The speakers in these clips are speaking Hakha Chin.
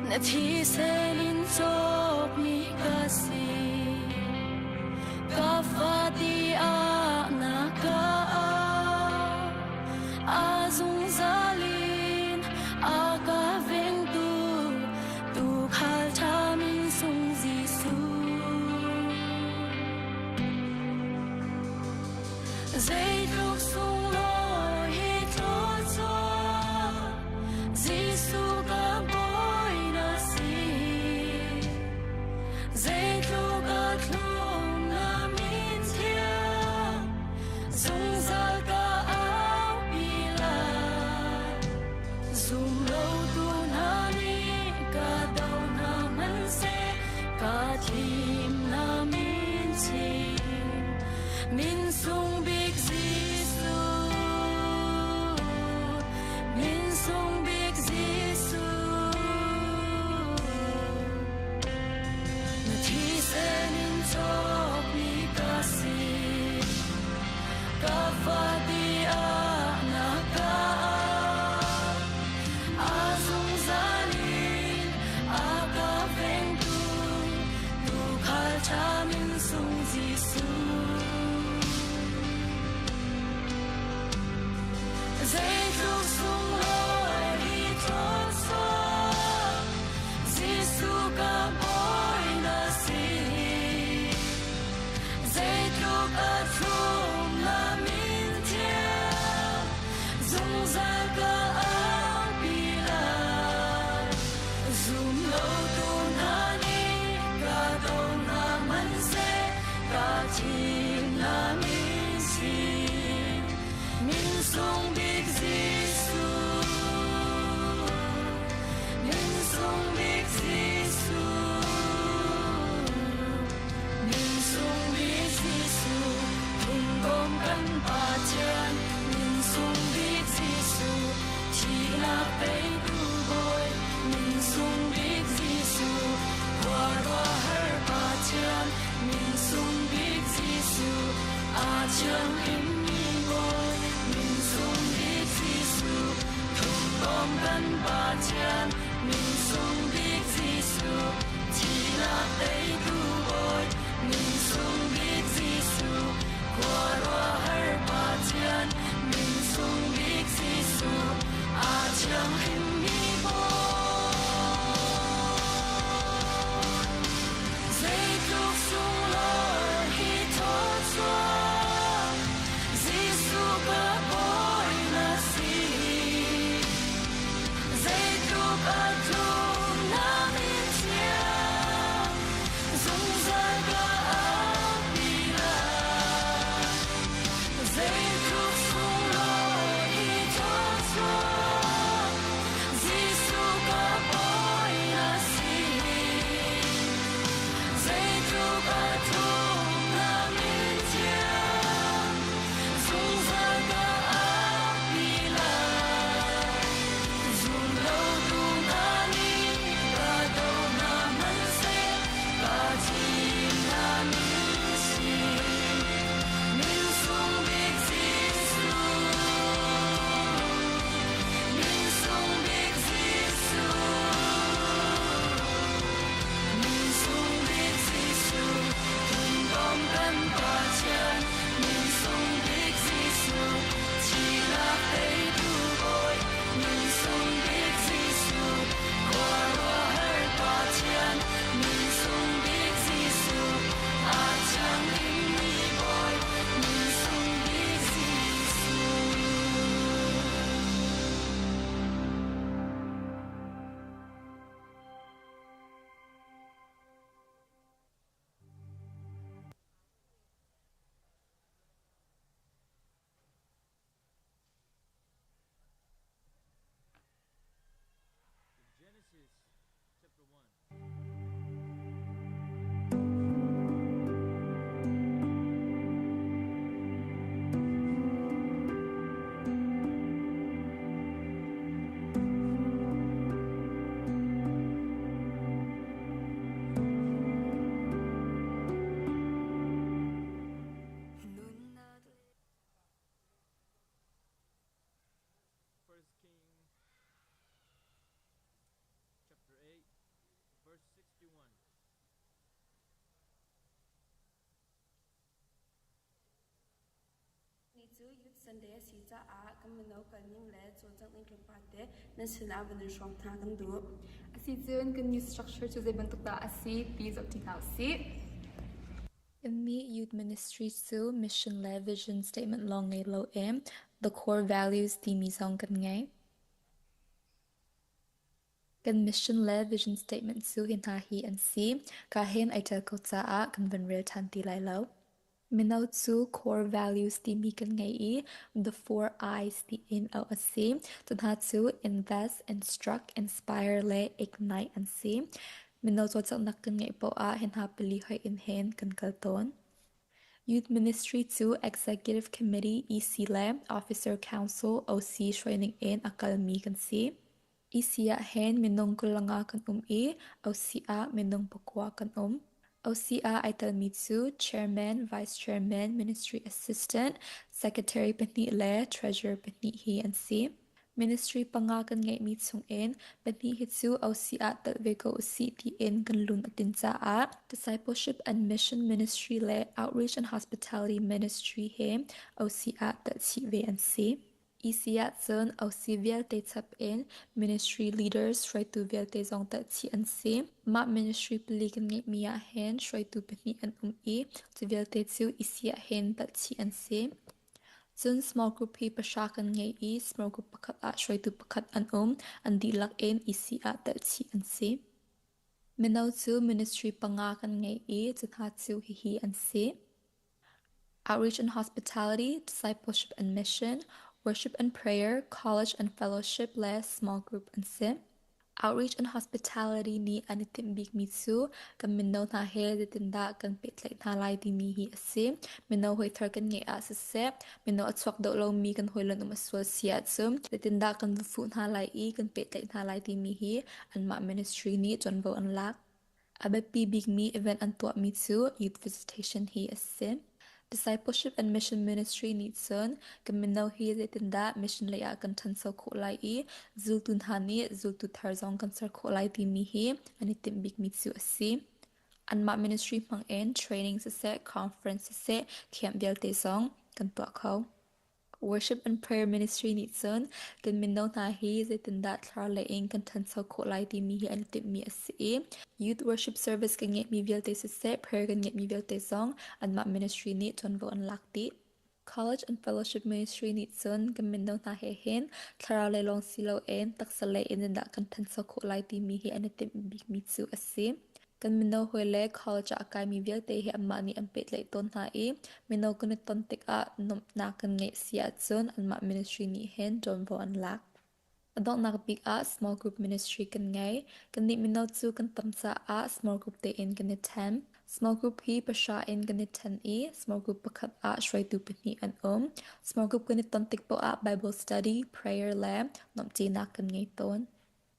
Na thisen in cawkmi ka si. Ka fa tiah na ka au. A zungzal in a ka vengtu tuukhal ṭha min sung Jesuh. Zeitluk sunglawi hi thluachuah Jesuh ka Bawi na si. Zeitluk a thlum na min thiang zungzal ka aupi lai. Zum lotu hna nih ka do hna hmanhseh ka thim na min chin. Min sung bik Jesuh, min sung bik Jesuh. Na thisen in cawkmi ka si, ka fa tiah na ka au. A zungzal in a ka vengtu, tuukhal ṭha min sung Jesuh. Zeitluk sunglawi hi thluachuah Jesuh ka Bawi na si. Zeitluk a thlum na min thiang zungzal ka aupi lai. Zum lotu hna nih ka do hna hmanhseh ka thim na min si. Min sung bik Jesuh, min sung bik Jesuh, min sung bik Jesuh, thungkom kan Pathian, min sung bik Jesuh, thihnak teitu Bawi, min sung bik Jesuh, khuaruahhar Pathian, min sung bik Jesuh, aa thianghlimmi Bawi, min sung bik Jesuh, thungtom kan Pathian, min sung bik Jesuh, thihnak teitu Bawi, min sung bik Jesuh, khuaruahhar Pathian, min sung bik Jesuh, aa thianghlimmi Bawi. Zeitluk sunglawi hi thawchuah Jesuh ka Bawi na si. Zeitluk a tlum na min thiang zungzal ka aupi lai. Zeitluk sunglawi hi thawchuah Jesuh ka Bawi na si. Zeitluk a tlum na min thiang zungzal ka aupi lai. Zum lotu hna nih ka do hna hmanhseh ka thim na min si. Min sung bik Jesuh, min sung bik Jesuh. Min sung bik Jesuh, thungtom kan Pathian, min sung bik Jesuh, thihnak teitu Bawi, min sung bik Jesuh, khuaruahhar Pathian, min sung bik Jesuh, aa thianghlimmi Bawi, min sung bik Jesuh. Genesis chapter 1. First King chapter 8. cu Youth Sunday a si caah kan mino kalning le cawlcangh ning tlawmpal te nan sinah van in hrawm hna kan duh. Asicun kan youth structure cu zei bantuk dah a si ti zohṭi hna usih. Kannih youth ministry cu mission le vision statement lawng ngei loin the core values timi zong kan ngei. Kan mission le vision statement cu hi hna hi an si. Ka hen ai ṭial ko caah kan van rel ṭhan ti lai lo. Mino cu core values timi kan ngei i the four I's tiin auh a si. Cu hna cu invest, instruct, inspire le ignite an si. Mino cawlcanghnak kan ngeih paoh ah hi hna pali hoih in hin kan kal tawn. Youth Ministry cu Executive Committee EC le Officer Council OC hruaining in a kalmi kan si. EC ah hin minung 25 kan um i OC ah minung 9 kan um. OC ah ai telmi cu Chairman, Vice Chairman, Ministry Assistant, Secretary pahnih le Treasurer pahnih hi an si. Ministry panga kan ngeihmi chungin pahnih hi cu OC ah telh ve ko usih tiin kan lung a tin caah Discipleship and Mission Ministry le Outreach and Hospitality Ministry he OC ah telh chih ve an si. EC ahcun OC vialte chap in ministry leaders hruaitu vialte zong telh chih an si. Mah ministry pali kan ngeihmi ahhin hruaitu pahnih an um i cu vialte cu EC ahhin telh chih an si. Cun small group hi pahra kan ngei i small group pakhat ah hruaitu pakhat an um. An dihlak in EC ah telh chih an si. Mino cu ministry panga kan ngei i cu hna cu hihi an si. Outreach and Hospitality, Discipleship and Mission, Worship and Prayer, College and Fellowship le Small Group an si. Outreach and Hospitality nih an i timh bikmi cu kan mino hna he zeitindah kan pehtlaih hna lai timi hi a si. Mino hawi thar kan ngeih ah siseh, mino a chuak deuh lomi kan hawi le um a sual si ahcun zeitindah kan va fuh hna lai i kan pehtlaih hna lai timi hi anmah ministry nih ṭuanvo an lak. A biapi bikmi event an tuahmi cu youth visitation hi a si. Discipleship and Mission Ministry nih cun kan mino hi zeitindah mission lei ah kan ṭhancho khawh lai i zultu hna nih zultu thar zong kan ser khawh lai timi hi an i timh bikmi cu a si. Anmah ministry hmangin training siseh, conference siseh, camp vialte zong kan tuah kho. Worship and Prayer Ministry nih cun kan mino hna hi zeitindah thlarau lei in kan ṭhancho khawh lai timi hi an i timhmi a si i Youth Worship Service kan ngeihmi vialte siseh, prayer kan ngeihmi vialte zong anmah ministry nih ṭuanvo an lak dih. College and Fellowship Ministry nih cun kan mino hna he hin thlarau lei lawng si loin taksa lei in zeitindah kan ṭhancho khawh lai timi hi an i timh bikmi cu a si. Kan mino hawi le college ah a kaimi vialte hi anmah nih an pehtlaih tawn hna i mino kan i ton tikah nuamhnak kan ngeih si ahcun anmah ministry nih hin ṭuanvo an lak. A donghnak bik ah small group ministry kan ngei. Kannih mino cu kan tam caah small group tein kan i ṭhen. Small group hi pahra in kan i ṭhen i small group pakhat ah hruaitu pahnih an um. Small group kan i ton tik paoh ah Bible study, prayer le nuamhṭinak kan ngei tawn.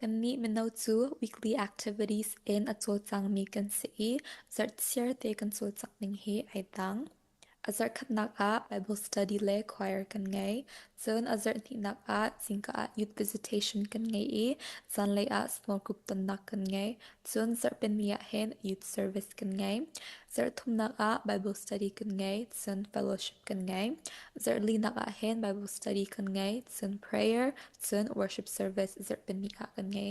Kannih mino cu weekly activities in a cawlcangmi kan si i zarhchiar te kan cawlcangh ning hi ai dang. A zarhkhatnak ah Bible study le choir kan ngei. Cun a zarhhnihnak ah zingka ah youth visitation kan ngei i zanlei ah small group tonnak kan ngei. Cun zarhpini ah hin youth service kan ngei. Zarhthumnak ah Bible study kan ngei, cun fellowship kan ngei. Zarhlinak ah hin Bible study kan ngei, cun prayer, cun worship service zarhpini ah kan ngei.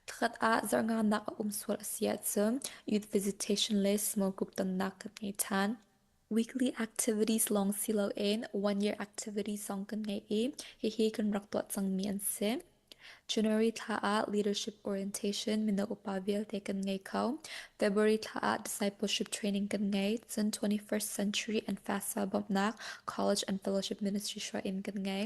Thlakhat ah zarhnganak a um sual a si ahcun youth visitation le small group tonnak kan ngei ṭhan. Weekly activities lawng si loin one year activities zong kan ngei i hihi kan rak tuah cangmi an si. January thla ah leadership orientation mino upa vialte kan ngei kho. February thla ah discipleship training kan ngei. Cun 21st century and FAFSA bawmhnak college and fellowship ministry hruai in kan ngei.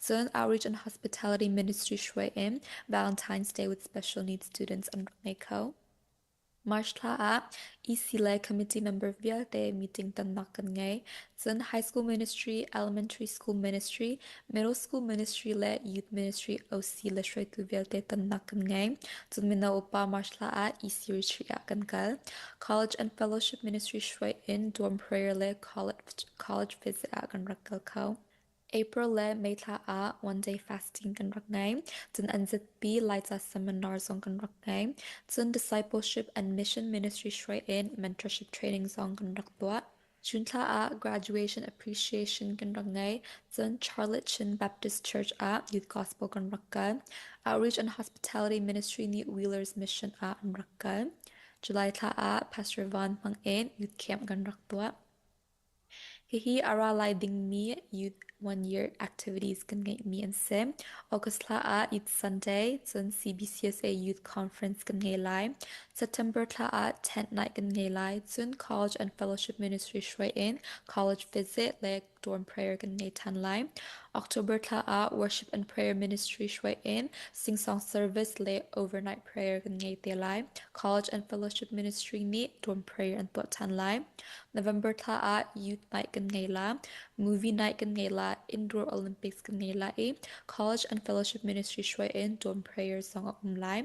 Cun outreach and hospitality ministry hruai in Valentine's Day with special needs students an rak ngei kho. March thla ah EC le committee member vialte meeting tonnak kan ngei. Cun high school ministry, elementary school ministry, middle school ministry le youth ministry OC le hruaitu vialte tonnak kan ngei. Cun mino upa March thla ah EC retreat ah kan kal. College and fellowship ministry hruai in dorm prayer le college visit ah kan rak kal kho. April le May thla ah one day fasting kan rak ngei. Cun an zatpi Laica seminar zong kan rak ngei. Cun discipleship and mission ministry hruai in mentorship training zong kan rak tuah. June thla ah graduation appreciation kan rak ngei. Cun Charlotte Chin Baptist Church ah Youth Gospel kan rak kal. Outreach and Hospitality Ministry nih Wheeler's Mission ah an rak kal. July thla ah Pastor Van hmang in youth camp kan rak tuah. Hihi a ra lai dingmi Youth One Year activities kan ngeihmi an si. August thla ah Youth Sunday, cun CBCUSA Youth Conference kan ngei lai. September thla ah Tent Night kan ngei lai. Cun College and Fellowship Ministry hruai in College Visit le Dorm Prayer kan ngei ṭhan lai. October thla ah Worship and Prayer Ministry hruai in Sing Song Service le Overnight Prayer kan ngei te lai. College and Fellowship Ministry nih Dorm Prayer an tuah ṭhan lai. November thla ah Youth Night kan ngei la, Movie Night kan ngei la, Indoor Olympics kan ngei la i College and Fellowship Ministry hruai in Dorm Prayer zong a um lai.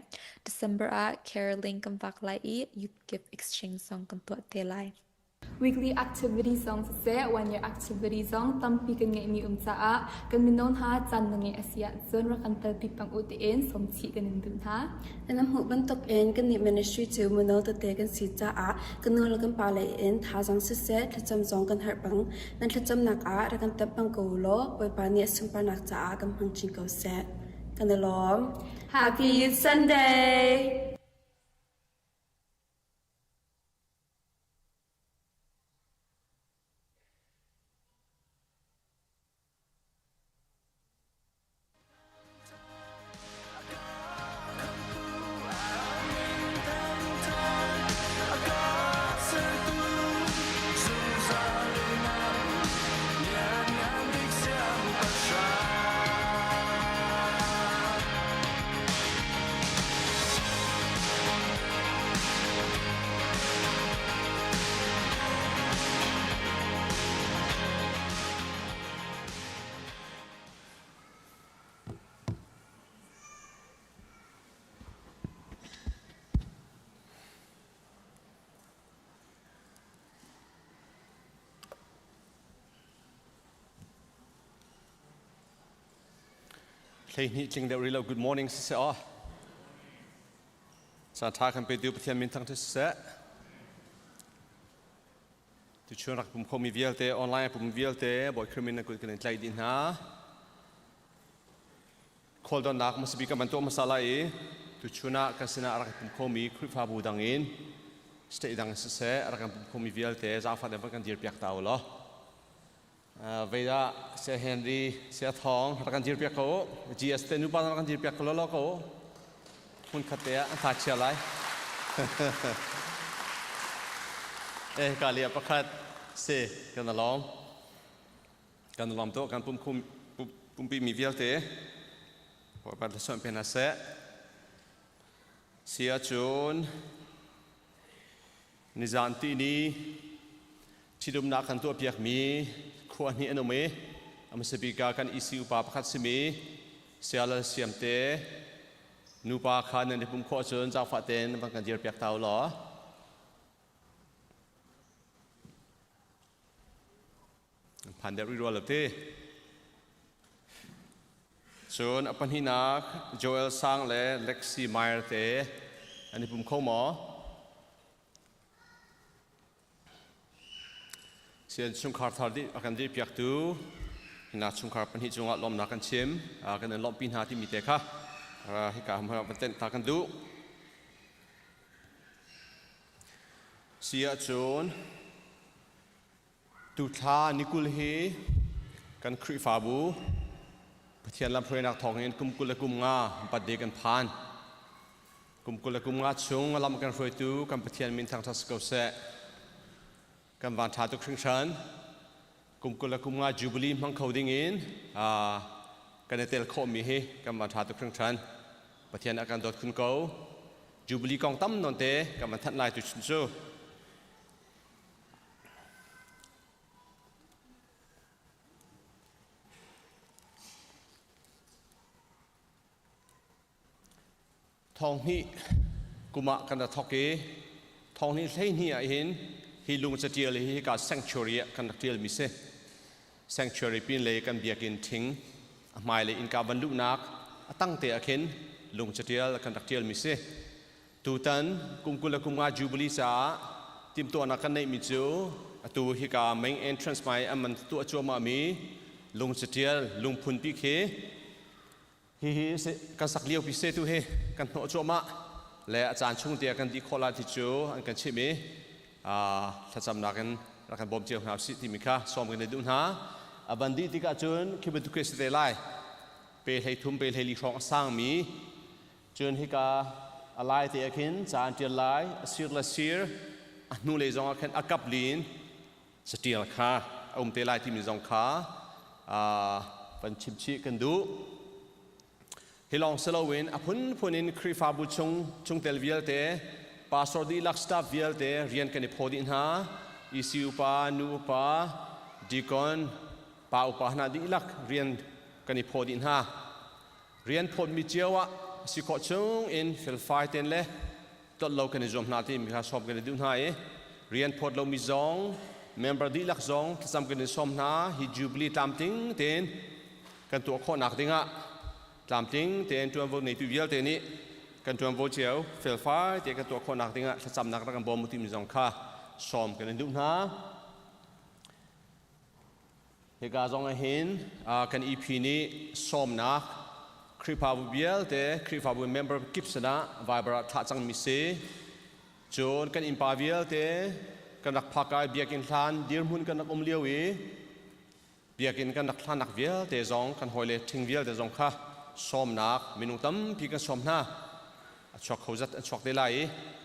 December ah Caroling kan vak lai i Youth Gift Exchange zong kan tuah te lai. Weekly activity zong siseh, one year activity zong tampi kan ngeihmi um caah kan mino hna caan na ngeih a si ahcun rak kan telpi peng u tiin sawmchih kan in duh hna. Nan hmuh bantukin kannih ministry cu mino tete kan si caah kan nu le kan pa lei in thazaang siseh thlacam zong kan herh peng. Nan thlacamnak ah rak kan tep peng ko u law Bawipa nih a sunparnak caah kan hmang chin ko seh. Kan i lawm. Happy Youth Sunday! Hleihnih tling deuh rih lo. Good morning siseh aw. Caan ṭha kan petu Pathian min thangṭhat siseh. Tuchun rak pum khomi vialte, online pum vialte, Bawi Khrih min na kut kan in tlaih dih hna. Khualdonnak hmasa bik kan van tuah hmasa lai i tuchun ah kan sinah a rak pum khomi Khrihfabu dang in state dang siseh a rak kan pum khomi vialte zaangfah tein van kan dirpiak ta u law. Veidah Saya Henry, Saya Thawng rak kan dirpiak ko u. GS te nupa rak kan dirpiak ko law ko u. Hmun khat te ah an tha chia lai. Eh ka lia pakhat si kan along. Kan along to kan pum khum pumpi mi vialte Bawipa thluachuah pe hna seh. Si ahcun Nizan tihni ṭhitumnak kan tuahpiakmi khua hnih an um i a hmasa bik ah kan EC upa pakhat simi Saya Lal Siam te nupa kha nan i pum khawh cun zaangfah tein van kan dirpiak ta u law. Phan deuh rih rua lo ti. Cun a pahnihnak Joel Sang le Lexi Meyer te an i pum kho maw? Sian chungkhar thar dih a kan dih piaktu hina chungkhar pahnih cungah lawmnak kan chim kan in lawmhpi hna timi te kha hika van tenh ta kan duh. Si ahcun Tuthla ni 20 hi kan Khrihfabu Pathian lamhruainak thawngin kum 25 birthday kan phan. Kum 25 chung a lam kan hruaitu kan Pathian min thangṭhat si ko seh. Kan van ṭha tuk hringhran. Kum 25 Jubilee hmang kho dingin kan i tel khawhmi hi kan van ṭha tuk hringhran. Pathian a kan dawt khun ko. Jubilee kong tam nawn te kan van thanh lai tu chun cu. Thawng hnih kum ah kan ra thawk i thawng hnih 12 ah hin hi lung catial hi hika sanctuary ah kan rak tialmi si. Sanctuary pin lei kan biakinn ṭhing a hmailei innka van luhnak a tangte ah khin lung catial kan rak tialmi si. Tutan kum 25 Jubilee caah timhtuahnak kan neihmi cu atu hika main entrance hmai an man tuah cuahmah mi lungcatial lungphunpi khi hihi kan sak lio pi se tu hi kan hnawh cuahmah le a caan chung te kan dih khawh lai ti cu an kan chimh i thlacamnak in rak kan bawm cio hna usih timi kha sawm kan i duh hna. A van dih tikah cun khi bantuk khi a si te lai. Pe 13 pe 14 hrawng a sangmi cun hika a lai te ah khin ca an ṭial lai, a sir le sir, a hnulei zong ah khin a kap lin catial kha a um te lai timi zong kha van chim chih kan duh. Hi lawng si loin a phunphun in Khrihfabu chung chungtel vialte, pastor dihlak, staff vialte rian kan i phaw dih hna. EC upa, nu upa, deacon, pa upa hna dihlak rian kan i phaw dih hna. Rian phawtmi cio ah si khawh chung in felfai tein le tlolh lo kan i zuam hna timi kha sawm kan i duh hna i rian phawt lomi zong member dihlak zong thlacam kan in sawm hna. Hi Jubilee tlamtling tein kan tuah khawhnak dingah tlamtling tein ṭuanvo neitu vialte nih kan ṭuanvo cio felfai tein kan tuah khawhnak dingah thlacamnak rak kan bawm u timi zong kha sawm kan in duh hna. Hika zong ah hin kan EP nih sawmnak Khrihfabu vialte, Khrihfabu member kip sinah Viber ah thlah cangmi si. Cun kan innpa vialte kan rak phak i biakinn hlan dirhmun kan rak um lio i biakinn kan rak hlannak vialte zong kan hawile ṭhing vialte zong kha sawmnak minung tampi kan sawm hna. A chuak kho zat an chuak te lai i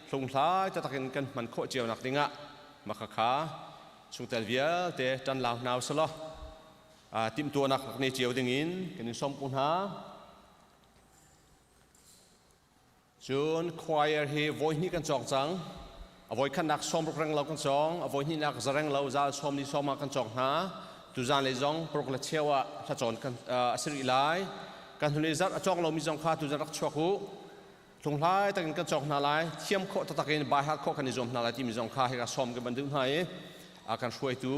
hlunghlai taktak in kan hman khawh cio nak dingah maka kha chungtel vialte ṭan lau hna usalaw timhtuahnak rak nei cio dingin kan in sawm ko hna. Cun choir hi voi hnih kan cawng cang. A voi khatnak 60 reng lo kan cawng, a voi hnihnak zareng lo zal sawm ni sawm ah kan cawng hna. Tuzan lei zong paruk le cheu ah hlacawn kan a si rih lai. Kan hnulei zarh a cawng lomi zong kha tuzan rak chuak u. Hlunghlai takin kan cawk hna lai, thiam khawh taktak in baihat khawh kan i zuam hna lai timi zong kha hika sawm kan van duh hna i a kan hruaitu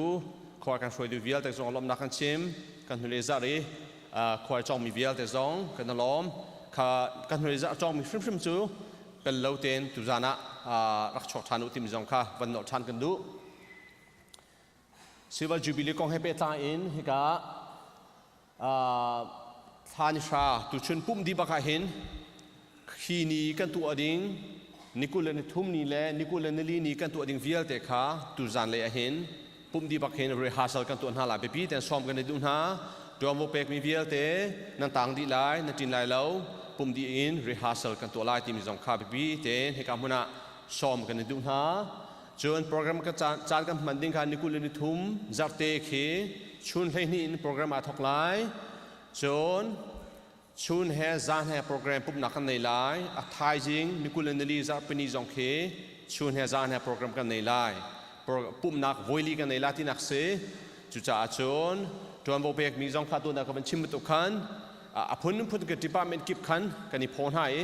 khual kan hruaitu vialte zong lawmhnak kan chim. Kan hnulei zarh i khual cawngmi vialte zong kan i lawm. Kha kan hnulei zarh cawngmi hrimhrim cu pel lo tein tuzan ah rak chuak ṭhan u timi zong kha van nolh ṭhan kan duh. Silver Jubilee kong he pehtlai in hika thla ni hra tuchun pumh dih bak ah hin khi ni kan tuah ding ni 23 ni le ni 24 ni kan tuah ding vialte kha tuzan lei ah hin pumh dih bak hin rehearsal kan tuah hna lai. Biapi ten sawm kan i duh hna. Tuanvo pekmi vialte nan tang dih lai, na ṭin lai lo. Pumh dih in rehearsal kan tuah lai timi zong kha biapi tein hika hmun ah sawm kan i duh hna. Cun program ka caan kan hman ding kha ni 23 zarhte khi chun 12 in program aa thawk lai. Cun chun he zan he program pumhnak kan nei lai. A thaizing ni 24 zarhpini zong khi chun he zan he program kan nei lai. Pumhnak voili kan nei lai tinak si. Cucaah cun ṭuanvo pekmi zong kha tuan ka van chim bantuk khan a phunphun ka department kip khan kan i phaw hna i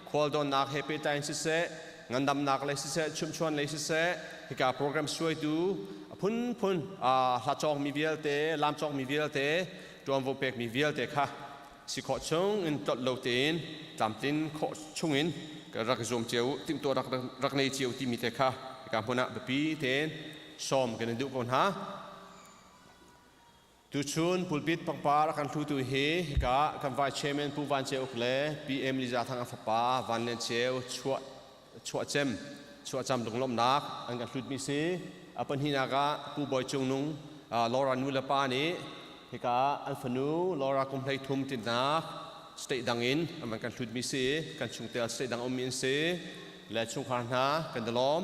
khualdonnak he pehtlai in siseh, ngandamnak lei siseh, chumhchuan lei siseh, hika program suaitu a phunphun hla cawngmi vialte, lam cawngmi vialte, ṭuanvo pekmi vialte kha si khawh chung in tlolh lo tein tlamtlin khawh chung in rak i zuam cio, timhtuah rak rak nei cio timi te kha hika hmun ah biapi tein sawm kan in duh ko hna. Tuchun pulpit pangpar a kan hlutu hi hika kan Vice Chairman Pu Van Ceu Uk le PM Liza Thang a fapa Van Lian Ceu chuah chuah cem chuah cam lunglawmhnak an kan hlutmi si. A pahnihnak ah Pu Bawi Cung Nung Laura nu le pa nih hika an fanu Laura kum 13 tinnak state dang in an van kan hlutmi si. Kan chungtel state dang ummi an si le chungkhar hna kan i lawm.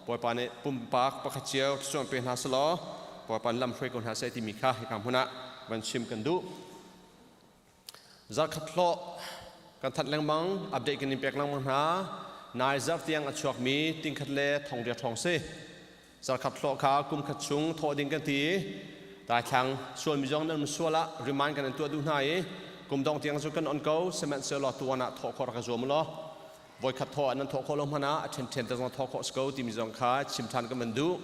Bawipa nih pumpak pakhat cio thluachuah pe hna selaw Bawipa lam hruai ko hna seh timi kha hika hmun ah van chim kan duh. Zarkhat hlawh kan thanh lengmang, update kan in pek lengmang hna. Nai zarh tiang a chuakmi tingkhat le thongria ṭhawng si. Zarkhat hlawh kha kum khat chung thawh ding kan ti. Daithlang sualmi zong nan sual ah remind kan in tuah duh hna i kum dong tiang cu kan on ko, sihmanhsehlaw tuan ah thawh khawh rak i zuam law voikhat thawh ah nan thawh khawh lo hmanh ah a ṭhenṭhen te zong thawh khawh si ko timi zong kha chim ṭhan kan van duh.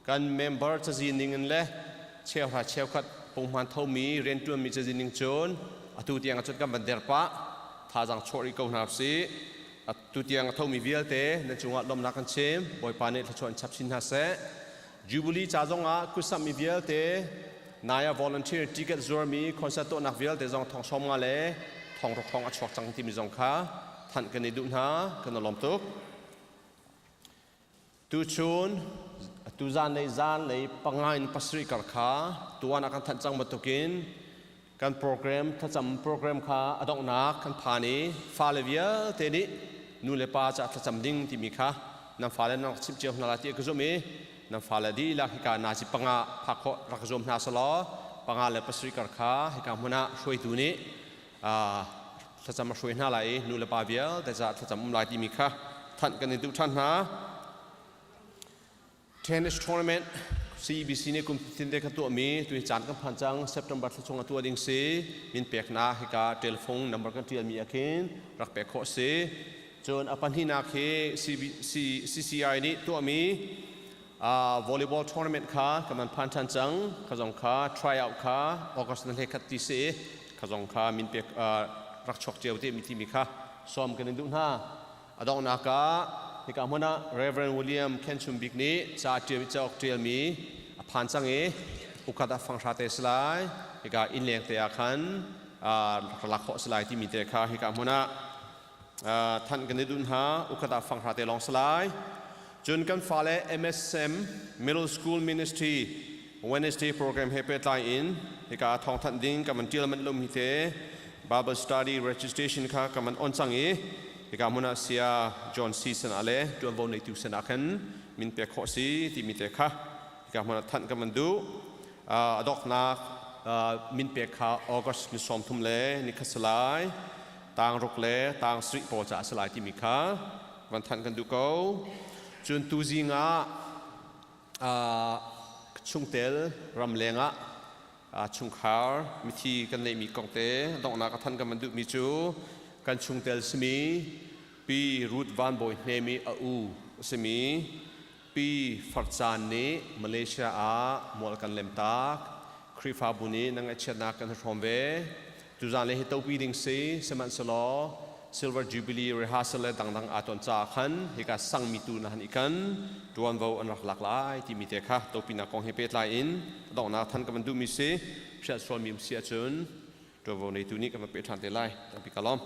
Kan member cazi ning in le cheuhra cheukhat punghman thomi rianṭuanmi cazi ning cun atu tiang ahcun kan van der pah. Thazaang chuah rih ko hna usih. Atu tiang a thomi vialte nan cungah lawmhnak kan chim. Bawipa nih thluachuah in chap chin hna seh. Jubilee ca zongah kutsamh mi vialte nai ah volunteer ticket zuarmi concert tuahnak vialte zong thong 50 le thong ruk hrawng a chuak cang timi zong kha thanh kan i duh hna. Kan i lawm tuk. Tuchun tuzan lei zan lei panga in pasarih kar kha tuan ah kan thanh cang bantukin kan program thlacam program kha a donghnak kan phan i fale vialte nih nu le pa caah thlacam ding timi kha nan fale nan rak chimh cio hna lai ti ka zumh i nan fale dihlak hika nazi panga phak khawh rak zuam hna selaw panga le pasarih kar kha hika hmun ah hruaitu nih thlacam a hruai hna lai i nu le pa vialte caah thlacam um lai timi kha thanh kan in duh ṭhan hna. Tennis tournament CEBC nih kum tin te kan tuahmi tu hi caan kan phan cang. September thla chung a tuah ding si. Min peknak hika telephone number kan ṭialmi ah khin rak pek khawh si. Cun a pahnihnak hi CCI nih tuahmi volleyball tournament kha kan van phan ṭhan cang. Kha zong kha try out kha August na hlei khat ti si. Kha zong kha min pek rak chuak cio te mi timi kha sawm kan in duh hna. A donghnak ah hika hmun ah Reverend William Khenchum Bik nih ca ṭial cauk ṭialmi a phan cang i ukhat ah fanghra te si lai. Hika innleng te ah khan rak lak khawh si lai timi te kha hika hmun ah thanh kan i duh hna. Ukhat ah fanghra te lawng si lai. Cun kan fale MSM Middle School Ministry Wednesday program he pehtlai in hika thawngthanh ding kan van ṭial manh lomi te Bible study registration kha kan van on cang i hika hmun ah Saya John C. Sinah le ṭuanvo neitu sinah khan min pek khawh si timi te kha hika hmun ah thanh kan van duh. A donghnak min pek kha August ni 30 le ni khat si lai, tang ruk le tang sarih pawl caah si lai timi kha van thanh kan duh ko. Cun tuzing ah chungtel ramleng ah chungkhar mithi kan neihmi kong te donghnak a thanh kan van duhmi cu kan chungtel simi Pi Ruth Van Bawi Hnem i a u a simi Pi Farcaan nih Malaysia ah mual kan lemtak. Khrihfabu nih na ngaihchiatnak kan hrawm ve. Tuzan le hi topi ding si, sihmanhsehlaw Silver Jubilee rehearsal le dangdang aa ton caah khan hika sangmi tu na han i kan tuanvo an rak lak lai timi te kha topinak kong he pehtlai in donghnak than ka van duhmi si. Hrial sualmi um si ahcun tuanvo neitu nih kan van peh ṭhan te lai. Tampi ka lawm.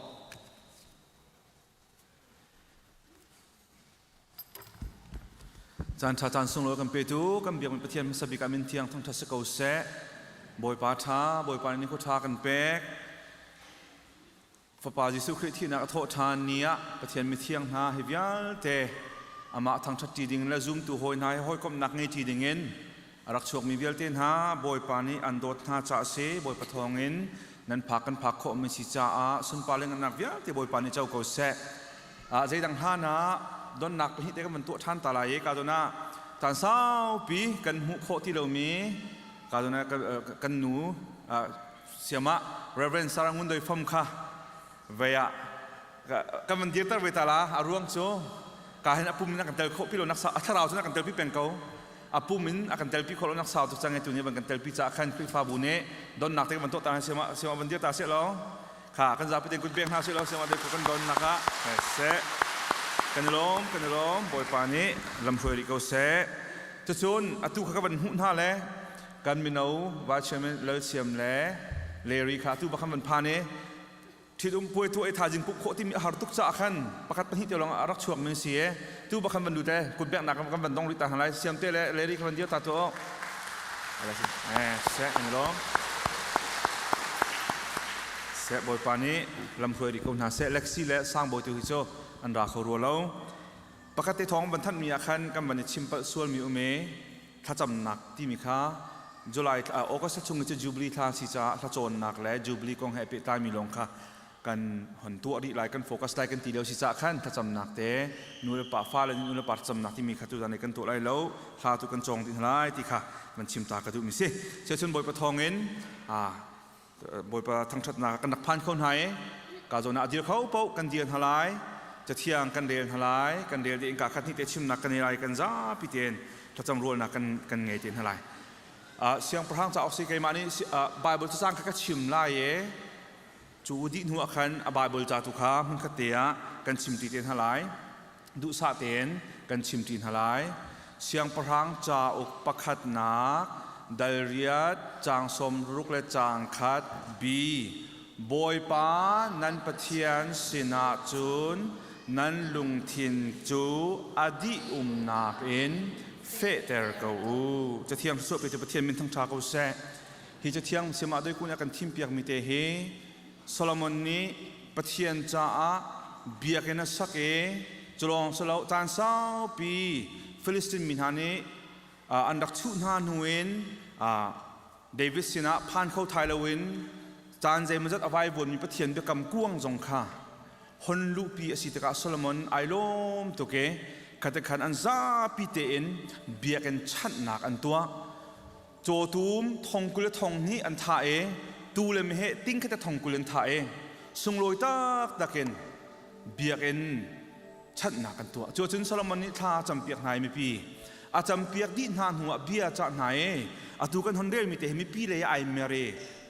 Caan ṭha caan sunglawi kan petu kan biakmi Pathian hmasa bik ah min thiang thangṭhat si ko seh. Bawipa ṭha, Bawipa nih nikhua ṭha kan pek. Fapa Jesuh Khrih thihnak a thawh ṭhan ni ah Pathian mithiang hna hi vialte amah thangṭhat ṭi ding le zumtu hawi hna he hawikomhnak ngei ṭi ding in a rak chuakmi vialte hna Bawipa nih an dawt hna caah a si. Bawipa thawngin nan phak kan phak khawhmi si caah sunpar le ngannak vialte Bawipa nih co ko seh. Zeidang hlan ah donnak pahnih te kan van tuah ṭhan ta lai i ka zawn ah caan saupi kan hmuh khawh ti lomi ka zawn ah kan nu siamah Reverend Sarah Ngun Doi Fam kha vei ah kan van dirter ve ta la. A ruang cu ka hin a pum in a kan tel khawh pi lo nak a thlarau cu a kan telpi peng ko, a pum in a kan telpi khawh lo nak sau tu cang i tu nih van kan telpi caah khan Khrihfabu nih donnak te kan van tuah ta siamah siamah van dir ta seh law kha kan zapi tein kut beng hna seh law siamah te kan donnak ah seh. Kan i lawm, kan i lawm. Bawipa nih lamhruai rih ko seh. Cucun atu kha ka van hmuh hna le kan mino vice chairman Lalsiam le Larry kha atu bakhan van phan i ṭhitum puai tuah i thaizing pumh khawh timi a har tuk caah khan pakhat pahnih te lawng a rak chuak mi si e. Tu bakhan van lut e, kut beknak kan van dong rih ta hna lai. Siam te le Larry kha van dir ta tu eh seh kan lawm seh. Bawipa nih lamhruai rih ko hna seh. Lexi le Sangbawi tu hi cu an ra kho rua lo. Pakhat te thawng van thanh mi ah khan kan van i chim palh sual mi um e. Thlacamnak timi kha July August chung cu Jubilee thla si caah thlacawnnak le Jubilee kong he pehtlaimi lawng kha kan hon tuah rih lai, kan focus lai kan ti lio si caah khan thlacamnak te nu le pa fale nih nu le pa thlacamnak timi kha tuzan kan tuah lai lo, thla tu kan cawng dih hna lai ti kha van chim ta ka duh mi si. Siachun Bawipa thawngin Bawipa thangṭhatnak kan rak phan kho hna i ka zawn ah a dir kho paoh kan dir hna lai, cathiang kan rel hna lai, kan rel dih in ka khat hnih te chimnak kan nei lai, kan zapi tein thlacam rualnak kan kan ngei te hna lai. Siangpahrang cauk si keimah nih Bible cacang kha ka chim lai i cu dih hnu ah khan a Bible ca tu kha hmunkhat te ah kan chim ti te hna lai, duhsah tein kan chim ti hna lai. Siangpahrang cauk pakhatnak dal riat caang 60 le caang khat B. Bawipa nan Pathian sinah cun nan lungthin cu a dih umnak in fehter ko u. Cathiang suah pe cu Pathian min thangṭha ko seh. Hi cathiang siamah doikun a kan thimpiakmi te hi Solomon nih Pathian caah biakinn a sak i culawng si lo caan saupi Filistin mi hna nih an rak chuh hna hnu in David sinah phan kho thai loin caan zeimawzat a vaivuanmi Pathian biakam kuang zong kha hon luhpi a si tikah Solomon ai lawm tuk i khatikhan an zapi tein biakinn chanhnak an tuah. Cawtum thong 20 le thong hnih an thah i tuu le meheh ting khat le thong 20 an thah i sunglawi taktak in biakinn chanhnak an tuah. Cuacun Solomon nih thla a campiak hna i mipi a campiak dih hna hnuah bia a cah hna i atu kan hon relmi te hi mipi lei ah ai mer i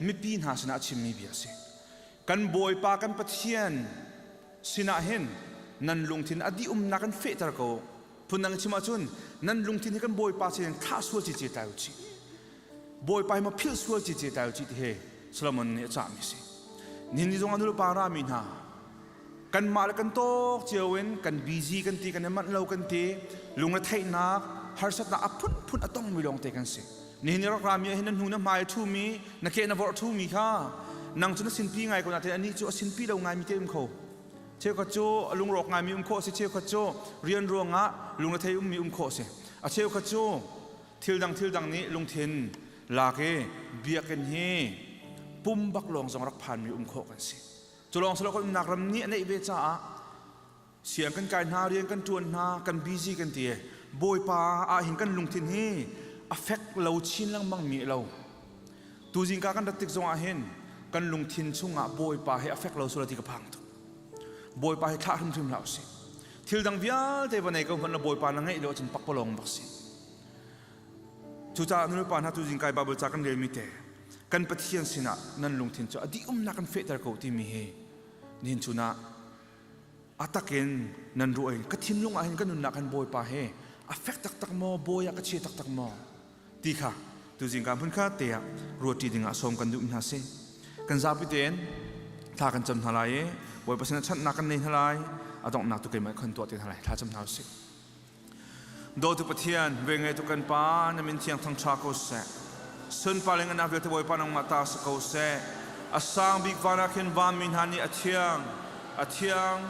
mipi hna sinah a chimmi bia a si. Kan Bawipa kan Pathian sinah hin nan lungthin a dih umnak kan fehter ko. Phundang in chim ahcun nan lungthin hi kan Bawipa sin thlah sual cici tai u cih. Bawipa hi ma philh sual cici tai u cih ti hi Solomon nih a cahmi a si. Nihin ni zong ah nulepa rami hna kanmah le kan tawk cio in kan busy kan ti kan i manh lo kan ti lungretheihnak harsatnak a phunphun a tongmi lawngte kan si. Nihin ni rak rami ah hin na hnu na hmai a ṭhumi na ke na vorh ṭhumi kha nang cu na sinpi ngai ko nain anih cu a sinpi lo ngaimi te um kho. Cheukhat cu a lungrawk ngaimi um khawh a si, cheukhat cu rian ruangah lungrethei ummi um khawh a si. A cheukhat cu thil dang thil dang nih lungthin lak i biakinn hi pum bak lawng zong rak phanmi um khawh kan si. Cu lawng si lo kan umnak ram nih a neih ve caah siang kan kai hna, rian kan ṭuan hna, kan busy kan ti. Bawipa ah hin kan lungthin hi a fek lo chin lengmang mi lo. Tuzing ka kan rat tik zongah hin kan lungthin chungah Bawipa hi a fek lo sual ti ka phang tuk. Bawipa hi thlah hrimhrim hlah usih. Thil dang vialte va nei ko hmanh la Bawipa na ngeih lo ahcun pakpalawng bak si. Cucaah nulepa hna tuzing kai Bible ca kan relmi te kan Pathian sinah nan lungthin cu a dih umnak kan fehter ko timi hi nihin chun ah a takin nan ruah in ka thinlung ah hin ka nunnak hin Bawipa he a fek taktak maw Bawi ah ka chia taktak maw ti kha tuzing ka hmun kha te ah ruahṭi dingah sawm kan duh hna si kan zapi tein thla kan cam hna lai i Bawipa sinah chanhnak kan nei hna lai a donghnak tu keimah khan tuah te hna lai thla cam hna usih Dawtu Pathian ve ngeitu kan pa na min thiang thangṭha ko seh sunpar in an vialte Bawipa nangmah ta si ko seh a sang bik van ah khin vanmi hna nih a thiang a thiang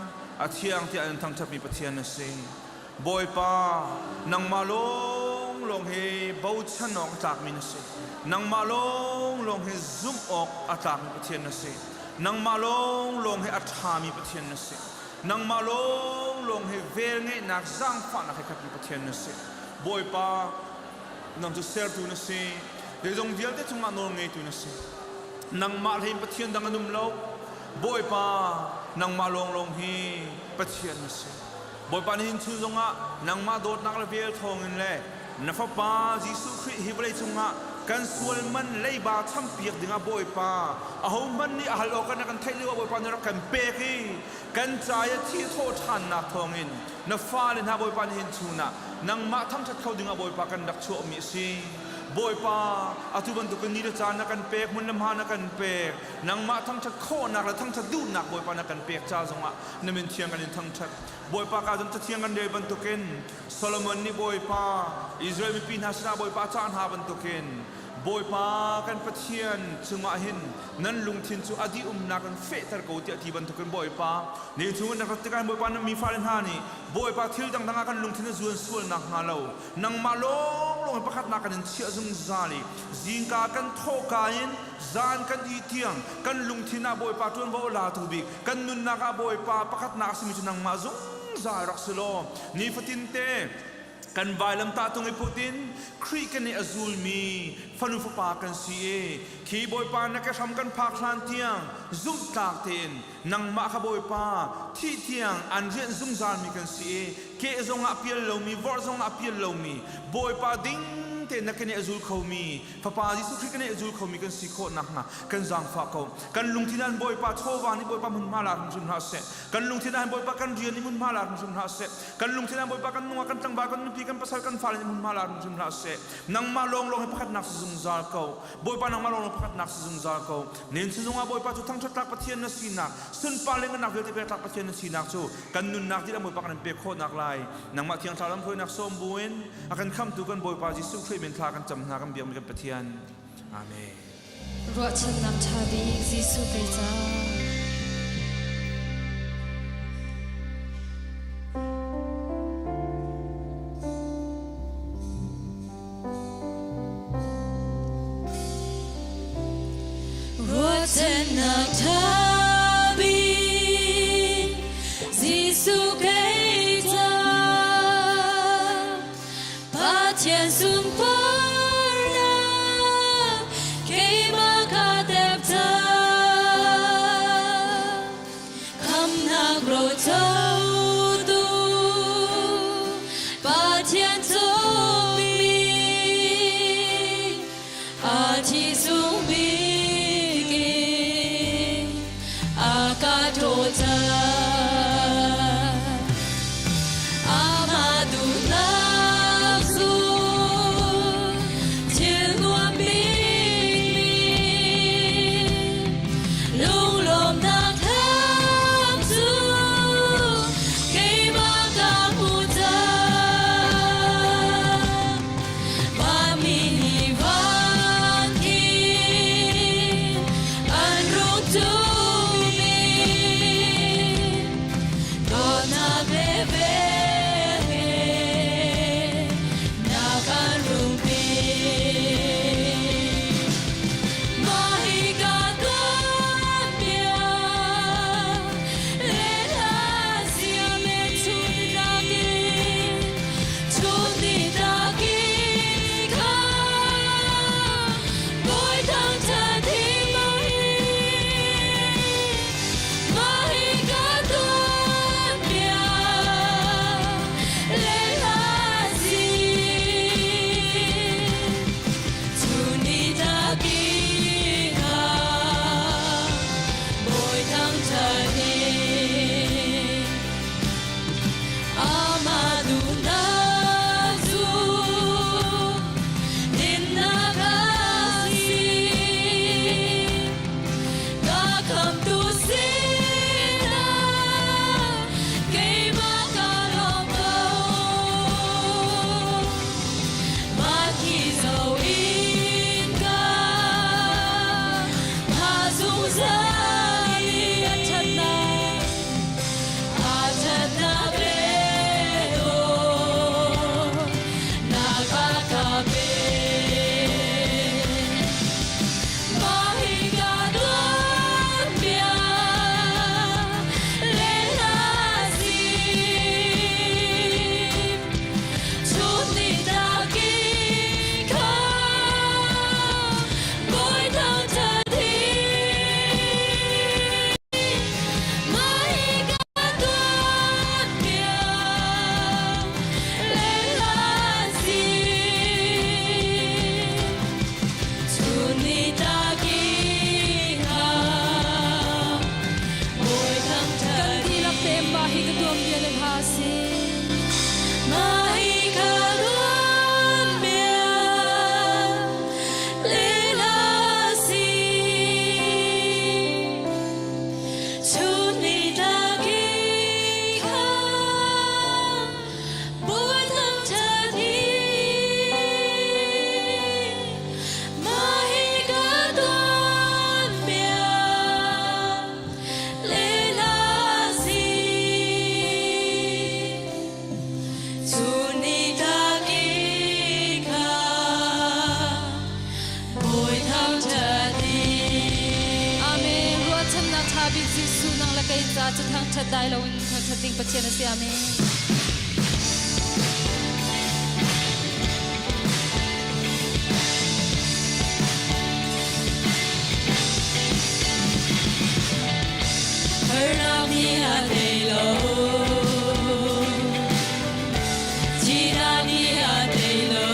a thiang tiah an thangṭhatmi Pathian na si Bawipa, nangmah lawnglawng hi bochan awk a tlakmi na si. Nangmah lawnglawng hi zumh awk a tlakmi Pathian na si. Nangmah lawnglawng hi a ṭhami Pathian na si. Nangmah lawnglawng hi velngeihnak zaangfahnak he khatmi Pathian na si. Bawipa, nang cu sertu na si. Zeizong vialte cungah nawl ngeitu na si. Nangmah hlei in Pathian dang an um lo. Bawipa, nangmah lawnglawng hi Pathian na si. Bawipa nihin chun zongah nangmah dawtnak le vel thawngin le na Fapa Jesuh Khrih hi vawlei cungah kan sual man leiba champiak dingah Bawipa ahohmanh nih a hal awk na kan theih lio ah Bawipa na rak kan pek i kan ca i thi thawh ṭhannak thawngin na fale hna Bawipa nihin chun ah nangmah thangṭhat kho dingah Bawipa kan rak chuahmi a si. Bawipa atu bantukin ni le caan na kan pek hmun le hma na kan pek nangmah thangṭhat khawhnak le thangṭhat duhnak Bawipa na kan pek ca zongah na min thiang kan in thangṭhat. Bawipa ka zong cathiang kan rel bantukin Solomon nih Bawipa Israel mipi hna sinah Bawipa a cah hna bantukin Bawipa kan Pathian cungah hin nan lungthin cu a dih umnak in fehter ko tiah ti bantukin Bawipa ni chung in na rat tikah Bawipa na mi fale hna nih Bawipa thil dangdang ah kan lungthin a zuan sual nakhnga lo nangmah lawnglawng in pakhatnak kan in chiah zungzal i zingka kan thawhka in zan kan ih tiang kan lungthin ah Bawipa ṭuanvo a latu bik kan nunnak ah Bawipa pakhatnak a simi cu nangmah zungzal rak si law nifatin te kan vailamtah tung i put in Khrih kan i a zulmi fanu fapa kan si i khi Bawipa na ke hram kan phak hlan tiang zumhtlak tein nangmah kha Bawipa thih tiang an rianh zungzalmi kan si i ke zongah pial lomi vorh zongah pial lomi Bawipa ding. tein na keneh a zul khomi Fapa Jesuh Khrih keneh a zul khomi kan si khawh nakhnga kan zaangfah ko. Kan lungthin ah Bawipa chawva nih Bawipa hmunhma la hrimhrim hlah seh. Kan lungthin ah Bawipa kan rian nih hmunhma la hrimhrim hlah seh. Kan lungthin ah Bawipa kan nungak kan tlangval kan nupi kan pasal kan fale nih hmunhma la hrimhrim hlah seh. Nangmah lawnglawng hi pakhatnak si zungzal ko. Bawipa nangmah lawnglawng pakhatnak si zungzal ko. Nen zungah Bawipa cu thangṭhat tlak Pathian na sinak, sunpar le ngannak vialte pek tlak Pathian na sinak cu kan nunnak dihlak Bawipa kan in pek khawhnak lai. Nangmah Thiang Thlarau lamhruainak sawm buin a kan khamtu kan Bawipa Jesuh Khrih min thla kan cam hna kan biakmi kan Pathian. Amen. Ruahchannak ṭha bik Jesuh kei ca. Ruahchannak ṭha bik Jesuh kei ca. Pathian sunparnak keimah ka tep cang. Khamnak rocotu Pathian cawmi a thi sung bik in a ka dawt cang. Amah duhnak cu thil nuam bikmi lunglawmhnak hlam cu keimah ka hmu cang. Vanmi nih van khin an rung ṭumi dawtnak le vel he na kan rumpi. Mah hi ka tuanbia le hla siam e chun takin chun ni takin kha Bawi thangṭhat hi mah hi ka tuanbia le hla si. Amah duhnak cu dinnak a si. Ka khamtu sinah keimah ka lawm ko. Mah khi zoh in ka tha zungzal i a ṭhatnak a ṭhatnak le dawtnak a ka pek. Mah hi ka tuanbia le hla si. Chun ni takin kha Bawi thangṭhat hi mah hi ka tuanbia le hla si. Chun ni takin kha Bawi thangṭhat Kan dihlak te mah hi ka tuanbia le hla a si. Mah hi ka tuanbia le hla si. Chun ni takin kha Bawi thangṭhat hi mah hi ka tuanbia le hla si. Chun ni takin kha Bawi thangṭhat hi. Amen. Ruahchannak ṭha bik Jesuh nang le kei ca cu thangṭhat dai loin thangṭhat ding Pathian a si. Amen. Harnak nih a tei lo, thihnak nih a tei lo.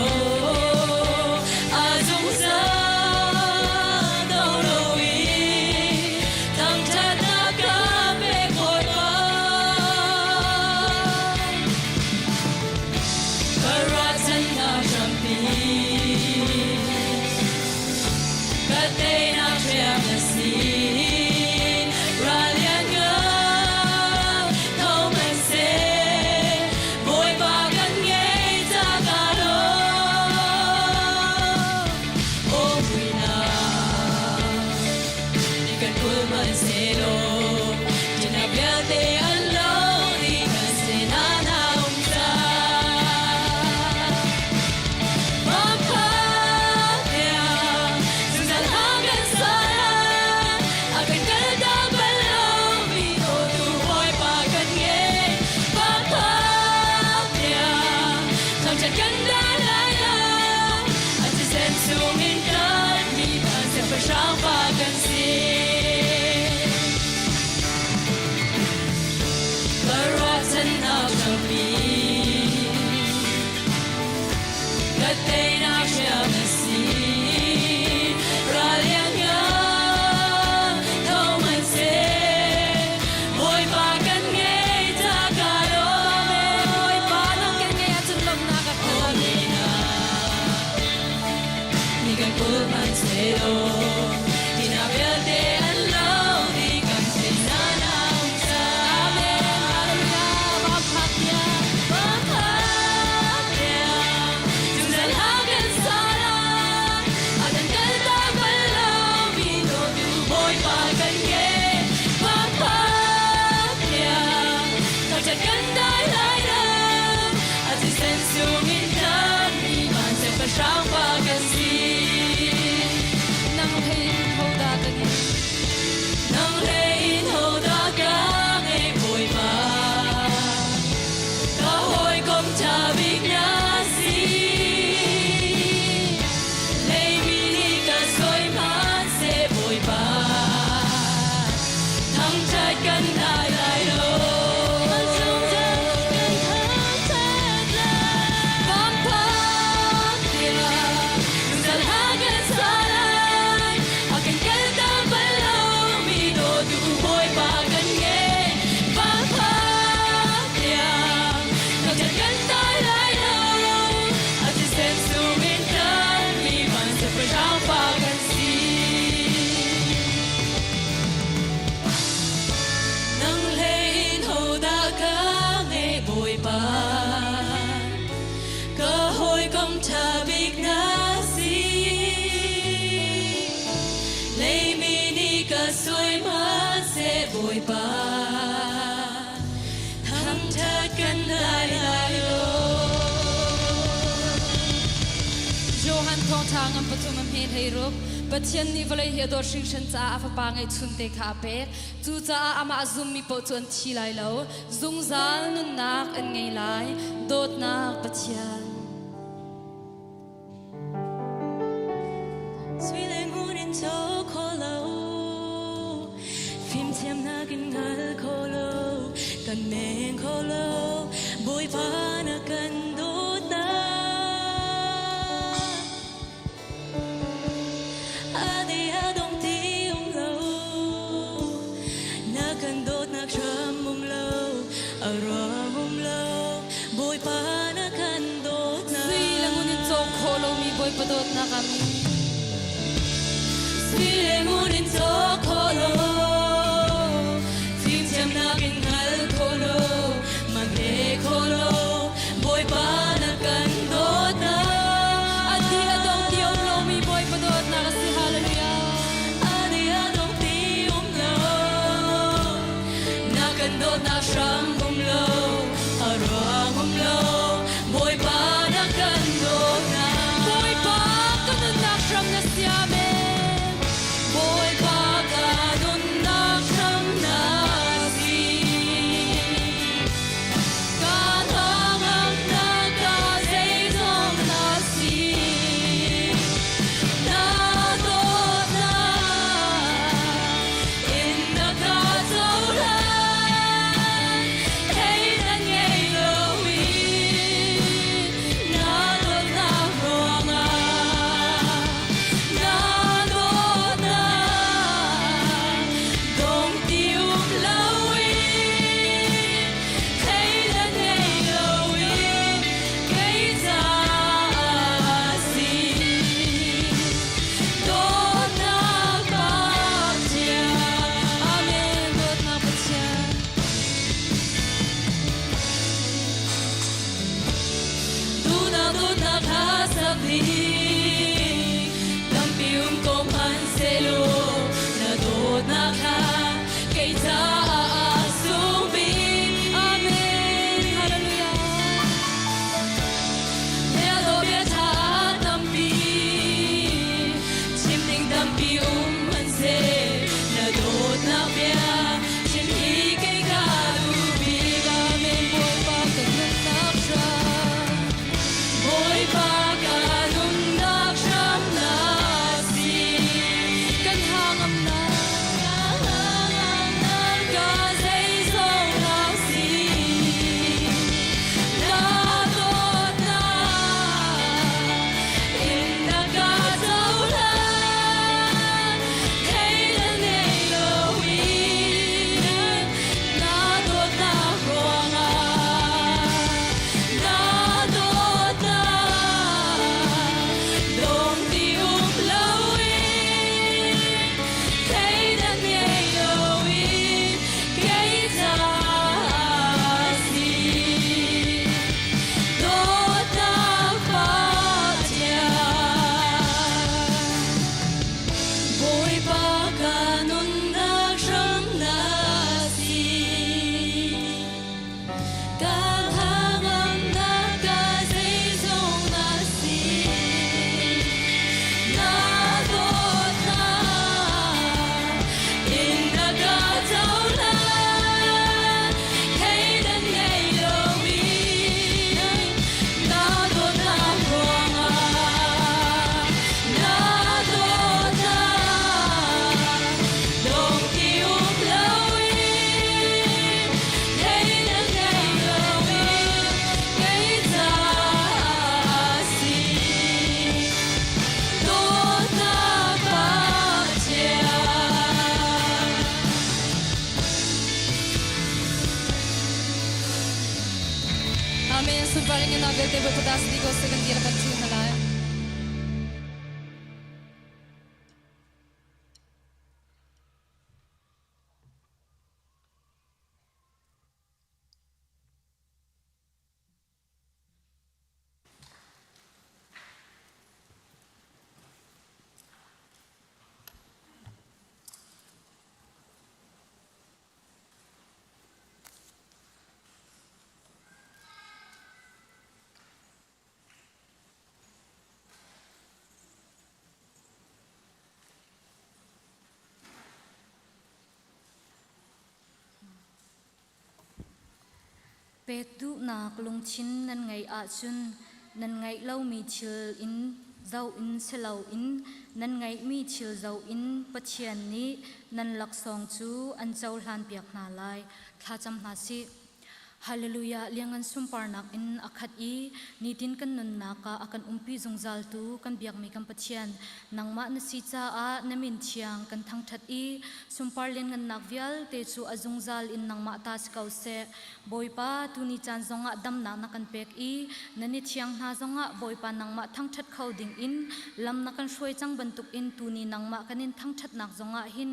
ṭha bik na si. Leimi nih ka sawi hmanhseh Bawipa, thangṭhat kan dai lai lo. Zungzal kan thangṭhat lai. Pamphak tiah zungzal ha kan sa lai. A kan kaltak bal lomi dawtu Bawipa kan ngei. Pamphak tiah thangṭhat kan dai lai lo. A thisen sungin tlanmi van siangpahrang pa kan si. Nang hlei in hodah ka ngei Bawipa, ka hawikom ṭha bik na si. Leimi nih ka suai hmanhseh Bawipa, thangṭhat kan dai lai lo. Johan thawngṭha ngan pathum a hme hlei ruk. Pathian nih vawlei hi a dawt hringhran caah a fapa ngeihchunte kha a pek. Cucaah amah a zummi paoh cu an thi lai lo. Zungzal nunnak an ngei lai. Dawtnak Pathian. Sui le ngun in caw kho lo, fimthiamnak in hngal kho lo, kan meng kho lo, Bawipa na kan dawtnak. A dei a dong ti um lo, na kan dawtnak hram um lo, a ruang um lo, Bawipa na kan dawtnak. Sui le ngun in cawk khawh lomi Bawipa dawtnak amen. Sui le ngun in cawk khawh lo, fimthiamnak in hngal kho lo, man he kho lo, Bawipa na kan dawtnak. A di a dong ti um lomi Bawipa dawtnak a si. Hallelujah. A di a dong ti um lo, na kan dawtnak hram um lo, a ruang um lo, Bawipa na kan dawtnak. Bawipa ka nunnak hram na si. Amen. Bawipa ka nunnak hram na si. Ka hnangamnak ka zeizong na si. Na dawtnak in na ka cohlan. Theidan ngei loin na dawtnak ruangah. Na dawtnak dong ti um loin theidan ngei loin kei caah si. Dawtnak Pathian. Amen. Dawtnak Pathian. Dawtnak dawtnak hla sak ding tampi um ko hmanhsehlaw na dawtnak hla kei caah a sung bik. Amen. Hallelujah. Bia dawh bia ṭha tampi chim ding tampi um hmanhseh na dawtnak bia chim hi kei ka duh bik. Amen. Bawipa ka nunnak hram. Bawipa ka nunnak hram na si. Kan sunpar in na vialte Bawipa ta si ko se kan dir kan thu hna lai. Pek duhnak lungthin nan ngeih ahcun nan ngeih lomi thil in zoh in si loin nan ngeihmi thil zoh in Pathian nih nan laksawng cu an cohlanpiak hna lai. Thlacam hna sih. Hallelujah liangngan sunparnak in a khat i nitin kan nunnak ah a kan umpi zungzaltu kan biakmi kan Pathian nangmah na si caah na min thiang kan thangṭhat i sunpar lianngannak vialte cu a zungzal in nangmah ta si ko seh. Bawipa tuni caan zongah damnak na kan pek i na ni thiang hna zongah Bawipa nangmah thangṭhat kho ding in lam na kan hruai cang bantukin tuni nangmah kan in thangṭhatnak zongah hin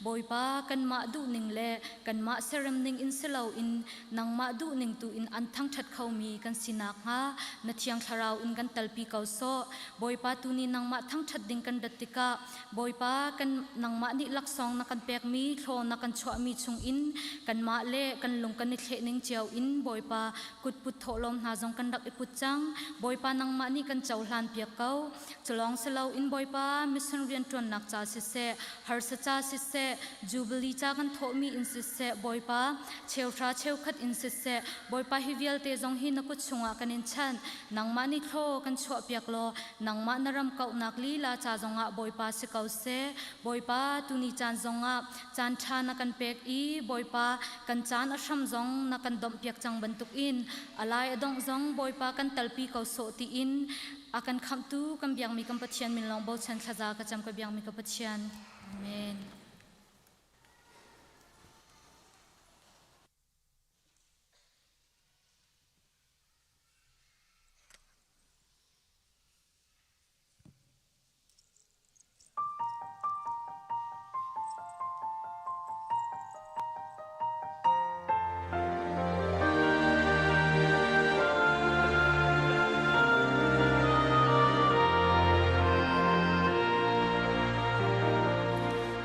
Bawipa kanmah duhning le kanmah serem ning in si loin nangmah duhning tu in an thangṭhat khomi kan si nakhnga na thiang thlarau in kan talpi ko sawh. Bawipa tu nih nangmah thangṭhat ding kan rat tikah Bawipa kan nangmah nih laksawng na kan pekmi thlaw na kan chuahmi chungin kanmah le kan lung kan i thleh ning cio in Bawipa kutput thawhlawm hna zong kan rak i put cang. Bawipa nangmah nih kan cohlan piak ko. Culawng si loin Bawipa mission rianṭuannak ca siseh, harsa ca siseh, Jubilee ca kan thawhmi in siseh, Bawipa cheuhra cheukhat in siseh, Bawipa hi vialte zong hi na kut chungah kan in chanh. Nangmah nih thlaw kan chuahpiak law, nangmah na ram kauhnak lila ca zongah Bawipa si ko seh. Bawipa tuni caan zongah caan ṭha na kan pek i Bawipa kan caan a hram zong na kan domhpiak cang bantukin a lai a dongh zong Bawipa kan talpi ko sawh tiin A kan khamhtu kan biakmi kan Pathian min lawng bochan thlaza ka cam ka biakmi ka Pathian. Amen.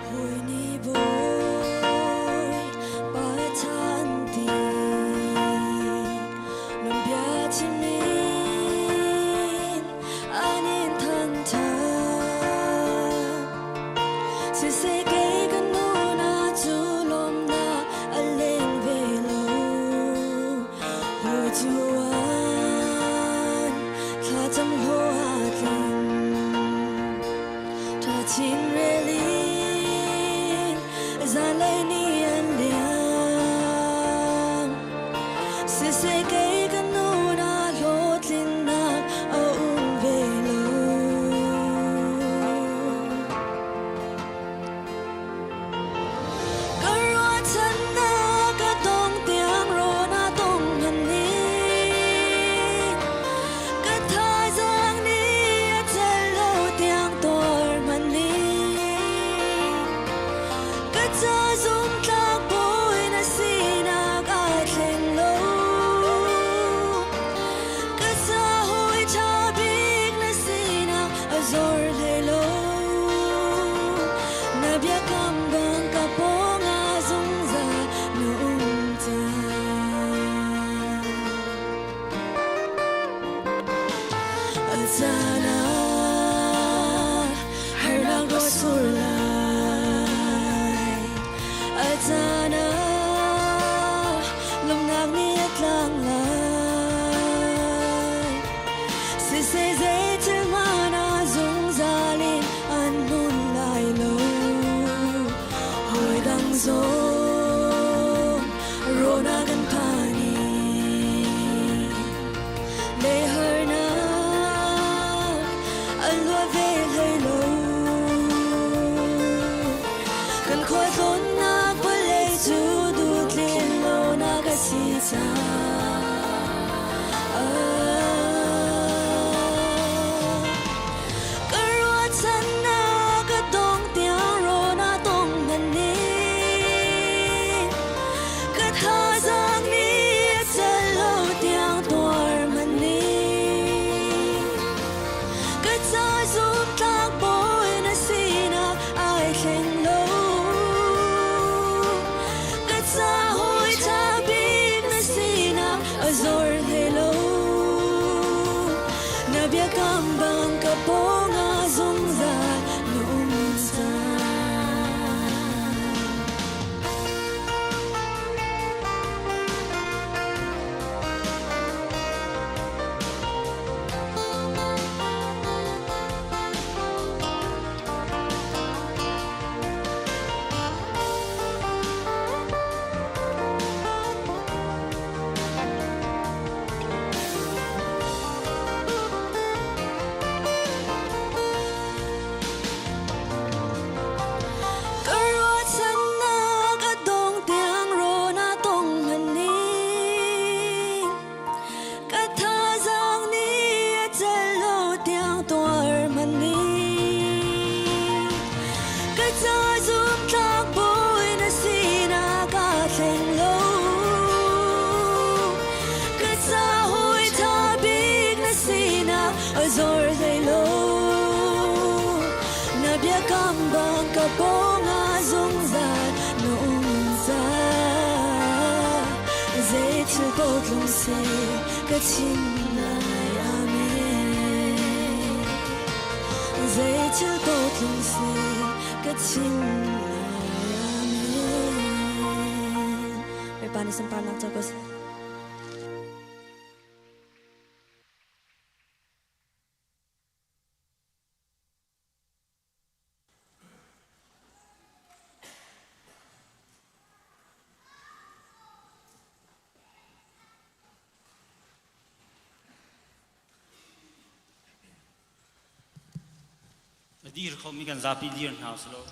Hawi nih bawi pa chan ti lawmbia chimin an in thangṭhat. Siseh kei ka nu na cu lawmnak a leng ve lo. Hawi cu an thlacam hlawh a tling. Ṭha chin relin zanlei ni an liam. Siseh kei ka nu na hlawhtlinnak a um ve lo. Ka ruahchannak a dong tiang rawn a dong ngan ni. Ka thazaang nih a celh lo tiang tuar hmanh ni. Ka ca zumtlak bawi na sinak aa thleng lo. Ka ca hawi ṭha bik na sinak a zor hlei lo. Na biakam bang ka pawngah zungzal na um cang. A caan ah harnak ruah sur lai. A caan ah lawmhnak nih a tlang lai. Siseh zeithil hmanh ah zungzal in an hmun lai lo. Hawi dang zong rawn a kan phan i Lei-harnak an luat ve hlei lo. Kan khualtlawnnak vawlei cu duhtlin lonak a si cang. biakam bang ka pawngah zungzal na um cang. Ka ruahchannak a dong tiang rawn a tong hmaning. Ka thazaang nih a celh lo tiang tuar hmaning. Ka ca zumtlak bawi na sinak aa thleng lo. Ka ca hawi ṭha bik na sinak a zor hlei lo. Na biakam bang ka pawngah zungzal na um cang. Zeithil paoh tlung seh ka chim lai. Amen. Zeithil paoh tlung seh ka chim lai. Amen. Bawipa nih sunparnak co ko seh. A dir khomi kan zapi dir hna usih law.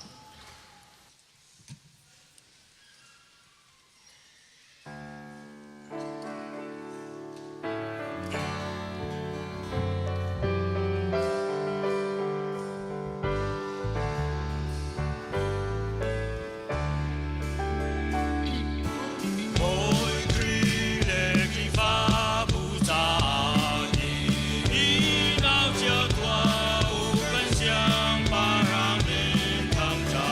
Bawi Khrih le Khrihfabu caah hi nau cio tuah u kan siangpahrang min thangṭhat.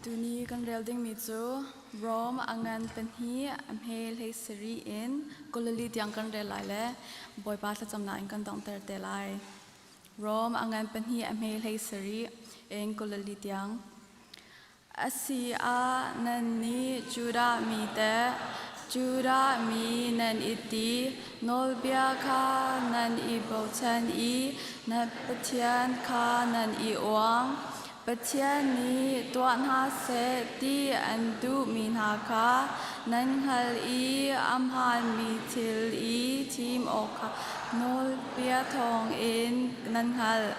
Tuni kan rel dingmi cu Rom a ngan pahnih a hme hlei sarih in Galilee tiang kan rel lai le Bawipa thlacamnak in kan donghter te lai. Rom a ngan pahnih a hme hlei sarih in Galilee tiang. A si ah nannih Judah mi teh Judah mi nan i ti, nawlbia kha nan i bochan i na Pathian kha nan i uang. Pathian nih tuah hna seh ti an duhmi hna kha nan hngalh i a hmaanmi thil i thim awkah nawlbia thawngin nan hngalh.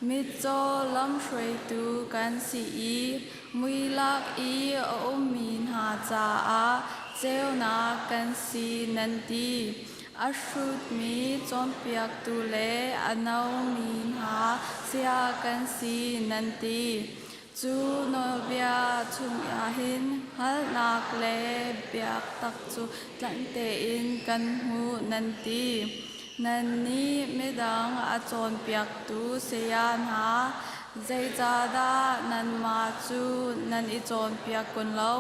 Mitcaw lamhruaitu kan si i muilak i a ummi hna caah ceunak kan si nan ti. A hrutmi cawnpiaktu le a nomi hna saya kan si nan ti. Cu nawlbia chungah hin hngalhnak le biaktak cu tlanh tein kan hmuh nan ti. Nannih midang a cawnpiaktu saya hna, zeicahdah nanmah cu nan i cawnpiak kun lo?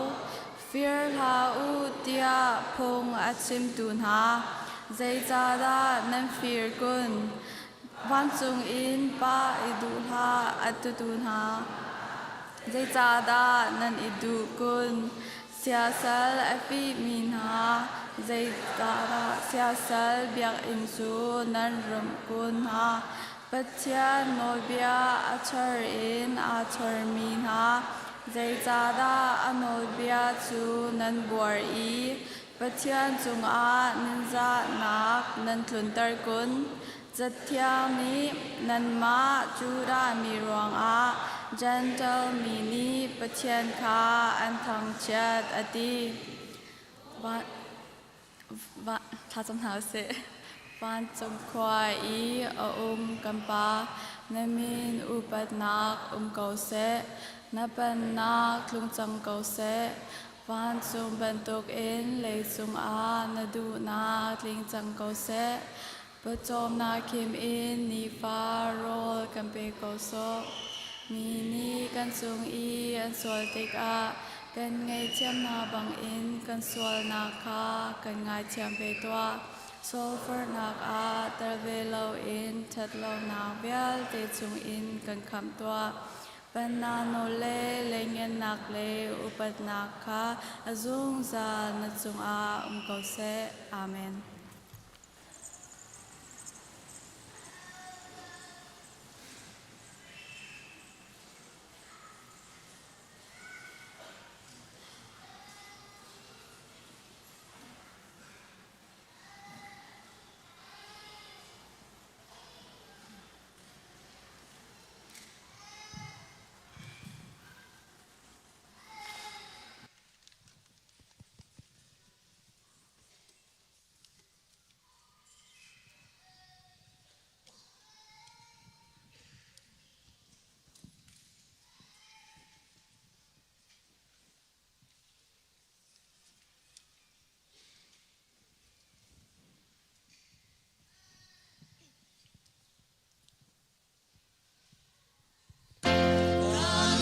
Fir hlah u tiah phung a chimtu hna, zeicahdah nan fir kun? Vancung in pa i duh hlah a tutu hna, zeicahdah nan i duh kun? Siasal a fihmi hna, zeicahdah siasal biakinn cu nan rumh kun hna? Pathian nawlbia a chor in aa chormi hna, zeicahdah a nawlbia cu nan buar i Pathian cungah ningzahnak nan tlunter kun? Cathiang nih nanmah Judah mi ruangah Jentail mi nih Pathian kha an thangchiat a ti. Thlacam hna usih. Vancung khua i a um kan Pa, na min upatnak um ko seh. Na pennak tlung cang ko seh. Vancung bantukin leicung ah na duhnak tling cang ko seh. Pawcawmnak khim in nifa rawl kan pe ko sawh. Mi nih kan cung i an sual tikah kan ngaihthiam hna bangin kan sualnak kha kan ngaithiam ve tuah. Sulfurnak ah tel ve loin ṭhatlonak vialte chungin kan khamh tuah. Pennak nawl le leingennak le upatnak kha a zungzal na cungah um ko seh. Amen.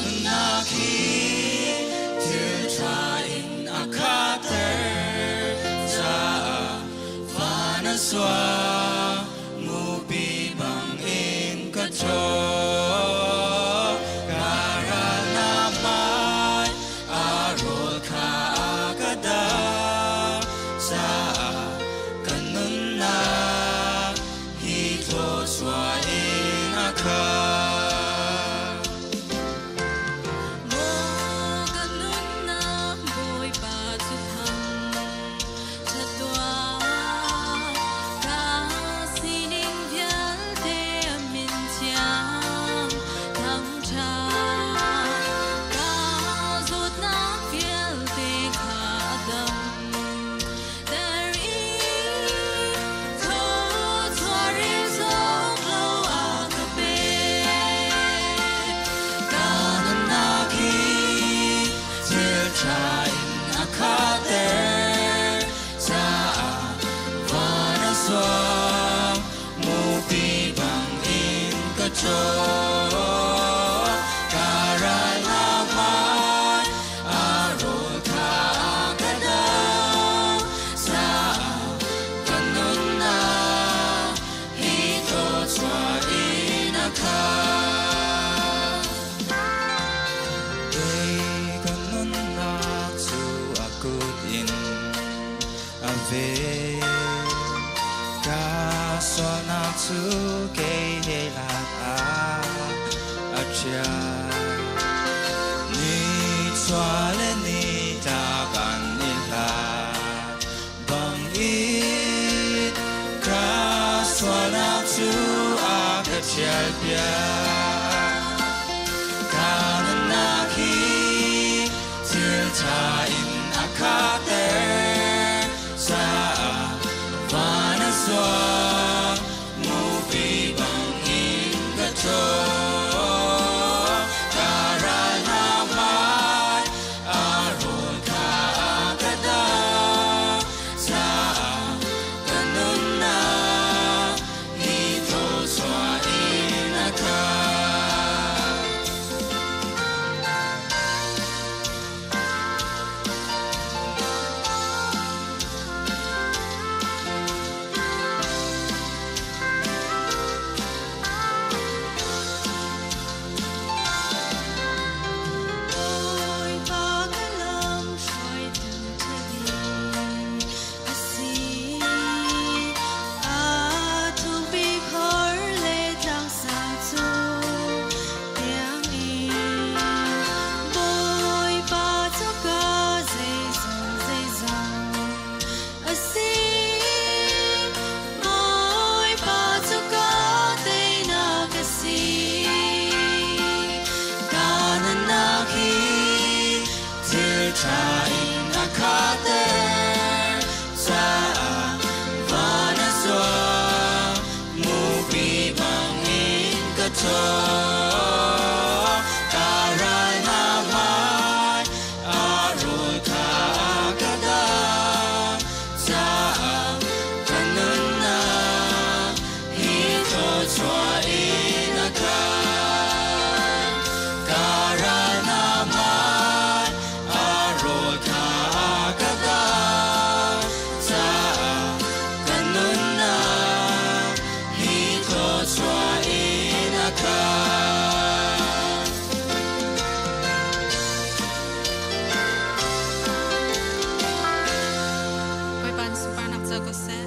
Nunnak hi thil ṭha in a khatter caah van a suak mupi bangin ka ṭhaw. Ka ral na hmai a rawl kha a ka dang caah kan nunnak hi thluachuah in a khat. Maw ka nunnak Bawipa cu thang ṭhat tuah. Ka sining vialte a min thiang thangṭhat. Ka zawtnak vialte kha a dam. There is Ka nunnak hi thil ṭha in a khatter caah van a suak mupi bangin ka ṭhaw. Ka ral hna hmai kei he lak ah a ṭhial. Ni chuah le ni tlak an i hlat bang in ka sualnak cu a ka ṭhial piak. Ka nunnak hi thil ṭha in a khahter caah van a zuang mupi bangin ka ṭhaw. Ka ral hna hmai a rawl kha a ka dang caah ka nunnak ni thawchuah in a khat. Bawipa ka lam hruaitu ṭha bik a si. A thukpi khor le tlangsang cung tiangin Bawipa cu ka zeizong zeizong a si. Bawipa cu ka teinak a si. Ka nunnak hi thil ṭha in a khahter caah van a zuang mupi bangin ka ṭhaw. Ka ral hna hmai a rawl kha a ka dang caah ka nunnak hi thawchuah in a khat. Ka ral hna hmai a rawl kha a ka dang caah ka nunnak hi thawchuah in a khat. Bawipa nih sunparnak co ko seh.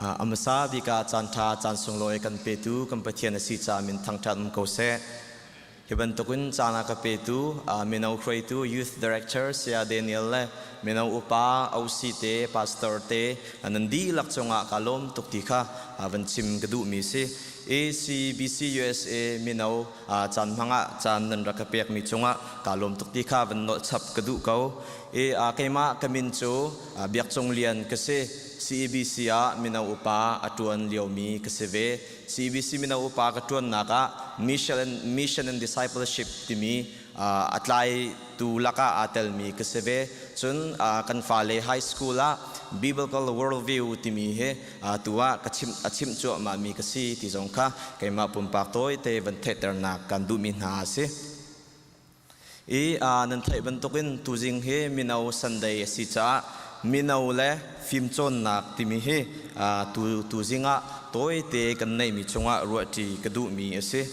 A hmasa bik ah caanṭha caan sunglawi kan petu kan Pathian a si caah min thangṭhat um ko seh. Hi bantukin caan a ka petu mino hruaitu Youth Director Saya Daniel le mino upa OC te pastor te nan dihlak cungah ka lawm tuk ti kha van chim ka duhmi si. ACBC USA mino caan hmang ah caan nan rak ka pekmi cungah ka lawm tuk ti kha van nolh chap ka duh ko. I keimah ka min cu Biak Cung Lian ka si. CEBC ah mino upa a ṭuan liomi ka si ve. CEBC mino upa ka ṭuannak ah Mission and, Mission and Discipleship timi a tlaitu lakah aa telmi ka si ve. Cun kan fale high school ah Biblical Worldview timi hi tu ah ka chimh a chimh cuahmahmi ka si ti zong kha keimah pumpak tawite van theihternak kan duhmi hna a si. I nan theih bantukin tuzing hi mino Sunday a si caah mino le fimcawnnak timi hi tu tuzing ah tawite kan neihmi chungah ruahṭi ka duhmi a si.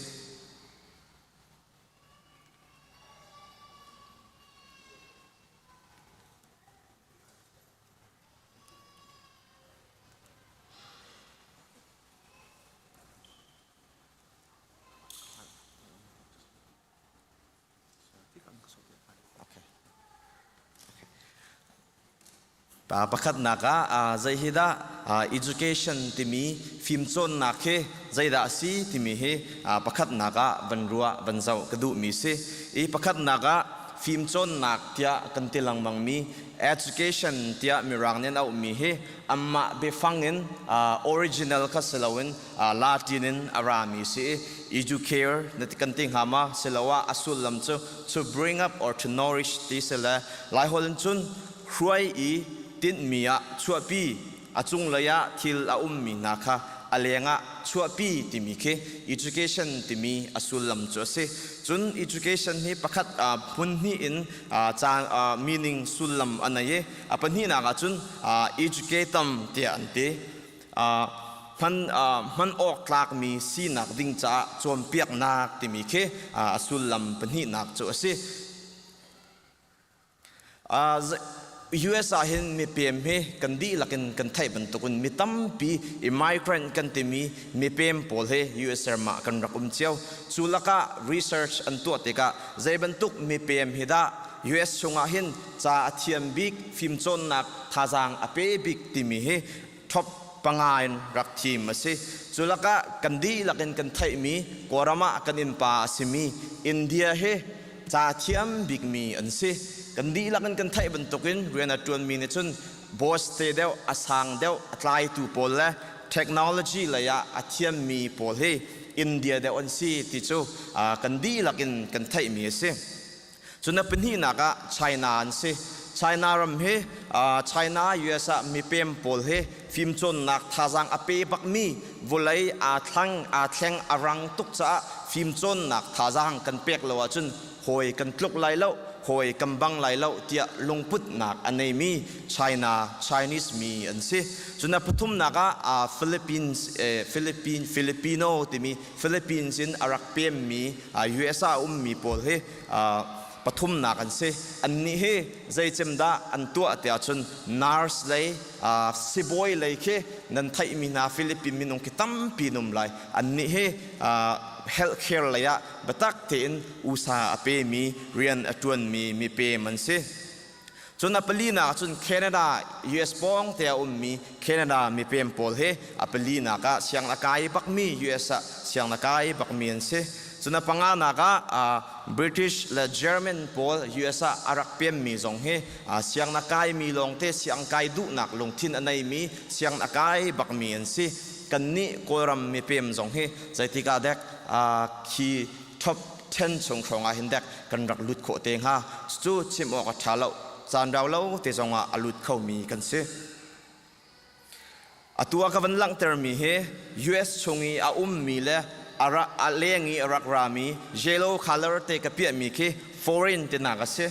Pakhatnak ah zei hi dah education timi fimcawnnak hi zeidah a si timi hi pakhatnak ah van ruah van zoh ka duhmi si. I pakhatnak ah fimcawnnak tiah kan ti lengmangmi education tiah mirang nih an auhmi hi amah biafang in original kha si loin Latin in a rami si i educare na kan ti hnga ma siloah a sullam cu to bring up or to nourish ti si le Laiholh in cun hruai i tinhmi ah chuahpi a cunglei ah thil a ummi hna kha a lengah chuahpi timi khi education timi a sullam cu a si. Cun education hi pakhat hmun hnih in caan meaning sullam a nei i a pahnihnak ah cun educatum tiah an ti. Hman hman awk tlakmi sinak ding caah cawnpiaknak timi khi a sullam pahnihnak cu a si. US ah hin mipem hi kan dihlak in kan theih bantukin mi tampi immigrant kan timi mipem pawl hi US ram ah kan rak um cio. Cu lakah research an tuah tikah zei bantuk mipem hi dah US chungah hin ca a thiam bik, fimcawnnak thazaang a pe bik timi hi top panga in rak thim a si. Cu lakah kan dihlak in kan theihmi Kawlram ah kan innpa a simi India hi ca thiam bikmi an si. Kan dihlak in kan theih bantukin rian a ṭuanmi nih cun boss te deuh, a sang deuh, a tlaitu pawl le technology lei ah a thiammi pawl hi India deuh an si ti cu kan dihlak in kan theihmi a si. Cun a pahnihnak ah China an si. China ram hi China US ah mipem pawl hi fimcawnnak thazaang a pe bakmi vawlei aa thlang aa thleng a rang tuk caah fimcawnnak thazaang kan pek lo ahcun hawi kan tluk lai lo hawi kan bang lai lo tiah lungputnak a neimi China Chinese mi an si. Cun a pathumnak ah Philippines Philippine Filipino timi Philippines in a rak pemmi US ah a ummi pawl hi pathumnak an si. Annih hi zeicem dah an tuah tiah cun nurse lei sibawi lei khi nan theihmi hna Philippine minung khi tampi an um lai. Annih hi healthcare lei ah biatak tein usa a pemi rian a ṭuanmi mipem an si. Cun a palinak ah cun Canada, US pawng te a ummi Canada mipem pawl hi a palinak ah siang a kai bakmi US ah siang a kai bakmi an si. Cun a panganak ah British le German pawl US ah a rak pemmi zong hi siang a kaimi lawngte siang kai duhnak lungthin a neimi siang a kai bakmi an si. Kannih Kawlram mipem zong hi zeitik ah dek khi top 10 chung hrawng ah hin dek kan rak lut khawh te hnga. Cu chim awk a ṭha lo. Caan rau lo te zong ah a lut khomi kan si. Atu ah ka van langhtermi hi US chung i a ummi le a leng i a rak rami yellow color te ka piahmi khi foreign tinak a si.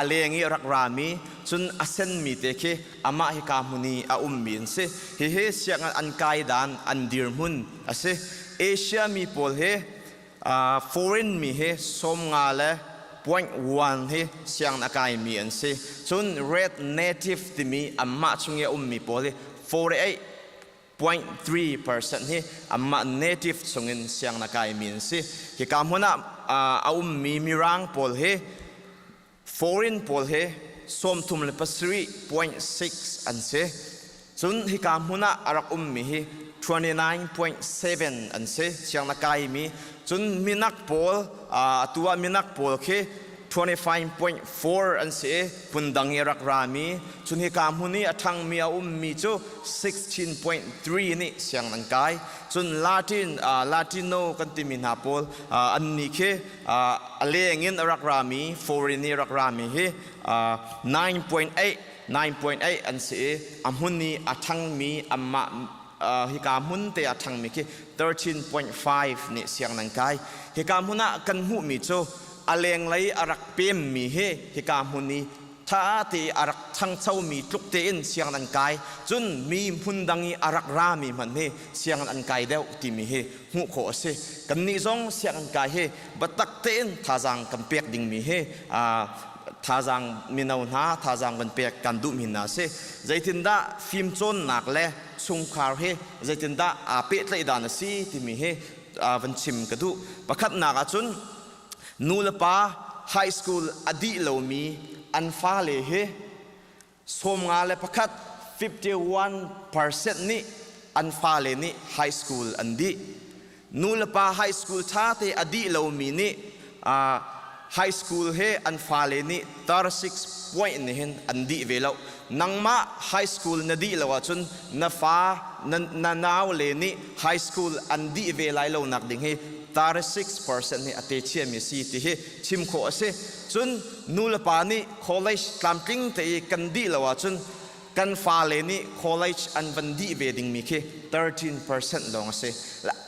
A leng i a rak rami cun a senmi te khi amah hika hmun i a ummi an si. Hihi sianginn an kai dan an dirhmun a si. Asia mi pawl hi Foreign mi hi 50 le point one hi sianginn a kaimi an si. Cun red native timi anmah chung i a ummi pawl hi 48.3% hi anmah native chungin sianginn a kaimi an si. Hika hmun ah a ummi Mirang pawl hi Foreign pawl hi 37.6 an si. Cun hika hmun ah a rak ummi hi 29.7 an si, sianginn a kaimi. Cun minak pawl, atu ah minak pawl khi 25.4 an si i phundang i a rak rami. Cun hika hmun i a ṭhangmi a ummi cu 16.3 nih sianginn an kai. Cun Latin, Latino kan timi hna pawl, annih khi a leng in a rak rami foreign i a rak rami hi 9.8 9.8 an si i a hmun i a ṭhangmi anmah hika hmun te a ṭhangmi khi 13.5 nih siang nan kai. Hika hmun ah kan hmuhmi cu a lenglei a rak pemmi hi hika hmun i ṭha te a rak ṭhangchomi tluk tein sianginn an kai cun mi hmun dang i a rak rami hmanh hi sianginn an kai deuh timi hi hmuh khawh a si. Kannih zong sianginn kai hi biatak tein thazaang kan pek dingmi hi thazaang mino hna thazaang kan pek kan duhmi hna a si. Zeitindah fimcawnnak le chungkhar hi zeitindah aa pehtlaih dan a si timi hi van chim ka duh. Pakhatnak ahcun nu le pa high school a dih lomi an fale hi 51 51% nih an fale nih high school an dih. Nu le pa high school ṭha te a dih lomi nih high school he an fale nih 36 point nih hin an dih ve lo. Nangmah high school na dih lo ahcun na fa na nau le nih high school an dih ve lai lo nak ding hi 36% hi a te chiami si ti hi chim khawh a si. Cun nu le pa nih college tlamtling te i kan dih lo ahcun kan fale nih college an van dih ve dingmi khi 13% lawng a si.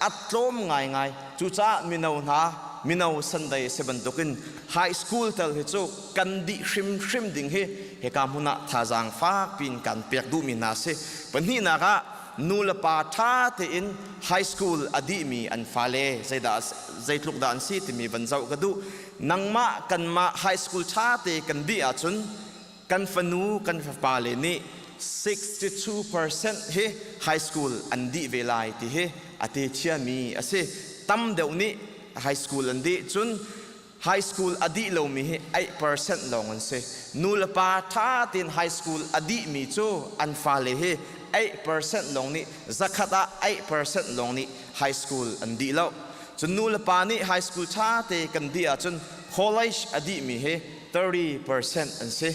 A tlawm ngaingai. Cucaah mino hna, mino Sunday a si bantukin high school tel hi cu kan dih hrimhrim ding hi hika hmun ah thazaang fak piin kan pek duhmi hna a si. Pahnihnak ah. nu le pa ṭha tein high school a dihmi an fale zeidah zeitluk dah an si timi van zoh ka duh. Nangmah kanmah high school ṭha te kan dih ahcun kan fanu kan fapale nih 62% hi high school an dih ve lai ti hi a te thiami a si. Tam deuh nih high school an dih cun high school a dih lomi hi 8% lawng an si. Nu le pa ṭha tein high school a dihmi cu an fale hi 8% lawng nih zakhat ah 8% lawng nih high school an dih lo. Cun nu le pa nih high school ṭha te kan dih ahcun college a dihmi hi 30% an si.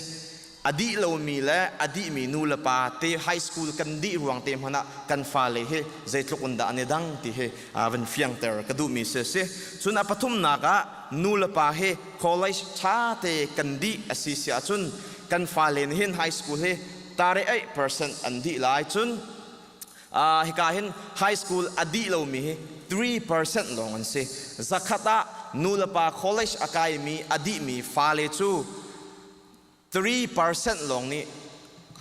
A dih lomi le a dihmi nu le pa te high school kan dih ruang te hmanh ah kan fale hi zeitluk in dah an i dang ti hi van fiangter ka duhmi si a si. Cun a pathumnak ah nu le pa hi college ṭha te kan dih a si si ahcun kan fale nih hin high school hi 38% an dih lai. Cun hika hin high school a dih lomi hi 3% lawng an si. Zakhat ah nu le pa college a kaimi a dihmi fale cu 3% lawng nih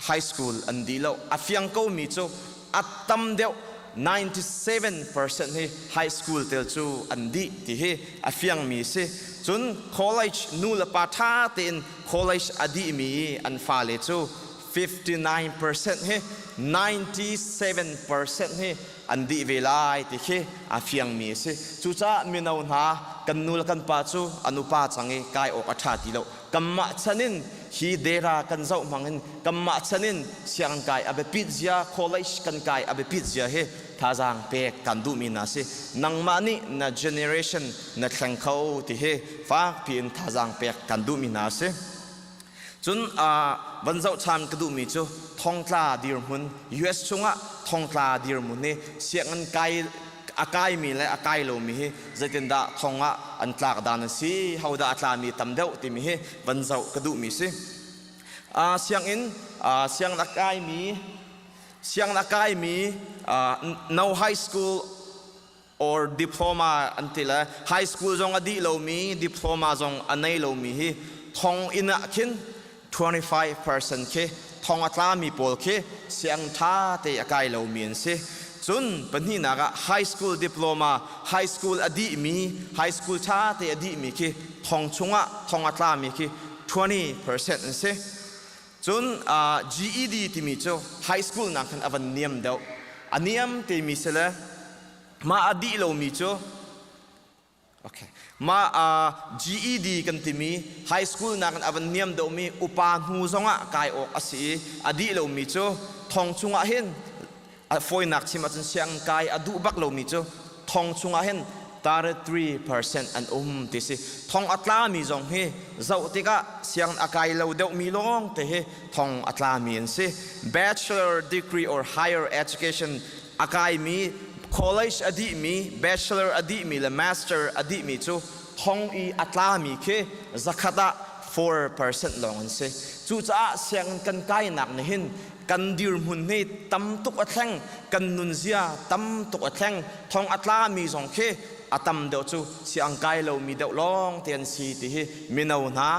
high school an dih lo. A fiang komi cu a tam deuh 97% hi high school tel cu an dih ti hi a fiangmi si. Cun college nu le pa ṭha tein college a dihmi an fale cu 59% hi 97% hi an dih ve lai ti khi a fiangmi a si. Cucaah mino hna kan nu le kan pa cu an upa cang i kai awk a ṭha ti lo. Kanmah chan in hi dera kan zoh hmang in kanmah chan in sianginn kai a biapit zia, college kan kai a biapit zia hi thazaang pek kan duhmi hna si. Nangmah nih na generation na thleng kho ti hi fakpi in thazaang pek kan duhmi hna si. Cun van zoh ṭhan ka duhmi cu thongtla dirhmun US chungah thongtla dirhmun hi sianginn kai a kaimi le a kai lomi hi zeitindah thong ah an tlak dan a si, hodah a tlami tam deuh timi hi van zoh ka duhmi si. Sianginn sianginn a kaimi sianginn a kaimi no high school or diploma an ti le high school zong a dih lomi diploma zong a nei lomi hi thong inn ah khin 25% khi thong a tlami pawl khi siang ṭha te a kai lomi an si. Cun pahnihnak ah high school diploma, high school a dihmi, high school ṭha te a dihmi khi thong chungah thong a tlami khi 20% an si. Cun GED timi cu high school nak khan a van niam deuh. A niam timi si le mah a dih lomi cu okay mah GED kan timi high school nakin a van niam deuhmi upa hnu zongah kai awk a si i a dih lomi cu thong chungah hin a fawinak chim ahcun sianginn kai a duh bak lomi cu thong chungah hin 33% an um ti si. Thong a tlami zong hi zoh tikah sianginn a kai lo deuhmi lawng te hi thong a tlami an si. Bachelor degree or higher education a kaimi college a dihmi bachelor a dihmi le master a dihmi cu thong i a tlami khi zakhat ah 4% lawng an si. Cucaah sianginn kan kainak nih hin kan dirhmun hi tam tuk a thleng, kan nunzia tam tuk a thleng. Thong a tlami zong khi a tam deuh cu siang kai lomi deuh lawng te an si ti hi mino hna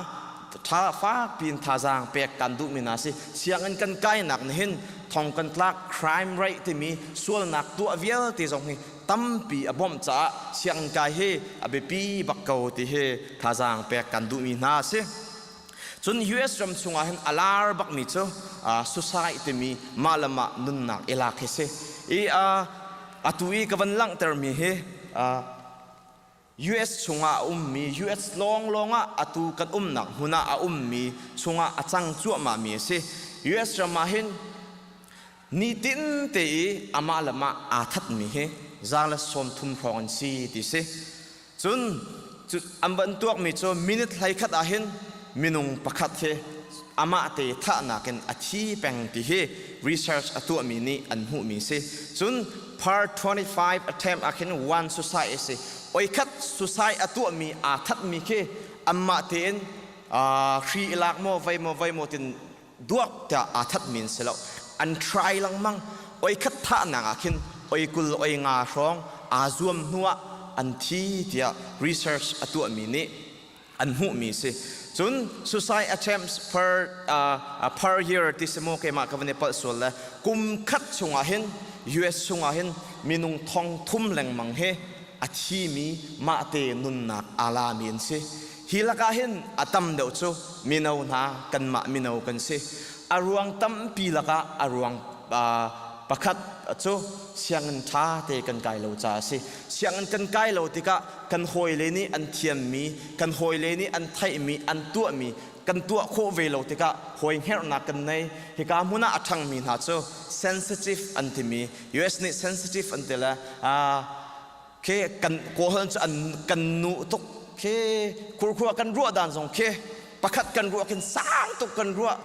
tha fak piin thazaang pek kan duhmi hna si. Sianginn kan kainak nih hin thong kan tlak crime rate timi sualnak tuah vialte zong hi tampi a bawmh caah sianginn kai hi a biapi bak ko ti hi thazaang pek kan duhmi hna a si. Cun US ram chungah hin a lar bakmi cu suicide timi mah le mah nunnak i lak hi si. I atu i ka van langhtermi hi US chungah a ummi, US lawnglawng ah atu kan umnak hmun ah a ummi chungah a cang cuahmahmi a si. US ram ah hin nitin te i amah le mah aa thatmi hi 130 hrawng an si ti si. Cun an van tuakmi cu minute 11 ah hin minung pakhat hi amah te thahnak in a thi peng ti hi research a tuahmi nih an hmuhmi si. Cun per 25 attempt ah khin one suicide a si. Oikhat suicide a tuahmi aa thatmi khi anmah tein hri i lak maw vei maw vei maw tin duak tiah aa thatmi an si lo. An try lengmang. Oi khat thahnak ah khin oi 20 oi 50 hrawng aa zuam hnuah an thi tiah research a tuahmi nih an hmuhmi si. Cun suicide attempts per year ti si mu keimah ka van i palh sual le kum khat chungah hin. US chungah hin minung thong thum lengmang he a thimi mahte nunnak aa lami an si. Hi lakah hin a tam deuh cu mino hna kanmah mino kan si. A ruang tampi lakah a ruang pakhat cu sianginn ṭha te kan kai lo caah a si. Sianginn kan kai lo tikah kan hawile nih an thiammi, kan hawile nih an theihmi, an tuahmi kan tuah khawh ve lo tikah hawi hngerhnak kan nei. Hika hmun ah a ṭhangmi hna cu sensitive an timi, US nih sensitive an ti le khi kan Kawlholh cu an kan nu tuk khi khurkhua kan ruah dan zong khi pakhat kan ruah khin sang tuk kan ruah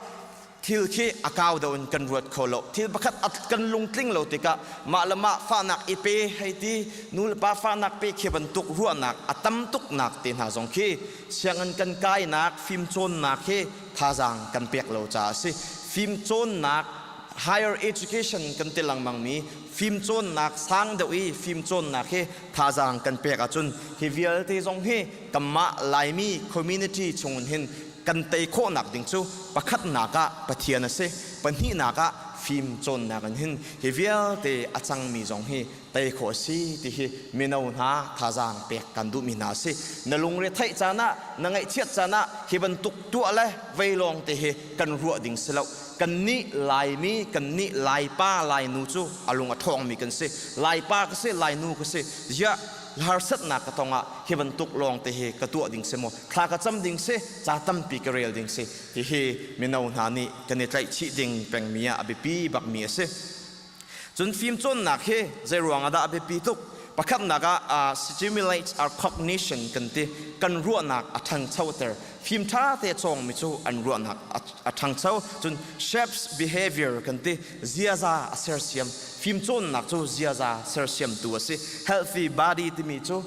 thil khi a kau deuh in kan ruat kho lo thil pakhat kan lungtling lo tikah mah le mah fahnak i pe hei ti nu le pa fahnak pe khi bantuk ruahnak a tam tuk nak te hna zong khi sianginn kan kainak fimcawnnak hi thazaang kan pek lo caah a si fimcawnnak higher education kan ti lengmang mi fimcawnnak sang deuh i fimcawnnak hi thazaang kan pek ahcun hi vialte zong hi kanmah Laimi community chungin hin kan tei khawhnak ding cu pakhatnak ah Pathian a si pahnihnak ah fimcawnnak in hin hi vialte a cangmi zong hi tei khawh a si ti hi mino hna thazaang pek kan duhmi hna a si na lungre theih caan ah na ngaihchiat caan ah hi bantuk tuah le vei lawng te hi kan ruah ding si lo kannih Laimi kannih Laipa Lainu cu a lung a ṭhawngmi kan si Laipa ka si Lainu ka si ziah harsatnak ka tong ah hi bantuk lawng te hi ka tuah ding si maw thla ka cam ding si ca tampi ka rel ding si hihi mino hna nih kan i tlaihchih ding pengmi ah a biapi bakmi a si Cun fimcawnnak hi zeiruang ah dah a biapi tuk? Pakhatnak ah stimulates our cognition kan ti. Kan ruahnak a ṭhangchoter. Fim ṭha te cawngmi cu an ruahnak a ṭhangcho. Cun shapes behavior kan ti. Ziaza a sersiam. Fimcawnnak cu ziaza sersiamtu a si. Healthy body timi cu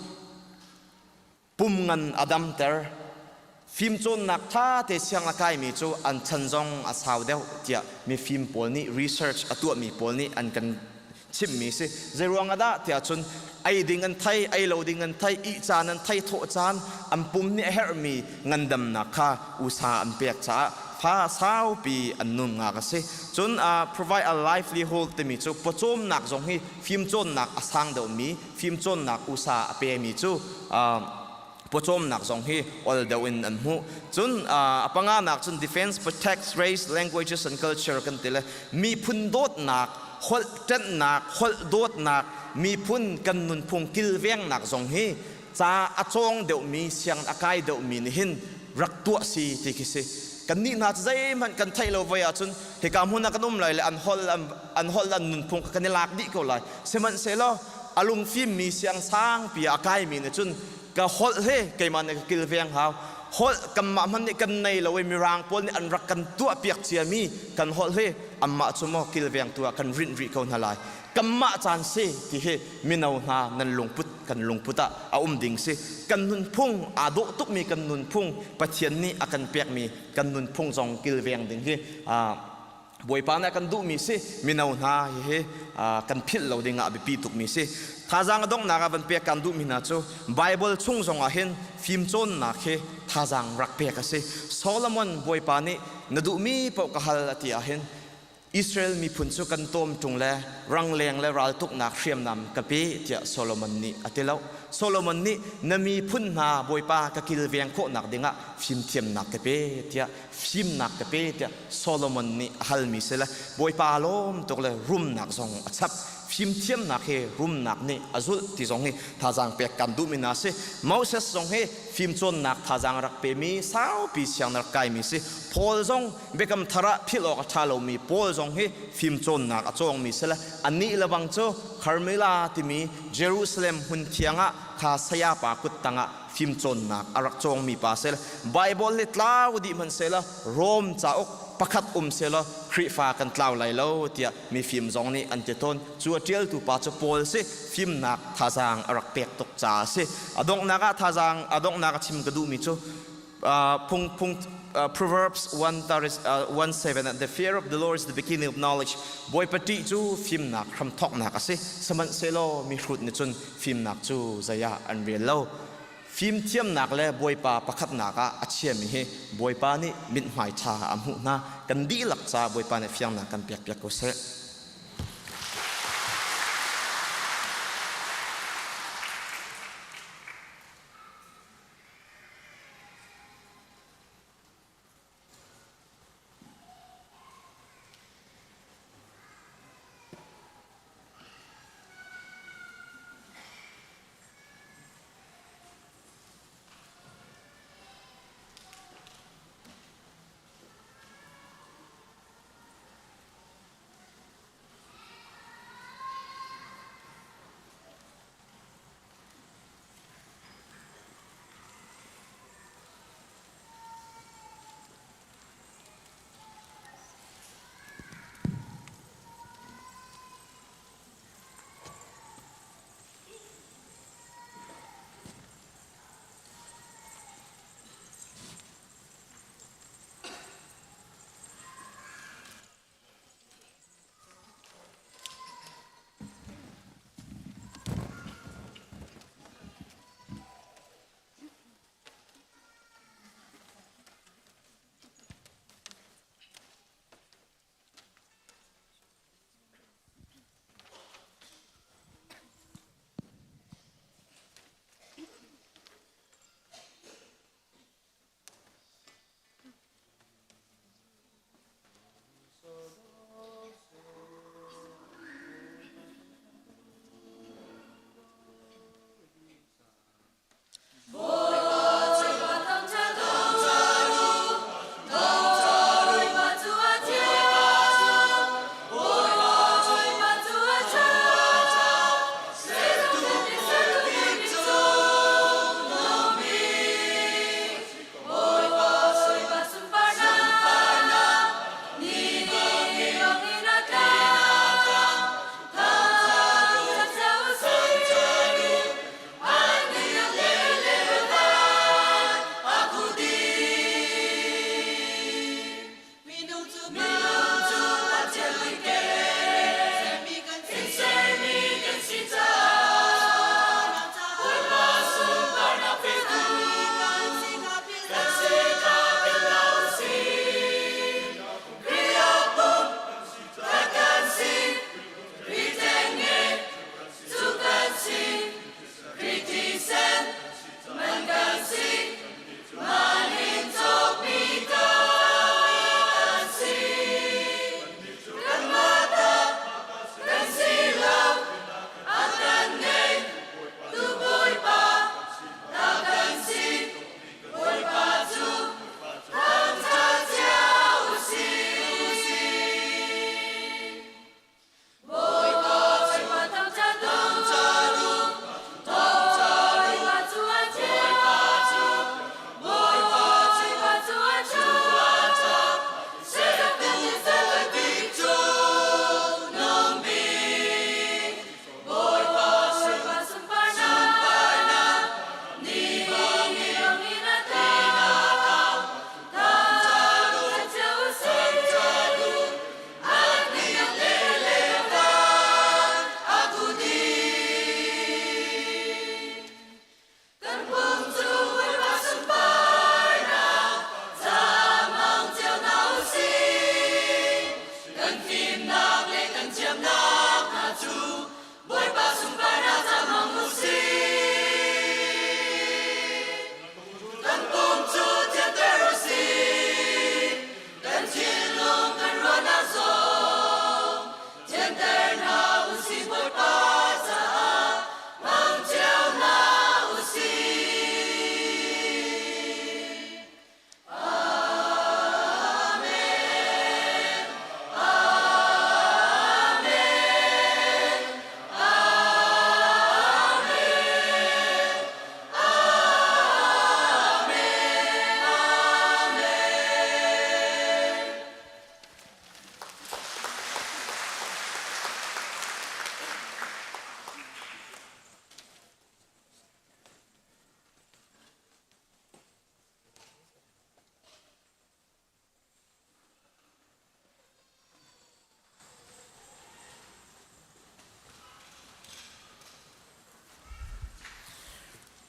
pum ngan a damter. Fimcawnnak ṭha te siang a kaimi cu an chan zong a sau deuh tiah mifim pawl nih research a tuahmi pawl nih an kan chimhmi si. Zeiruang ah dah tiah cun ei ding an thei, ei lo ding an thei, ih caan an thei, thawh caan an pum nih a herhmi ngandamnak kha usa an pek caah fa saupi an nunnak a si. Cun provide a livelihood timi cu pawcawmnak zong hi fimcawnnak a sang deuhmi fimcawnnak usa a pemi cu pawcawmnak zong hi ol deuh in an hmuh. Cun a panganak cun defense protects race, languages and culture kan ti le miphun dawtnak, holh ṭanhnak, holh dawtnak, miphun kan nunphung kilvengnak zong hi ca a cawng deuhmi, sianginn a kai deuhmi nih hin rak tuah si ti khi si. Kannih hna cu zeihmanh kan theih lo voi ahcun hika hmun ah kan um lai le an holh an holh an nunphung kan i lak dih ko lai. Sihmanhsehlaw a lungfimmi siang sangpi ah a kaimi nih cun ka holh he keimah nih ka kilveng hau holh kanmah hmanh nih kan nei lo i mirang pawl nih an rak kan tuahpiak ciami kan holh hi anmah cu maw kilvengtu ah kan rinh rih ko hna lai kanmah caan si ti hi mino hna nan lungput kan lungput ah a um ding si kan nunphung aa dawh tukmi kan nunphung Pathian nih a kan pekmi kan nunphung zong kilveng ding hi Bawipa nih a kan duhmi si mino hna hihi kan philh lo ding ah a biapi tukmi si. Thazaang a donghnak ah van pek kan duhmi hna cu Bible chung zong ah hin fimcawnnak hi thazaang rak pek a si. Solomon Bawipa nih na duhmi paoh ka hal a ti ah hin Israel miphun cu kan tawm ṭung le rangleng le raltuknak hriamnam ka pe tiah Solomon nih a ti lo. Solomon nih na miphun hna Bawipa ka kilveng khawhnak dingah fimthiamnak ka pe tiah fimnak ka pe tiah Solomon nih a halmi si le Bawipa lawm tuk le rumnak zong a chap fimthiamnak hi rumnak nih a zulh ti zong hi thazaang pek kan duhmi hna si Moses zong hi fimcawnnak thazaang rak pemi saupi siang rak kaimi si Paul zong biakam thar ah philh awk a ṭha lomi Paul zong hi fimcawnnak a cawngmi si le anih lebang cu Carmela timi Jerusalem hmun thiang ah kha sayapa kut tangah fimcawnnak a rak cawngmi pa sel Bible hi tlau dih hmanhsehlaw Rom cauk pakhat um selaw Khrihfa kan tlau lai lo tiah mifim zong nih an ti tawn cu a ṭialtu pa cu Paul si fimnak thazaang a rak pek tuk caah a si a donghnak ah thazaang a donghnak a chim ka duhmi cu phung phung Proverbs 1 1 7 the fear of the Lord is the beginning of knowledge Bawipa ṭih cu fimnak hramthawknak a si sihmanhsehlaw mihrut nih cun fimnak cu zei ah an rel lo fimthiamnak le Bawipa pakhatnak ah a chiami hi Bawipa nih mithmai ṭha a hmuh hna kan dihlak ca Bawipa nih fiangnak kan pekpiak ko seh.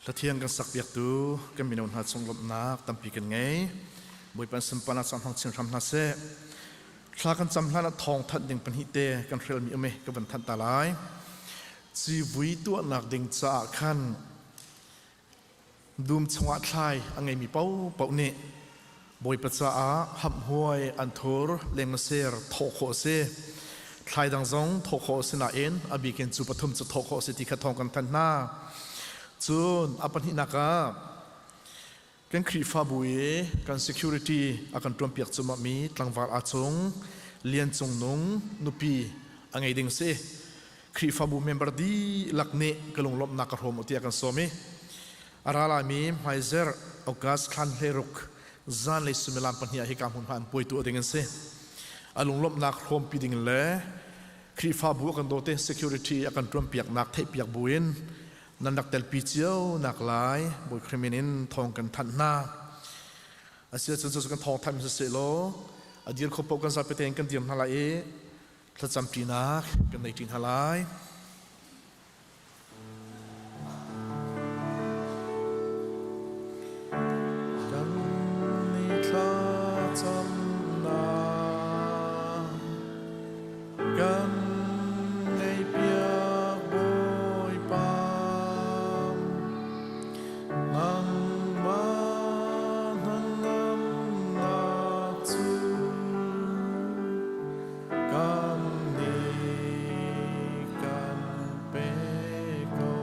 Hlathiang kan sakpiaktu kan mino hna cung lawmhnak tampi kan ngei. Bawipa sunparnak caan hmang chin hram hna seh. Thla kan cam hlan ah thawng thanh ding pahnih te kan hrelmi um i ka van thanh ta lai. Civui tuahnak ding caah khan dum chungah thlai a ngeimi paohpaoh nih Bawipa caah hamhhuai anthur lengmaser thawh khawh a si. Thlai dang zong thawh khawh a si nain a bikin cu pathum cu thawh khawh a si ti kha thawng kan thanh hna. Cun a pahnihnak ah kan Khrihfabu i kan security a kan ṭuanpiak cuahmahmi tlangval aa cung Lian Cung Nung nupi a ngei ding si. Khrihfabu member dihlak nih ka lunglawmhnak ka hrawm u tiah kan sawm i A ra laimi hmaizerh August thlan hleiruk zanlei suimilam pahnih ah hika hmunhma an puaitu ding an si. A lunglawmhnak hrawmpi ding le Khrihfabu a kan dawte security a kan ṭuanpiaknak theihpiak buin nan rak telpi cio nak lai Bawi Khrih min in thawng kan thanh hna. Asiahcun cu kan thawng thanh siseh law a dir kho paoh kan zapi tein kan dir hna lai i thlacamṭinak kan nei ṭi hna lai. Kan i thlacamnak kan ngeihpiak Bawipa. Nangmah hnangamnak cu kan nih kan pe ko.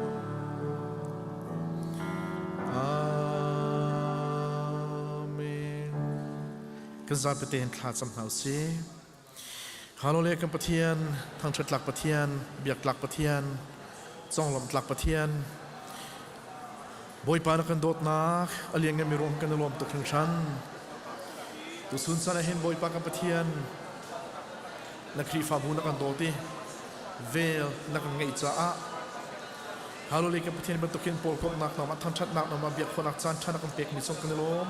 Amen. Kan zapi tein thla cam hna usih. Hallelujah kan Pathian, thangṭhat tlak Pathian, biak tlak Pathian, conglawmh tlak Pathian, Bawipa na kan dawtnak a liannganmi ruang kan i lawm tuk hringhran. Tuchun caan ah hin Bawipa kan Pathian na Khrihfabu na kan dawt i vel na kan ngeih caah Hallelujah kan Pathian bantuk hin pawl komhnak nangmah thangṭhatnak nangmah biak khawhnak caan ṭha na kan pekmi cung kan i lawm.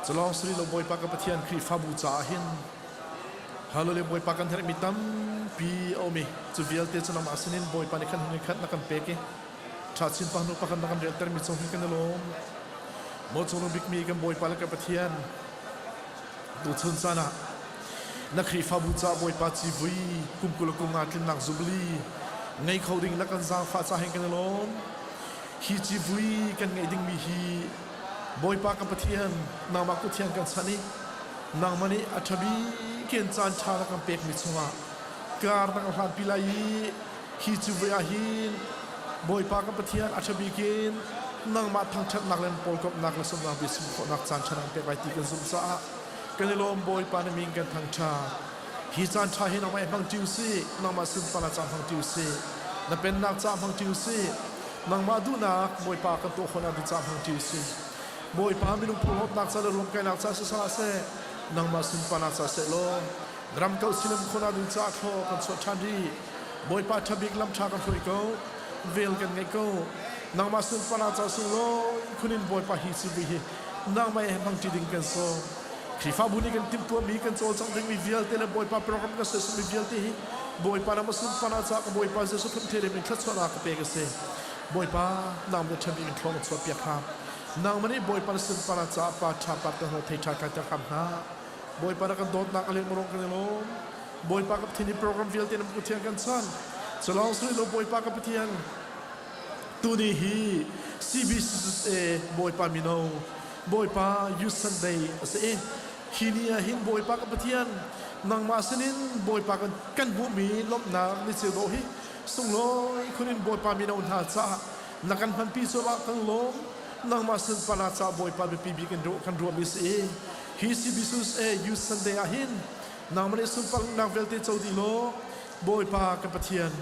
Culawng si lo Bawipa kan Pathian Khrihfabu caah hin Hallelujah Bawipa kan herhmi tampi a um i cu vialte cu nangmah sinin Bawipa nih khan hun khat na kan pek i ṭha chin pa hnu pakhat na kan reltermi cung hin kan i lawm. Maw cungnung bikmi kan Bawipa le kan Pathian tuchun caan ah na Khrihfabu caah Bawipa civui kum 20 kum nga tlinnak jubilee ngei kho ding na kan zaangfah caah hin kan i lawm. Hi civui kan ngeih dingmi hi Bawipa kan Pathian nangmah kut thiang kan chanh i nangmah nih a ṭha bik in caan ṭha na kan pekmi chungah kar na kan hlanpi lai i hi civui ah hin Bawipa kan Pathian a ṭha bik in nangmah thangṭhatnak le pawlkomhnak le sumnak bia chim khawhnak caan ṭha na kan pek lai ti kan zumh caah kan i lawm. Bawipa na min kan thangṭhat. Hi caan ṭha hi nangmah i hmang ṭi usih, nangmah sunparnak caan hmang ṭi usih, na pennak caah hmang ṭi usih, nangmah duhnak Bawipa kan tuah khawhnak ding caah hmang ṭi usih. Bawipa minung phurhlawtnak ca le ruamkainak ca si hlah seh, nangmah sunparnak ca seh law, ram kauh sinam khawhnak ding caah thlaw kan chuah ṭhan rih. Bawipa ṭha bik lam ṭha kan hruai ko, vel kan ngeih ko. Nangmah sunparnak ca sunglawi khun in Bawipa hi civui hi nangmah he hmang ṭi ding kan sawm. Khrihfabu nih kan timhtuahmi kan cawlcangh dingmi vialte le Bawipa program kan sersiammi vialte hi Bawipa ram a sunparnak caah ka Bawipa Jesuh Khrih thilrim in thluachuahnak ka pek a si. Bawipa nang nih ṭha bik in thlawng chuah piak hram. Nangmah nih Bawipa na sunparnak caah pa ṭha pa kan thei ṭha kai ter hram hna. Bawipa na kan dawtnak a lengmang kan i lawm. Bawipa ka Pathian hi program vialte na Pathian kan chan. Culawng sui lo Bawipa ka Pathian tuni hi CBCUSA Bawipa mino Bawipa Youth Sunday a si i hi ni ah hin Bawipa ka Pathian nangmah sinin Bawipa kan kan hmuhmi lawmhnak ni ceu dawh hi sunglawi khun in Bawipa mino hna caah na kan hmanpi cuahmah kan lawm. Nangmah sunparnak caah Bawipa biapi bik in kan ruahmi si i hi CBCUSA Youth Sunday ah hin nangmah nih sunparnak vialte co dih law Bawipa kan Pathian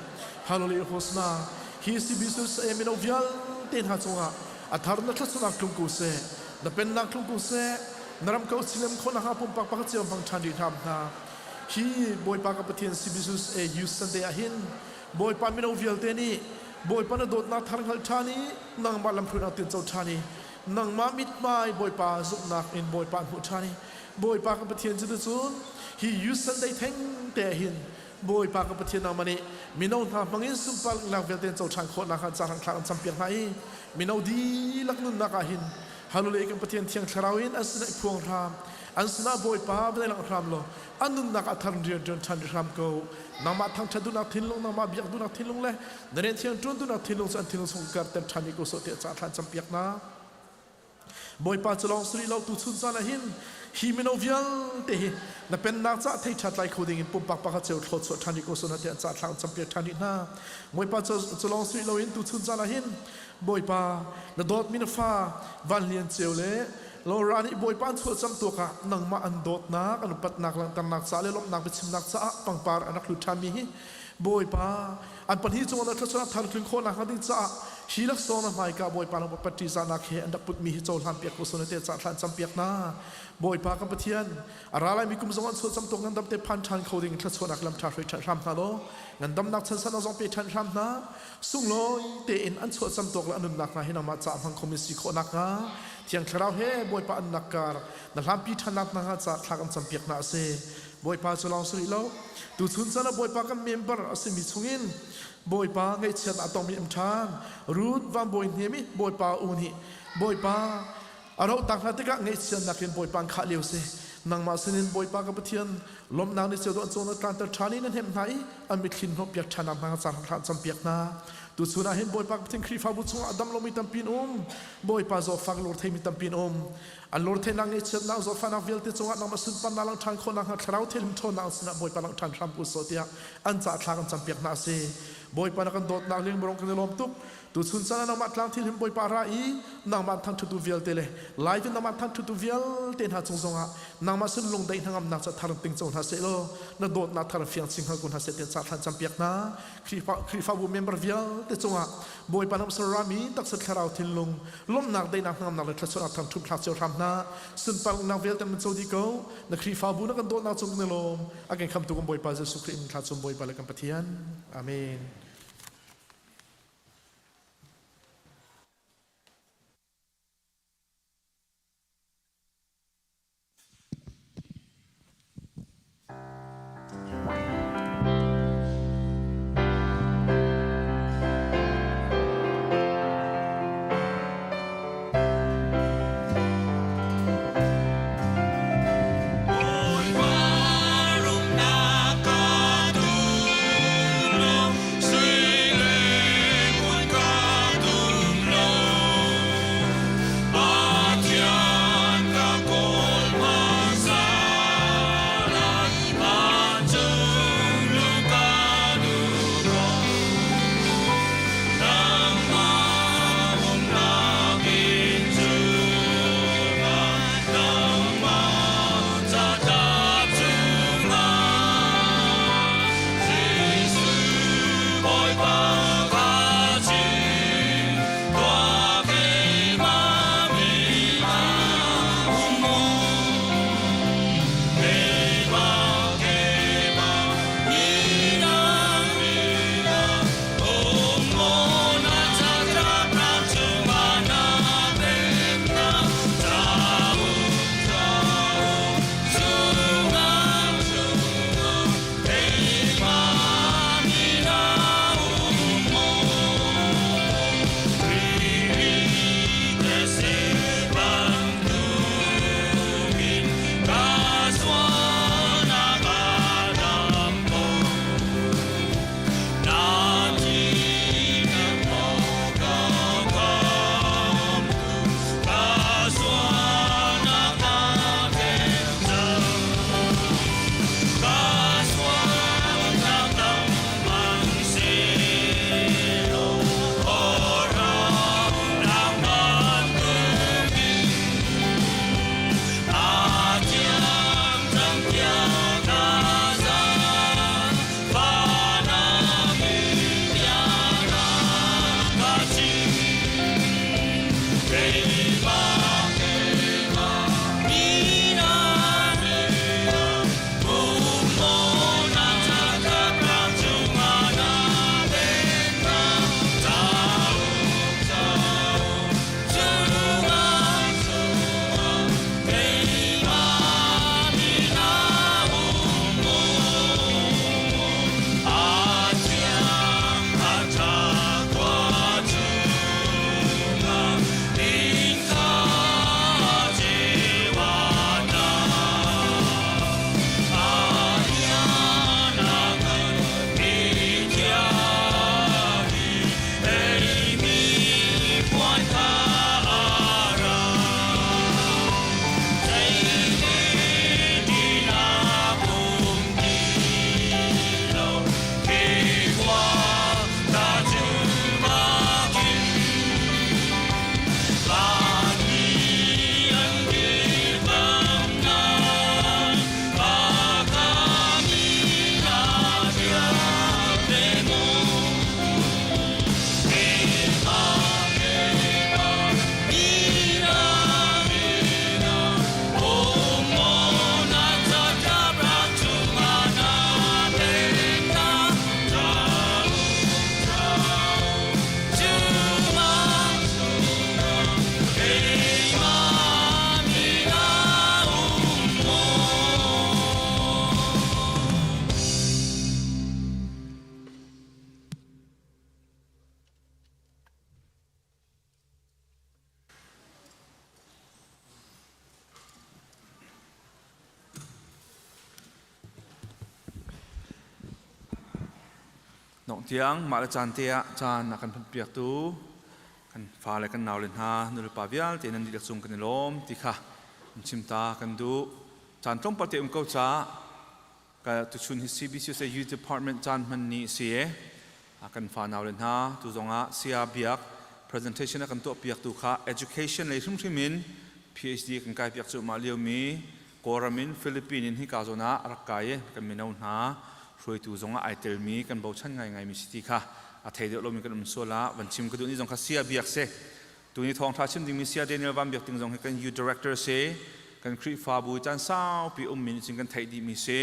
Hallelujah Hosna hi CBCUSA mino vialte hna cungah a thar na thluachuahnak tlung ko seh, na pennak tlung ko seh, na ram ko silem khawh nakhnga pumpak pakhat cio hmang ṭhan rih hram hna. Hi Bawipa ka Pathian CBCUSA Youth Sunday ah hin Bawipa mino vialte nih Bawipa na dawtnak thar hngalh ṭhan i nangmah lamhruainak tinco ṭhan i nangmah mithmai Bawipa zumhnak in Bawipa an hmuh ṭhan i Bawipa kan Pathian cu cun hi Youth Sunday theng te ah hin. Bawipa ka Pathian nangmah nih mino hna hmangin sunparnak vialte co ṭhan khawhnak ah cahrang thlak an campiak hna i mino dihlak nunnak ah hin Hallelujah kan Pathian Thiang Thlarau in an sinah i phuang hram an sinah Bawipa vawlei langh hram law an nunnak ah thar rian ṭuan ṭhan hram ko. Nangmah thangṭhat duhnak thinlung, nangmah biak duhnak thinlung le na rian thiang ṭuan duhnak thinlung cu an thinlung chung karter ṭhan rih ko sawh tiah ca thlan campiak hna. Bawipa cu lawng si rih lo tuchun caan ah hin hi mino vialte hi na pennak caah thei ṭha tlai kho ding in pumpak pakhat cio thlawt chuah ṭhan rih ko sawh hna tiah ca thlang campiak ṭhan rih hna. Bawipa cu lawng si rih loin tuchun caan ah hin Bawipa na dawtmi na fa Van Lian Ceu le Laura nih Bawipa an chuah cam tuak ah nangmah an dawtnak an upatnak langhternak ca le lawmhnak biachimnak caah pangpar an rak hlut ṭhanmi hi Bawipa an pahnih cungah na thluachuah thar tlun khawhnak hnga ding caah hi laksawng na hmaika Bawipa na patti zahnak he an rak putmi hi cohlan piak ko sawh na te cah thlan campiak hna. Bawipa kan Pathian, a ra laimi kum zong an chuah cam tuk ngandam te phan ṭhan kho ding thluachuahnak lam ṭha hruai ṭhan hram hna law ngandamnak chansan zong pe ṭhan hram hna. Sunglawi tein an chuah cam tawk le an nunnak hna hi nangmah caah hmang khomi si khawhnak hnga Thiang Thlarau he Bawipa an nak kar na hlanpi ṭhannak hna hnga caah thla kan campiak hna a si. Bawipa cu lawng si rih lo. Tuchun caan ah Bawipa kan member a simi chungin Bawipa ngaihchiat a tongmi um ṭhan. Ruth Van Bawi Hnem i Bawipa u nih Bawipa a rohtak hna tikah ngaihchiatnak in Bawipa an khah lio si. Nangmah sinin Bawipa ka Pathian lawmhnak nih ceu an cung na tlanter ṭhan i na hnemh hna i an mitthli hnawhpiak ṭhan hna caan hlah campiak hna. Tuchun ah hin Bawipa ka Pathian Khrihfabu chungah a dam lomi tampi an um. Bawipa zawtfak lawr theimi tampi an um. An lawr theihnak ngaihchiatnak zawtfahnak vialte cungah nangmah sunparnak lang ṭhan khawhnak hnga thlarau thianghlim ṭhawnnak an sinah Bawipa lang ṭhan hram ko sawh tiah an cah thla kan campiak hna a si. Bawipa na kan dawtnak lengmurong kan i lawm tuk. Tuchun caan ah nangmah tlang thil hin Bawipa ra i nangmah thangṭhattu vialte le live in nangmah thangṭhattu vialte hna cung zongah nangmah sin lungdaih hnangamnak ca thar ting co hna seh law na dawtnak thar fiang chin hngal ko hna seh tiah ca thlan campiak hna. Khrihfabu member vialte cungah Bawipa nam rami taksa thlarau thinlung lawmhnak daihnak hnangamnak le thluachuahnak thang ṭhum thlak cio hram hna. Sunparnak vialte nan co dih ko. Na Khrihfabu na kan dawtnak cung kan i lawm. A kan khamtu kan Bawipa Jesuh Khrih in thla cung Bawipa le kan Pathian. Amen. Bawipa rumnak ka tum lo, sui le ngun ka tum lo. Pathian ka kawl hmasa lai, vancung lung ka duh ko. Nangmah umnak inn chungah, nangmah catlap chungah, Jesuh Bawipa ka chim, tuah keimah min ah um mu. Keimah, keimah, minang, minang, um mu na catlap ram chungah na pennak, cauk, cauk, chungah, chungah, keimah min ah um mu. Dongh tiang mah le caan te ah caan a kan phanpiaktu kan fale kan naule hna nulepa vialte nan dihlak cung kan i lawm ti kha in chim ta kan duh. Caan tlawmpal te um ko caah ka tuchun hi CBCUSA Youth Department caan hman ni si e. Kan fa naule hna tu zongah Saya Biak presentation a kan tuah piaktu kha education lei hrimhrim in PhD kan kai piak cu mah lio mi Kawlram in Philippine in hika zawn ah a rak kai i kan mino hna hruaitu zong ah ai telmi kan bochan ngaingaimi si ti kha a thei deuh lomi kan um sual ah van chim ka duh ni zong kha sia biak si. Tuni thawngtha chim dingmi sia Daniel Van Biak Ting zong hi kan youth director si. Kan Khrihfabu caan saupi ummi nih cun kan theih dihmi si.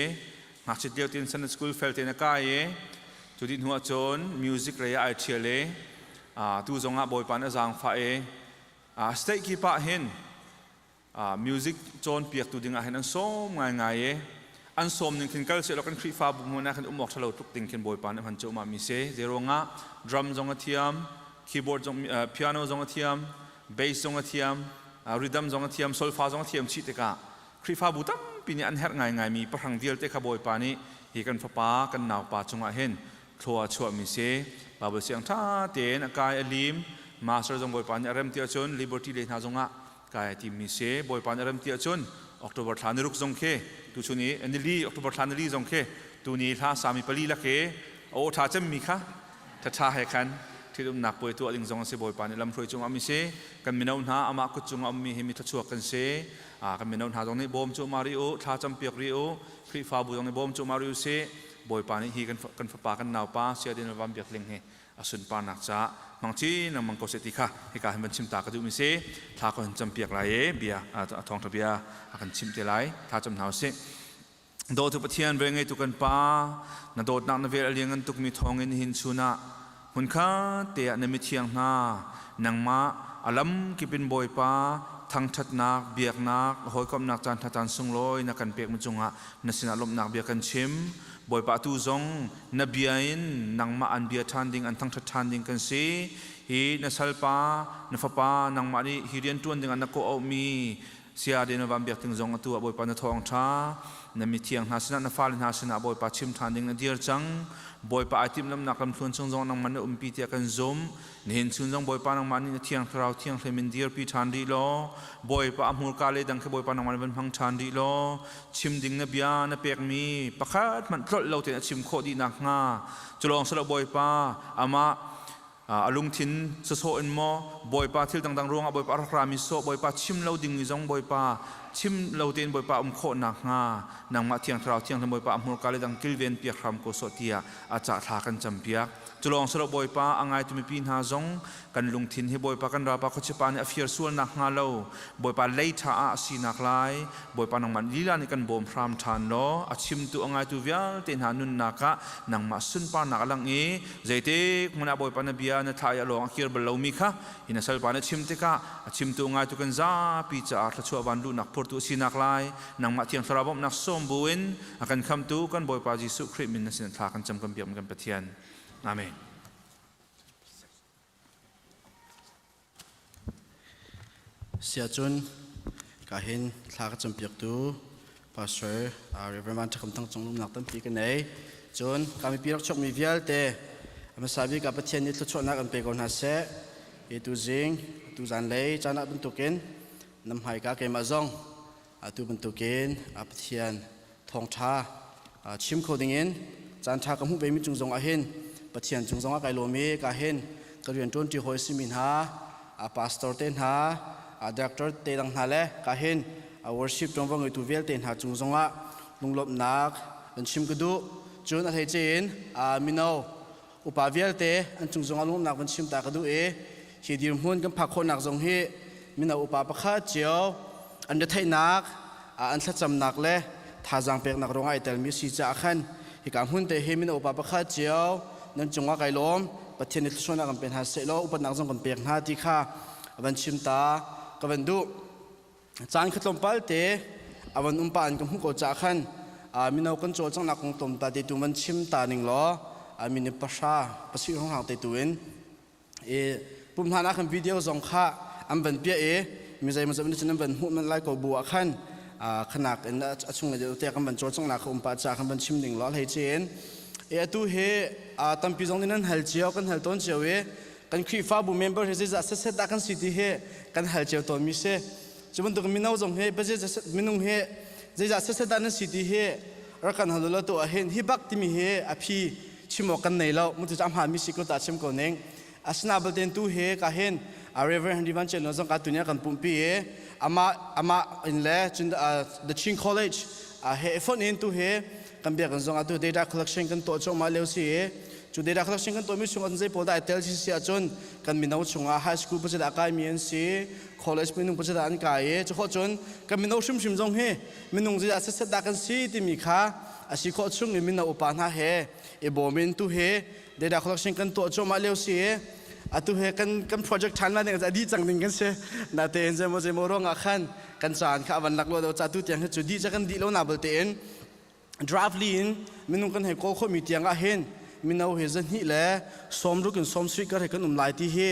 Ngakchit lio tin Sunday school fel tein a kai i cu dih hnu ahcun music lei ah ai ṭhial i tu zong ah Bawipa nih a zaangfah i state kip ah hin music cawnpiaktu ding ah hin an sawm ngaingai i an sawm ning khin kal sehlaw kan Khrihfabu hmun ah khin um awk ṭhalo tluk ding khin Bawipa nih hman cuahmah mi si. Zeiruangah drum zong a thiam, keyboard zong, piano zong a thiam, bass zong a thiam, rhythm zong a thiam, solfa zong a thiam chih tikah Khrihfabu tampi nih an herh ngaingai mi pahrang vialte kha Bawipa nih hi kan fapa kan naupa cungah hin thlua a chuahmi si. Bible siang ṭha tein a kai a lim, master zong Bawipa nih a rem ti ahcun Liberty lei hna zongah kai a timmi si. Bawipa nih a rem ti ahcun October thla ni ruk zong khi tuchun i nili October thla nili zong khi tuni hla sami pali lak i a aw ṭha cemmi kha ṭhaṭha he khan ṭhitumnak puai tuah ding zong a si. Bawipa nih lamhruai cungah mi si. Kan mino hna amah kut cungah ummi hi mi thluachuak kan si. Kan mino hna zong nih bawm cu ma rih u, thla campiak rih u, Khrihfabu zong nih bawm cu ma rih u si. Bawipa nih hi kan fapa kan naupa Sayadin Van Biak Ling hi a sunparnak caah hmang chin lengmang ko seh ti kha hika hin van chim ta ka duhmi si. Thla ka hun campiak lai i bia thawngṭha bia a kan chimh te lai. Thla cam hna usih. Dawtu Pathian, vel ngeitu kan Pa, na dawtnak na vel a liangngan tukmi thawngin nihin chun ah hmunkhat te ah na mithiang hna nangmah a lam kip in Bawipa thangṭhatnak, biaknak, hawikomhnak caan ṭha caan sunglawi na kan pekmi cungah na sinah lawmhnak bia kan chim. Bawipa atu zong na bia in nangmah an bia ṭhan ding, an thangṭhat ṭhan ding kan si. Hi na salpa, na fapa, nangmah nih hi rian ṭuan dingah na kawh auhmi Saya de na van biak ting zong atu ah Bawipa na thawng ṭha na mithiang hna sinah na fale hna sinah Bawipa chim ṭhan ding na dir cang. Bawipa ai timhlamnak lamthluan chung zong nangmah na umpi tiah kan zumh. Nihin chun zong Bawipa nangmah nih na thiang thlarau thianghlim in dirpi ṭhan rih law Bawipa a hmurka le dang khi Bawipa nangmah nih van hmang ṭhan rih law chim ding na bia na pekmi pakhat hmanh tlolh lo tein a chim khawh dih nakhnga cu lawng si lo Bawipa amah a lungthin sawsawh in maw Bawipa thil dangdang ruangah Bawipa a rak rami sawh Bawipa chim lo dingmi zong Bawipa chim lo tein Bawipa um khawh nakhnga nangmah Thiang Thlarau Thianghlim Bawipa a hmurka le dang kilven piak hram ko sawh tiah a cah thla kan campiak. Cu lawng si lo Bawipa a ngaitu mipi hna zong kan lungthin hi Bawipa kan ralpa khuachipa nih a fir sual nakhnga lo Bawipa lei ṭha ah a si naklai Bawipa nangmah lila nih kan bawm hram ṭhan law a chimtu a ngaitu vialte hna nunnak ah nangmah sunparnak a lang i zeitik hmanh ah Bawipa na bia na thlah i a lawng a kir bal lomi kha hi na salpa na chim tikah a chimtu a ngaitu kan zapi caah thluachuah van luhnak phurtu a sinak lai nangmah Thiang Thlarau bawmhnak sawm buin a kan khamtu kan Bawipa Jesuh Khrih min na sin thla kan cam kan biak kan Pathian. Amen. Siahcun ka hin thla ka campiaktu Pastor Reverend Van Ṭha Thang cung lumnak tampi ka nei. Cun ka mipi rak chuakmi vialte a hmasa bik ah Pathian nih thluachuahnak an pe ko hna seh. Hi tu zing, tu zanlei caan ah bantukin nam hmaika keimah zong atu bantukin Pathian thawngṭha chim kho dingin caan ṭha ka hmuh vemi cung zong ah hin Pathian cung zong ah kai lawm i ka hin ka rian ṭuanṭi hawi simi hna pastor te hna director te dang hna le ka hin worship ṭuanvo ngeitu vialte hna cung zong ah lunglawmhnak an chim ka duh. Cun a hleice in mino upa vialte an cung zong ah lunglawmhnak van chim ta ka duh i hi dirhmun kan phak khawhnak zong hi mino upa pakhat cio an retheihnak an thlacamnak le thazaang peknak ruangah ai telmi si caah khan hika hmun te hi mino upa pakhat cio nan cungah kai lawm. Pathian nih thluachuahnak kan pe hna seh law upatnak zong kan pek hna ti kha van chim ta ka van duh. Caan kha tlawmpal te a van um pa an ka hmuh ko caah khan mino kan cawlcanghnak kong tlawmpal te tu van chim ta ning law minute pahra pasarih hrawnghrang te tu in i pumhlan ah khan video zong kha an van piah i mi zeimawzat nih cun an van hmuh manh lai ko bu ah khan khanak in a chung le te kan van cawlcanghnak kha um pah caah khan van chim ding law hlei cin i atu hi. Tampi zong nih nan hal cio, kan hal tawn cio i kan Khrihfabu member hi zeizah setset dah kan si ti hi kan hal cio tawnmi si. Cu bantuk mino zong hi minung hi zeizah setset dah nan si ti hi rak kan hal lo tu ahhin hi bak timi hi a phi chim awk kan nei lo. Mu cu a hmaanmi si ko ta chim ko ning. Asina balte tu he ka hin Reverend Henry Van Chen zong ka tunia kan pumpi i ama ama in le cun the Chin College he phone in tu he kan biak zong atu data collection kan tuah cuahmah lio si i cu data collection kan tuahmi chung an zei pawl dah tel si si ahcun kan mino chungah high school pazit ah kaimi an si, college minung pazit ah an kai i cu khawh cun kan mino hrimhrim zong hi minung zeidah setset dah kan si timi kha a si khawh chung in mino upa hna he i bawm in tu he data collection kan tuah cuahmah lio si i atu he kan kan project ṭhan la ding a dih cang ding kan si. Natein zeimaw zeimaw ruangah khan kan caan kha a van lak lo deuh ca tu tiang hi cu dih ca kan dih lo na balte in draft li in minung kan hei kawl khomi tiang ah hin mino hi zahnih le 60 in 70 kar he kan um lai ti hi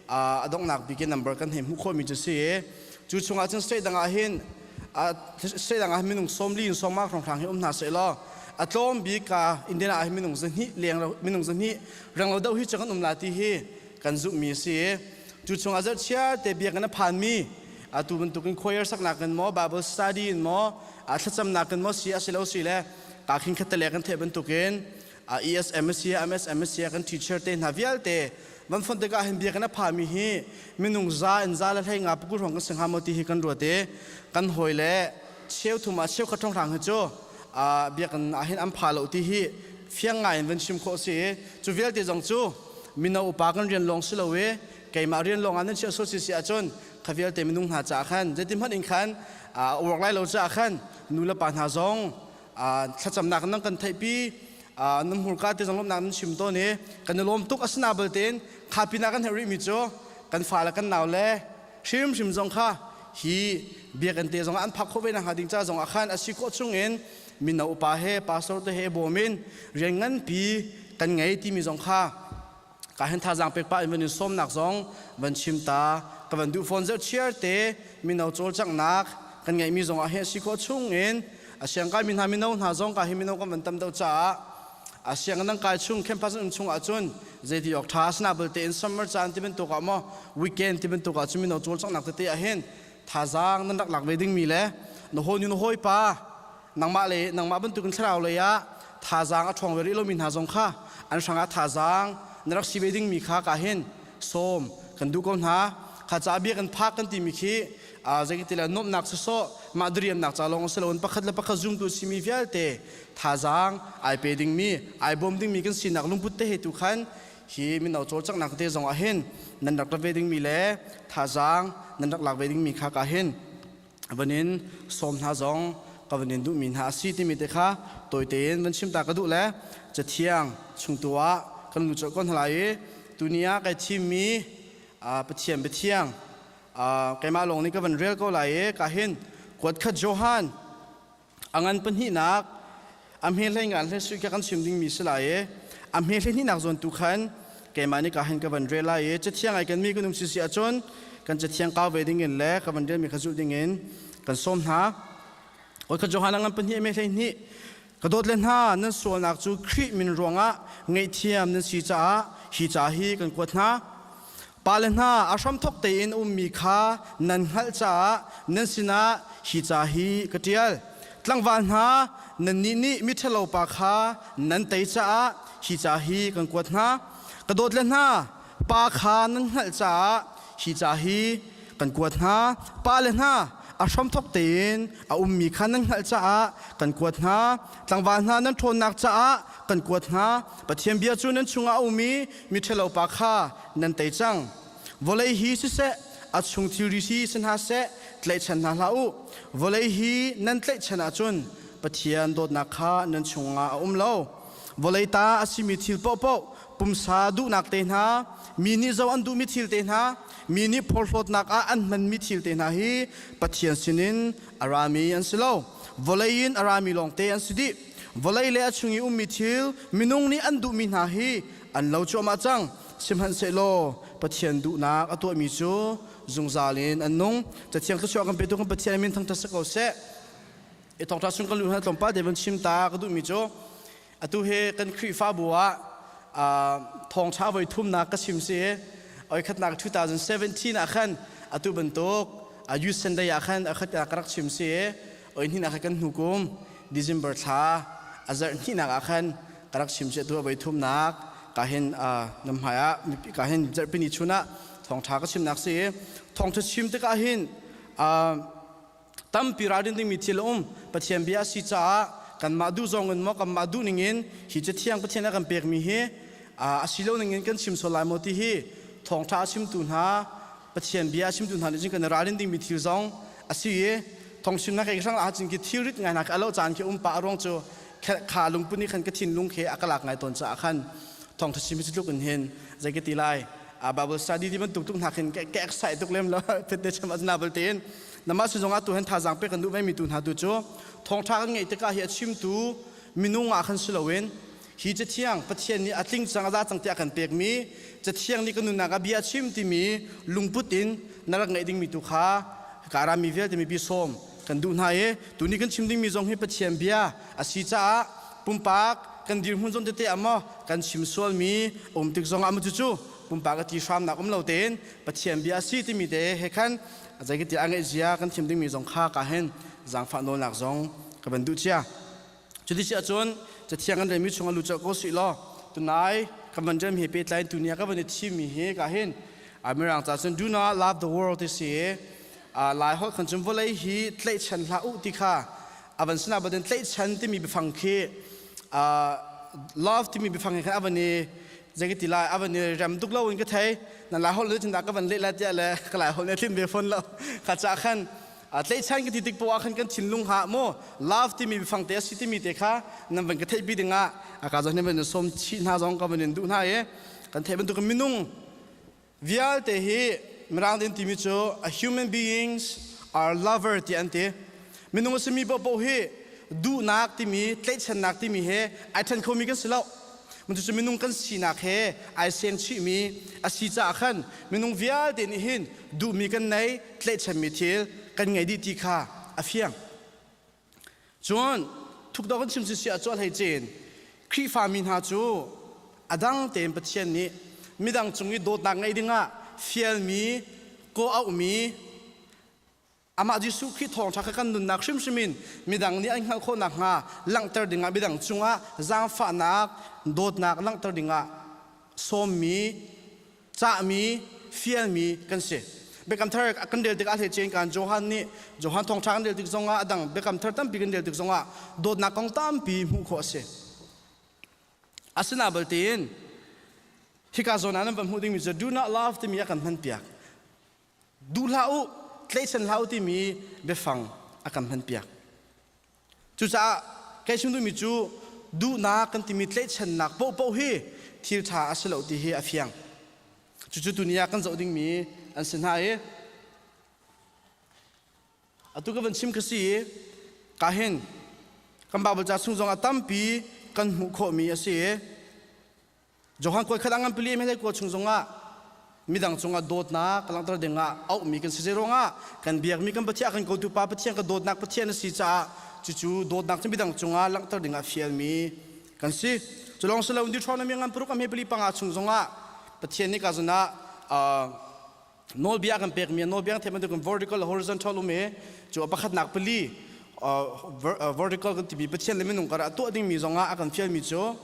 a donghnak bik in number kan hei hmuh khawhmi cu si i cu chungah cun state dang ah hin state dang ah minung 40 in 50 hrawnghrang hi um hna seh law a tlawm bik ka Indiana ah hin minung 200 leng minung 200 renglo deuh hi cu kan um la ti hi kan zumhmi a si i cu chungah zarhchiar te biakinn a phanmi atu bantukin choir saknak in maw, Bible study in maw, thlacamnak in maw si a si lo si le ka khin khat le kan theih bantukin ESM a si, MSM a si, kan teacher te hna vialte van fon tikah hin biakinn a phami hi minung za in za le hlei nga pukul hrawng kan si hnga maw ti hi kan ruat i kan hawi le cheu thum ah cheu khat hrawng hi cu biakinn ah hin an pha lo ti hi fiang ngai in van chim khawh si i cu vialte zong cu mino upa kan rian lawng si lo i keimah rian lawng ah nan chiah sual si si ahcun kha vialte minung hna caah khan zeiti hmanh in khan a work lai lo caah khan nu le pa hna zong thlacamnak nan kan theihpi, nan hmurka te zong lawmhnak nan chim tawn i kan i lawm tuk. Asina baltein kha pinah kan herh rihmi cu kan fa le kan nau le hrimhrim zong kha hi biakinn te zong ah an phak khawh ve nakhnga ding ca zong ah khan a si khawh chung in mino upa he pastor te he bawm in rian nganpi kan ngei timi zong kha ka hin thazaang pek pah in van in sawmnak zong van chim ta ka van duh fawn. Zerhchiar te mino cawlcanghnak kan ngeihmi zong ah hin a si khawh chung in a siangkai mi hna mino hna zong ka hi mino kan van tam deuh caah a siang nan kai chung campus um chung ahcun zeiti awk tha asina balte in summer caan ti bantuk ah maw, weekend ti bantuk ah cun mino cawlcanghnak tete ah hin thazaang nan rak lak ve dingmi le na hawi nu na hawi pa nangmah le nangmah bantukin thlarau lei ah thazaang a ṭhawng ve rih lomi hna zong kha an hrangah thazaang na rak si ve dingmi kha ka hin sawm kan duh ko hna. Kha ca bia kan phak kan timi khi zeiti le nuamhnak sawsawh mah diriamnak ca lawng si loin pakhat le pakhat zumtu simi vialte thazaang ai pe dingmi, ai bawm dingmi kan sinak lungput te he tu khan hi mino cawlcanghnak te zong ah hin nan rak ve dingmi le thazaang nan rak lak ve dingmi kha ka hin van in sawm hna zong ka van in duhmi hna a si timi te kha tawi tein van chim ta ka duh le cathiang chung tu ah kan lu colh ko hna lai i tuni ah kai thimmi Pathian biathiang keimah lawng nih ka van rel ko lai i ka hin kuat khat Johan a ngan pahnihnak a hme hlei ngan hlei sui kha kan chim dingmi si lai i a hme hlei hnihnak zawn tu khan keimah nih ka hin ka van rel lai i cathiang ai kan mi kan um si si ahcun kan cathiang kau ve ding in le ka van relmi kha zulh ding in kan sawm hna. Oi kha Johan a ngan pahnih a hme hlei hnih. Ka dawt le hna, nan sualnak cu Khrih min ruangah ngaihthiam nan si caah hi ca hi kan kuat hna. Pale hna, a hramthawk tein ummi kha nan hngalh caah nan sinah hi ca hi ka ṭial. Tlangval hna, nannih nih miṭhalo pa kha nan tei caah hi ca hi kan kuat hna. Ka dawt le hna, Pa kha nan hngalh caah hi ca hi kan kuat hna. Pale hna, a hramthawk tein a ummi kha nan hngalh caah kan kuat hna. Tlangval hna, nan ṭhawnnak caah kan kuat hna. Pathian bia cu nan chungah a um i miṭhalo pa kha nan tei cang. Vawlei hi siseh, a chung thilri hi si hna seh, tlaihchan hna hlah u. Vawlei hi nan tlaihchan ahcun Pathian dawtnak kha nan chungah a um lo. Vawlei ta a simi thil paohpaoh, pumsa duhnak te hna, mi nih zoh an duhmi thil te hna, mi nih phorhlawtnak ah an hmanmi thil te hna hi Pathian sinin a rami an si lo. Vawlei in a rami lawngte an si dih. Vawlei le a chung i ummi thil minung nih an duhmi hna hi an lo cuahmah cang. Sihmanhsehlaw Pathian duhnak a tuahmi cu zungzal in an nung. Cathiang thluachuah kan petu kan Pathian min thangṭhat si ko seh. I thawngṭha chung kan luh hna tlawmpal te van chim ta ka duhmi cu atu hi kan Khrihfabu ah thawngṭha voi thumnak ka chim si. Oi khatnak 2017 ah khan atu bantuk Youth Sunday ah khan a khat ka rak chim si. Oi hnih nak kan hnu kum December thla a zarh hnihnak ah khan ka rak chim si atu voi thumnak ka hin nam hmai ah ka hin zarhpini chun ah thawngṭha ka chimnak si. Thawngṭha chim tikah hin tampi ralrin dingmi thil a um. Pathian bia a si caah kanmah duh zong in maw kanmah duh ning in hi cathiang Pathian a kan pekmi hi a si lo ning in kan chim sual lai maw ti hi thawngṭha a chimtu hna Pathian bia a chimtu hna nih cun kan i ralrin dingmi thil zong a si i thawngchimnak he hrang ahcun khi thilrit ngai hna khi a lo caan khi um pah a ruang cu kha lungput nih khan ka thinlung khi a ka lak ngai tawn caah khan thawngṭha chim hi cu tluk in hin zei ka ti lai Bible study ti bantuk tuk hna khin ka excite tuk lem lo fit te cham azna bal tein nama si zongah tu hen thazang pe kan duh mi tu hna tu cu thawngtha kan ngeih tikah hi a chimtu minung ah khan si loin hi cathiang Pathian nih a tling cang a za cang tiah kan pekmi cathiang nih kan nunnak ah bia a chim timi lungput in na rak ngeih dingmi tu kha ka rami vialte mipi sawm kan duh hna i tuni kan chim dingmi zong hi Pathian bia a si caah pumpak kan dirhmun zawn tete ah maw kan chim sualmi um tik zong ah maw cucu pumpak a ti hramnak um lo tein Pathian bia a si timi te he khan zeikati a ngeih zia kan thim dingmi zong kha ka hin zaangfah nawlnak zong ka van duh cia. Cuti si ahcun cathiang kan relmi chung a lu colh ko sih law tunai kan van rem he pehtlai in tuni ah ka van i thimmi hi ka hin mirang ca cun do not love the world ti si lai holh khan cun vawlei hi tlaihchan hlah u ti kha a van sinah batin tlaihchan timi biafang khi love timi biafang he khan a van i zei ka ti lai a van i rem tuk lo in ka thei na lai holh le cun dah ka van leh lai tiah le ka lai holh ne tlim ve fawn lo kha ca khan tlaihchan ka ti tik poah khan kan thinlung ha mu love timi biafang te a si timi te kha nan van ka theihpi dingah a ka zawn van sawm chih hna zong ka van in duh hna i kan theih bantuk minung vialte hi mirang din timi cu a human beings are lover ti an ti minung a simi paohpaoh hi duhnak timi tlaihchannak timi he ai ṭhen khomi kan si lo cucu minung kan sinak he ai seng chihmi a si caah khan minung vialte nih hin duhmi kan nei tlaihchanmi thil kan ngei dih ti kha a fiang Cun thukdawk kan chim si ah cu a hleice in Khrihfami hna cu a dang tein Pathian nih midang cung i dawtnak ngeih dingah fialmi, kawh-auhmi, amah Jesuh Khrih thawngṭha kha kan nunnak hrimhrim in midang nih an hngalh khawh nakhnga langhter dingah midang cungah zaangfahnak, dawtnak langhter dingah sawmmi cahmi fialmi kan si. Biakam thar kan rel tikah hleice kan Johan nih Johan thawngṭha kan rel tik zongah a dang biakam thar tampi kan rel tik zongah dawtnak kong tampi hmuh khawh a si. Asina baltein hika zawn ah nan van hmuh dingmi cu do not love timi a kan hman piak. Duh hlah u, tlaihchan hlah u timi biafang a kan hman piak. Cucaah kei chim duhmi cu duhnak kan timi tlaihchannak paohpaoh hi thil ṭha a si lo ti hi a fiang. Cucu tuni ah kan zoh dingmi an si hna i atu ka van chim ka si i ka hin kan Bible ca chung zong ah tampi kan hmuh khawhmi a si i Johan kuai khat angan pili me kua chung zongah midang cungah dawtnak langhter dingah auhmi kan si ruangah kan biakmi kan Pathian kan kotu pa Pathian ka dawtnak Pathian a si caah cucu dawtnak cu midang cungah langhter dingah fialmi kan si. Culong silo Deuteronomy ngan paruk a pali panga chung zongah Pathian nih ka zunah nawlbia kan pekmi nawlbia kan theih bantukin vertical horizontal um i cu a pakhatnak pali vertical kan timi Pathian le minung karah tuah dingmi zongah a kan fialmi cu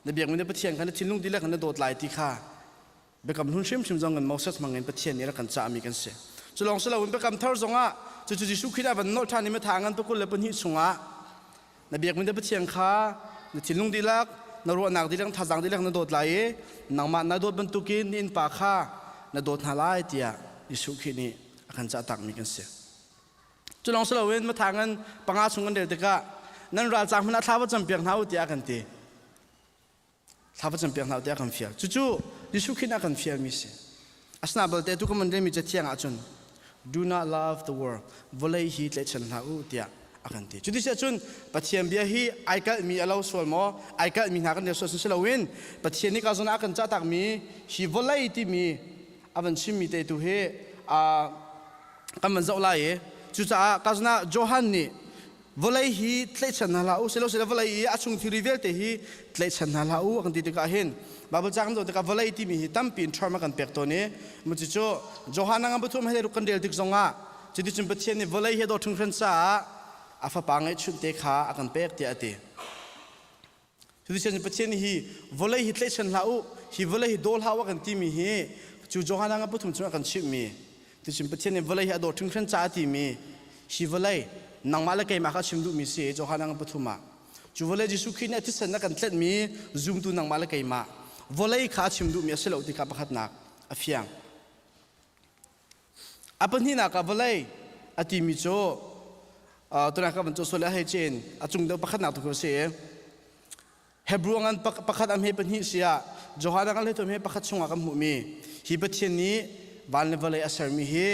na biakmi na Pathian kha na thinlung dihlak in na dawt lai ti kha biakam hlun hrimhrim zong in Moses hmang in Pathian nih rak kan cahmi kan si. Cu lawng si loin biakam thar zongah cucu Jesuh Khrih a van nolh ṭhan i Matha ngan pakul le pahnih chungah na biakmi na Pathian kha na thinlung dihlak na ruahnak dihlak thazaang dihlak na dawt lai i nangmah na dawt bantukin na innpa kha na dawt hna lai tiah Jesuh Khrih nih a kan cah takmi kan si. Cu lawng si loin Matha ngan panga chung kan rel tikah nan ralcang hmanh ah thla va campiak hna u tiah a kan ti. Thla va campiak hna u tiah a kan fial. Cucu Jesuh Khrih nih a kan fialmi si. Asina balte tu kan relmi cathiang ahcun do not love the world vawlei hi tlaihchan hlah u tiah a kan ti. Cuti si ahcun Pathian bia hi ai kalhmi a lo sual maw? Ai kalhmi hna kan rel sual si loin Pathian nih ka zawn ah a kan cahtakmi hi vawlei timi a van chimmi te tu hi kan van zoh lai i cucaah ka zunah Johan nih. Vawlei hi tlaihchan hna hlah u, silo vawlei i a chung thilri vialte hi tlaihchan hna hlah u a kan ti tikah hin Bible ca kan zoh tikah vawlei timi hi tampi in term a kan pek tawn i cucu Johan ngan pathum he ruk kan rel tik zongah cuticun Pathian nih vawlei hi a dawt hringhran caah a fapa ngeihchunh te kha a kan pek tiah a ti. Cuticun Pathian nih hi vawlei hi tlaihchan hlah u, hi vawlei hi daw hlah u a kan timi hi cu Johan ngan pathum chung a kan chimhmi Tucun Pathian nih vawlei hi a dawt hringhran caah timi hi vawlei nangmah le keimah kha chim duhmi si Johan ngan pathum ah cu vawlei Jesuh Khrih nih a thisen a kan tlenhmi zumtu nangmah le keimah vawlei kha a chim duhmi a si lo ti kha pakhatnak a fiang. A pahnihnak ah vawlei a timi cu tunak ka van cu sual a hei cin a cung deuh pakhatnak tu khi a si i Hebrew ngan pakhat a hme pahnih si ah Johan ngan hlei hme pakhat chungah kan hmuhmi hi Pathian nih van le vawlei a sermi hi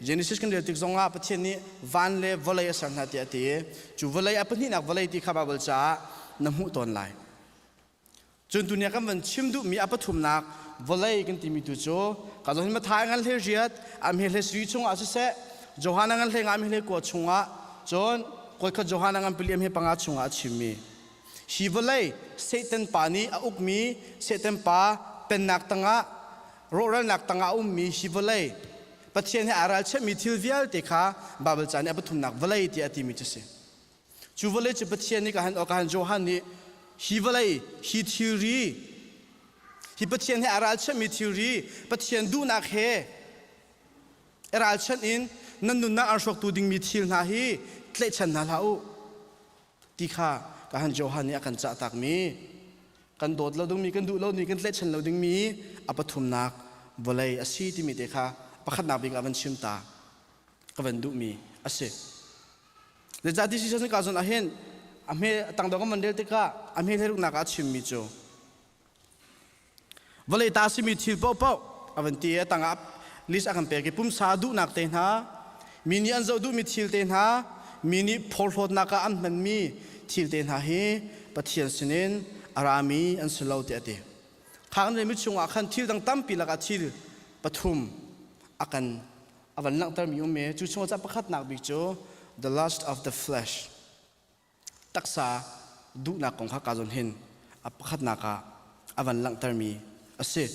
Genesis kan rel tik zongah Pathian nih van le vawlei a ser hna tiah a ti cu vawlei a pahnihnak vawlei ti kha Baibal caah na hmuh tawn lai cun tunia kan van chim duhmi a pathumnak vawlei kan timi tu cu ka zohin Mathai ngan hlei riat a hme hlei sui chungah siseh Johan ngan hlei nga hme hlei kua chungah cun koi khat Johan ngan pali hme panga chungah a chimmi Hi vawlei Satan pa nih a ukmi Satan pa pennak tangah rawhralnak tangah a ummi hi vawlei Pathian he aa ralchanhmi thil vialte kha Baibal ca nih a pathumnak vawlei tiah a timi cu a si. Cu vawlei cu Pathian nih ka han ka han Johan nih hi vawlei hi thilri hi Pathian he aa ralchanhmi thilri Pathian duhnak he ralchanh in nan nunnak an hrawktu dingmi thil hna hi tlaihchan hna hlah u. Ti kha ka han Johan nih a kan cah takmi kan dawt lo dingmi kan duh lo dingmi kan tlaihchan lo dingmi a pathumnak vawlei a si timi te kha pakhatnak bik ah van chim ta ka van duhmi a si. Zeicah ti si ka zawn ah hin a hme tangdong kan van rel tikah a hme hleruknak ah a chimmi cu Vawlei ta simi thil paohpaoh a van ti i a tangah list a kan pek i pumsa duhnak te hna, mi nih an zoh duhmi thil te hna, mi nih phorhlawtnak ah an hmanmi thil te hna hi Pathian sinin a rami an si lo tiah a ti. Kha kan relmi chungah khan thil dang tampi lakah thil pathum a kan a van langhtermi um i cu chungah pakhatnak bik cu the lust of the flesh Taksa duhnak kong kha kaa zawn hin a pakhatnak ah a van langhtermi a si.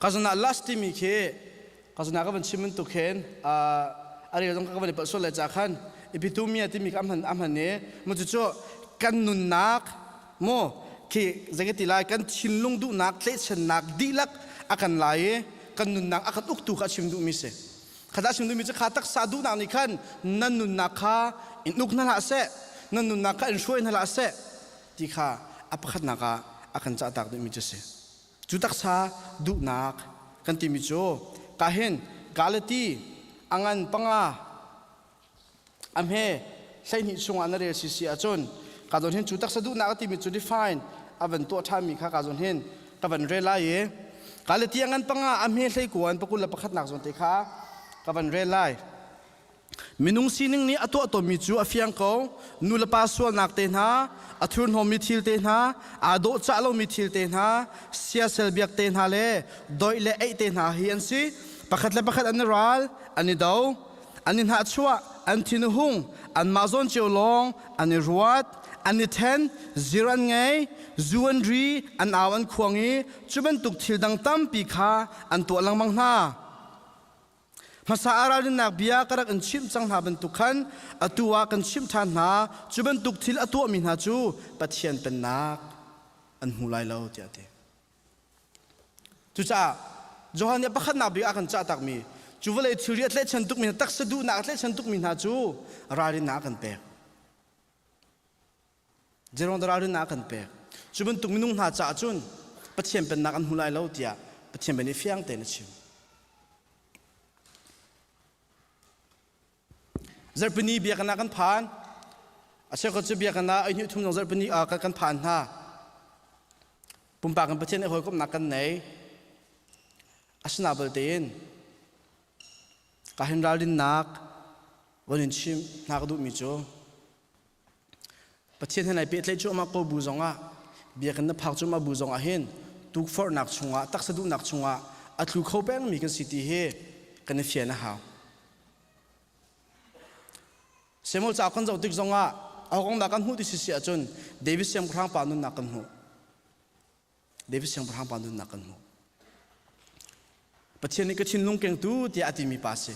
Ka zawn ah lust timi khi ka zawn ah ka van chim bantuk hin a rel zong ka van i palh sual lai ca khan epitomia timi kha a hman a hman i mu cucu kan nunnak mu khi zei ka ti lai kan thinlung duhnak tlaihchannak dihlak a kan lai i kan nunnak a kan uktu kha a chim duhmi si. Kha chim duhmi cu kha taksa duhnak nih khan nan nunnak kha in uk hna hlah seh, nan nunnak kha in hruai hna hlah seh ti kha a pakhatnak ah a kan cahtak duhmi cu a si. Cu taksa duhnak kan timi cu ka hin Galati a ngan panga A hme 12 chungah na rel sisi ahcun ka zawn hin cu taksa duhnak a timi cu define a van tuah ṭhanmi kha ka zawn hin ka van rel lai i ka le tiang an panga a hme hlei kuan pakul le pakhatnak zawn te kha ka van rel lai. Minung sining nih a tuah tawnmi cu a fiang ko. Nu le pa sualnak te hna, a thurhnawmmi thil te hna, aa dawhcah lomi thil te hna, siasel biak te hna le doih le eih te hna hi an si. Pakhat le pakhat an i ral, an i do. An i hnahchuah, an thin a hung, anmah zawn cio lawng an i ruat, an i then, zir an ngei, zu an ri, an au an khuang i cu bantuk thil dang tampi kha an tuah lengmang hna. Hmasa ah ralrinnak bia ka rak in chimh cang hna bantuk khan atu ah kan chimh ṭhan hna, cu bantuk thil a tuahmi hna cu Pathian Pennak an hmu lai lo tiah a ti. Cucaah Johan nih pakhatnak bik a kan cah takmi cu vawlei thilri a tlaihchan tukmi hna taksa duhnak a tlaihchan tukmi hna cu ralrinnak a kan pek. Zeruang dah ralrinnak a kan pek? Cu bantuk minung hna caah cun Pathian pennak an hmu lai lo tiah Pathian bia nih fiang tein a chim. Zarhpini biakinn ah kan phan. A cheukhat cu biakinn ah ei hnih thum zong zarhpini ah kan phan hna. Pumpak in Pathian i hawikomhnak kan nei. Asina balte in ka hin ralrinnak von in chim hna ka duhmi cu Pathian he nai pehtlaih cuahmah ko bu zongah biakinn na phak cuahmah bu zongah hin tukforhnak chungah taksa duhnak chungah a tlu kho pengmi kan si ti hi kan i fian a hau. Samuel ca kan zoh tik zongah a kong dah kan hmuh ti si si ahcun David siangpahrang pa nunnak kan hmuh. David siangpahrang pa nunnak kan hmuh. Pathian nih ka thinlung kengtu tiah a timi pa si.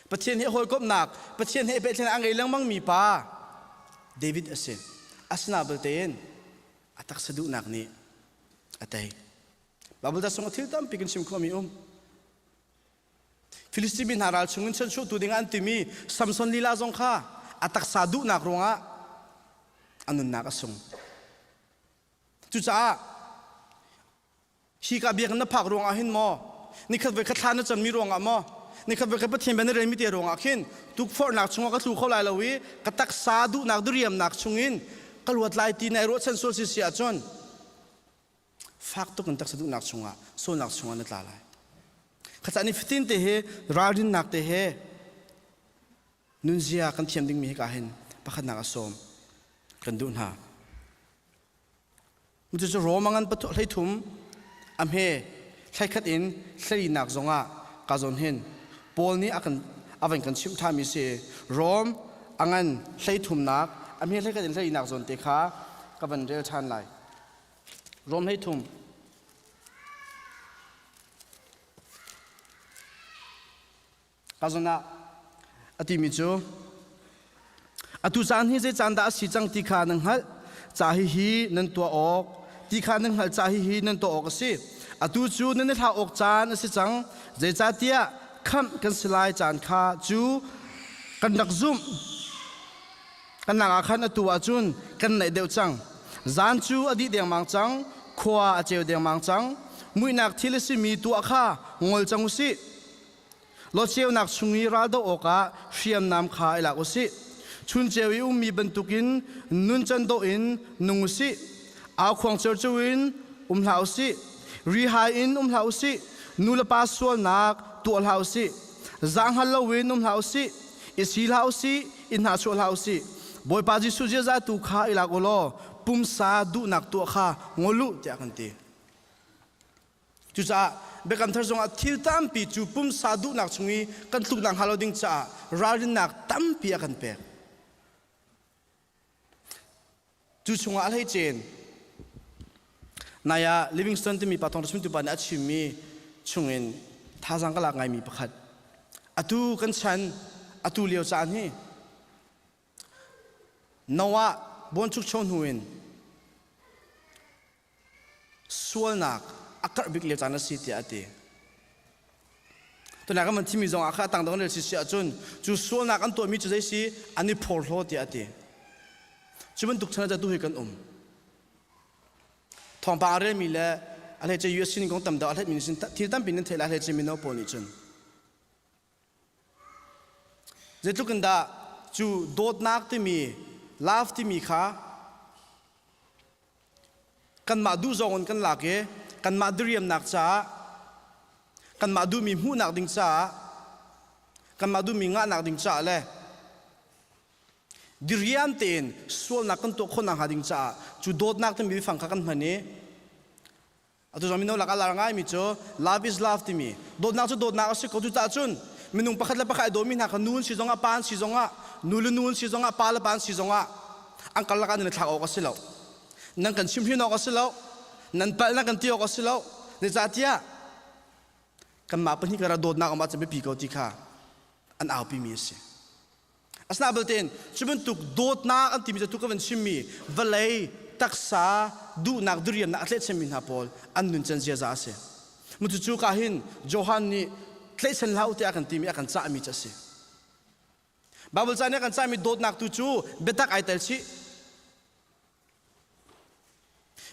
Pathian he hawikomhnak, Pathian he pehtlaihnak a ngei lengmang mi pa David a si. Asina belte in a taksa duhnak nih a tei. Bible ta sung thil tampi kan chim khawhmi um. Filistin mi hna ral chungin chanchuahtu ding an timi Samson lila zong kha a taksa duhnak ruangah a nunnak a sung. Cucaah hi ka biakinn na phak ruangah hin maw nikhat voi khat thla na cammi ruangah maw nikhat voi khat Pathian bia na relmi te ruangah khin tukforhnak chungah ka tlu kho lai lo i ka taksa duhnak diriamnak chungin ka luat lai ti na i ruahchan sual si si ahcun fak tuk in taksa duhnak chungah sualnak chungah na tla lai. Khaca ni fatin te he ralrinnak te he nunzia kan thiam dingmi hika hin pakhatnak a sawm kan duh hna. Cucu Rome ngan pathu hleithum a hme thlaikhat in hleinak zongah ka zawn hin Paul nih a kan a van kan chimh ṭhami si Rome a ngan hleithumnak a hme hleikhat in hleinak zawn te kha ka van rel ṭhan lai. Rom 13 Ka zawn ah a timi cu atu caan hi zei caan dah a si cang ti kha nan hngalh ca hihi nan tuah awk ti kha nan hngalh ca hihi nan tuah awk a si atu cu nan i hlau awk caan a si cang zeicahtiah khamh kan si lai caan kha cu kan rak zumh Kan nak ah khan atu ahcun kan naih deuh cang. Zan cu a dih dengmang cang, khua a ceu dengmang cang. Muihnak thil a simi tuah kha ngol cang u sih. Lawceunak chung i raldoh awkah hriamnam kha i lak u sih. Chun ceu i ummi bantukin nuncan dawh in nung u sih. Aukhuang cerco in um hlah u sih. Rihai in um hlah u sih. Nu le pa sualnak tuah hlah u sih. Zaanghngal loin um hlah u sih. I si hlah u sih, i hnahchuah hlah u sih. Bawipa Jesuh ziaza tu kha i lak u law pumsa duhnak tuah kha ngol u tiah kan ti. Cucaah Biakam Thar zongah thil tampi cu pumsa duhnak chung i kan tluknak hnga lo ding caah ralrinnak tampi a kan pek. Cu chungah a hleicen nai ah Livingstone timi pa thawngṭha chimtu pa nih a chimmi chungin thazaang ka lak ngaimi pakhat atu kan chan atu lio caan hi Noah buanchukcho hnu in sualnak a karh bik lio caan a si tiah a ti. Tunai kan van thimi zong ah kha tang dang rel si si ahcun cu sualnak an tuahmi cu zei si an i phorhlaw tiah a ti. Cu bantuk chan ah tu hi kan um. Thawngpang a relmi le a hlei ce US sin kong tam deuh a hletmi sin thil tampi nan theih lai hlei ce mino pawl nih cun Zeitluk in dah cu dawtnak timi love timi kha kanmah duh zawng in kan lak i kanmah diriamnak caah kanmah duhmi hmuhnak ding caah kanmah duhmi ngahnak ding caah le diriam tein sualnak kan tuah khawhnak hnga ding caah cu dawtnak timi biafang kha kan hman i Atu zong mino lak a lar ngaimi cu love is love timi dawtnak cu dawtnak a si ko cucaah cun minung pakhat le pakhat ai dawmi hna kha nu an si zongah pa an si zongah nu le nu an si zongah pa le pa an si zongah an karlak ah nan i thlak awk a si lo nan kan chimhrin awk a si lo nan palh nan kan ti awk a si lo zeicahtiah kanmah pahnih kara dawtnak um ah cun biapi ko ti kha an aupimi a si Asina belte cu bantuk dawtnak an timi cu ka van chimmi vawlei taksa duhnak diriamnak a tlaihchanmi hna pawl an nuncan ziaza a si. Cucu ka hin Johan nih tlaihchan hlah u tiah a kan timi a kan cahmi cu a si. Bible ca nih a kan cahmi dawtnak tu cu biatak ai tel chih.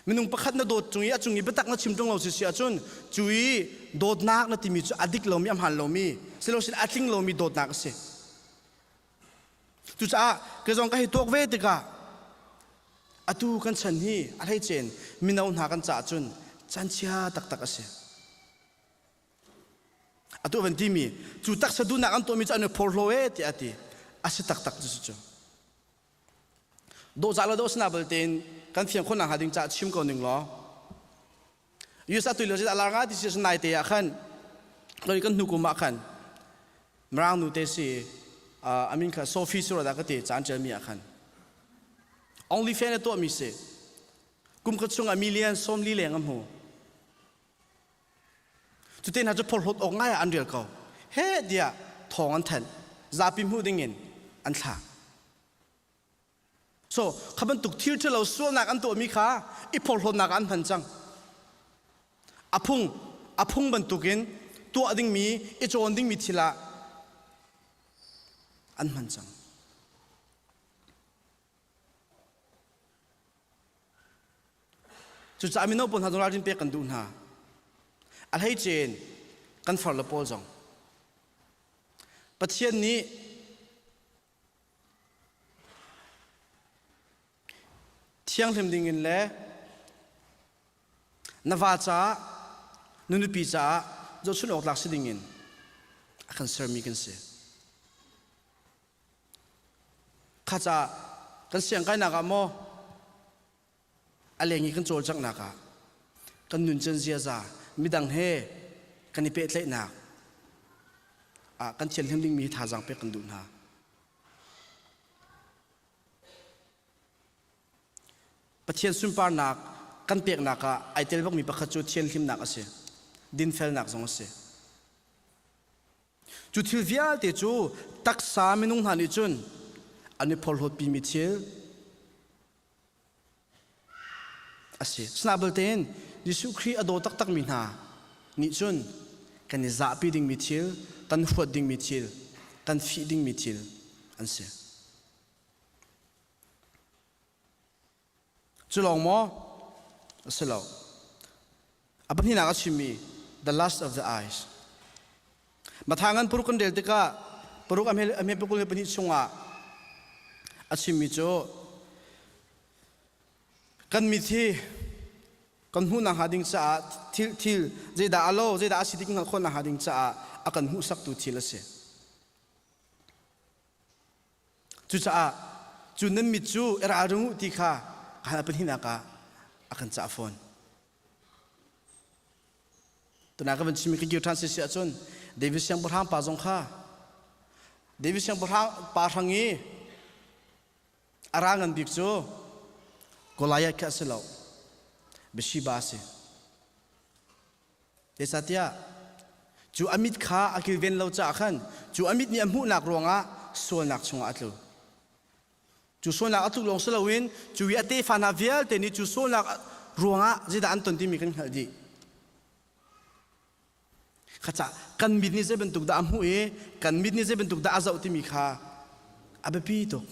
Minung pakhat na dawt cung i a cung i biatak na chim ṭung lo si si ahcun cu i dawtnak na timi cu a dik lomi a hmaan lomi silosin a tling lomi dawtnak a si. Cucaah kei zong ka hei tuak ve tikah atu kan chan hi a hleicen mino hna kan caah cun canchia taktak a si. Atu van timi cu taksa duhnak an tuahmi cu an i phorhlaw e tiah a ti. A si taktak cu cu. Dawhcah le dawh balte in kan fiang khawhnak hnga ding caah chim ko ning law US atu lio a lar nga ti si nai te ah khan kan hnu kum ah khan Mirang nu te si. Amin kha Sophie Surada ka ti caan ṭialmi ah khan Only fan a tuahmi si. Kum khat chung ah million 40 leng a hmu. Cute hna cu phorhlawt awk ngai ah an rel ko. He tiah thawng an thanh. Zapi hmuh dingin an thlah. So kha bantuk thil ṭhalo sualnak an tuahmi kha i phorhlawtnak ah an hman cang. A phung a phung bantukin tuah dingmi i cawn dingmi thil ah an hman cang. Cucaah mino pawl hna zong ralrin pek kan duh hna. A hleice in kan farle pawl zong. Pathian nih Thianghlim dingin le na va caah na nupi caah zohchunh awk tlak si dingin a kan sermi kan si. Kha caah kan siangkainak ah maw a leng i kan cawlcanghnak ah kan nuncan ziaza midang he kan i pehtlaihnak ah kan thianhlim dingmi hi thazaang pek kan duh hna. Pathian sunparnak kan peknak ah ai tel bakmi pakhat cu thianhlimnak a si. Dinfelnak zong a si. Cu thil vialte cu taksa minung hna nih cun an i phorhlawtpimi thil a si. Asinain belte Jesuh Khrih a daw taktakmi hna nih cun kan i zahpi dingmi thil, kan huat dingmi thil, kan fih dingmi thil an si. Cu lawng maw? A si lo. A pahnihnak a chimmi the lust of the eyes. Matha ngan paruk kan rel tikah paruk a hme pakul he pahnih chungah a chimmi cu kan mit hi kan hmuhnak hnga ding caah thil thil zeidah a lo zeidah a si ti kan hngalh khawhnak hnga ding caah a kan hmuhsaktu thil a si. Cucaah cu nan mit cu i ralring u ti kha a pahnihnak ah a kan cah fawn. Tuna ka van chimmi ka kir ṭhan si si ahcun David siangpahrang pa zong kha David siangpahrang pa hrang i a ra ngan bik cu Goliath kha a si lo Bathsheba a si. Zeicahtiah cu a mit kha a kilven lo caah khan cu a mit nih a hmuhnak ruangah sualnak chungah a tlu. Cu sualnak a tluk lawng si loin cu i a tefa hna vialte nih cu sualnak ruangah zeidah an ton timi kan hngalh dih. Khaca kan mit nih zei bantuk dah a hmuh i kan mit nih zei bantuk dah a zoh timi kha a biapi tuk.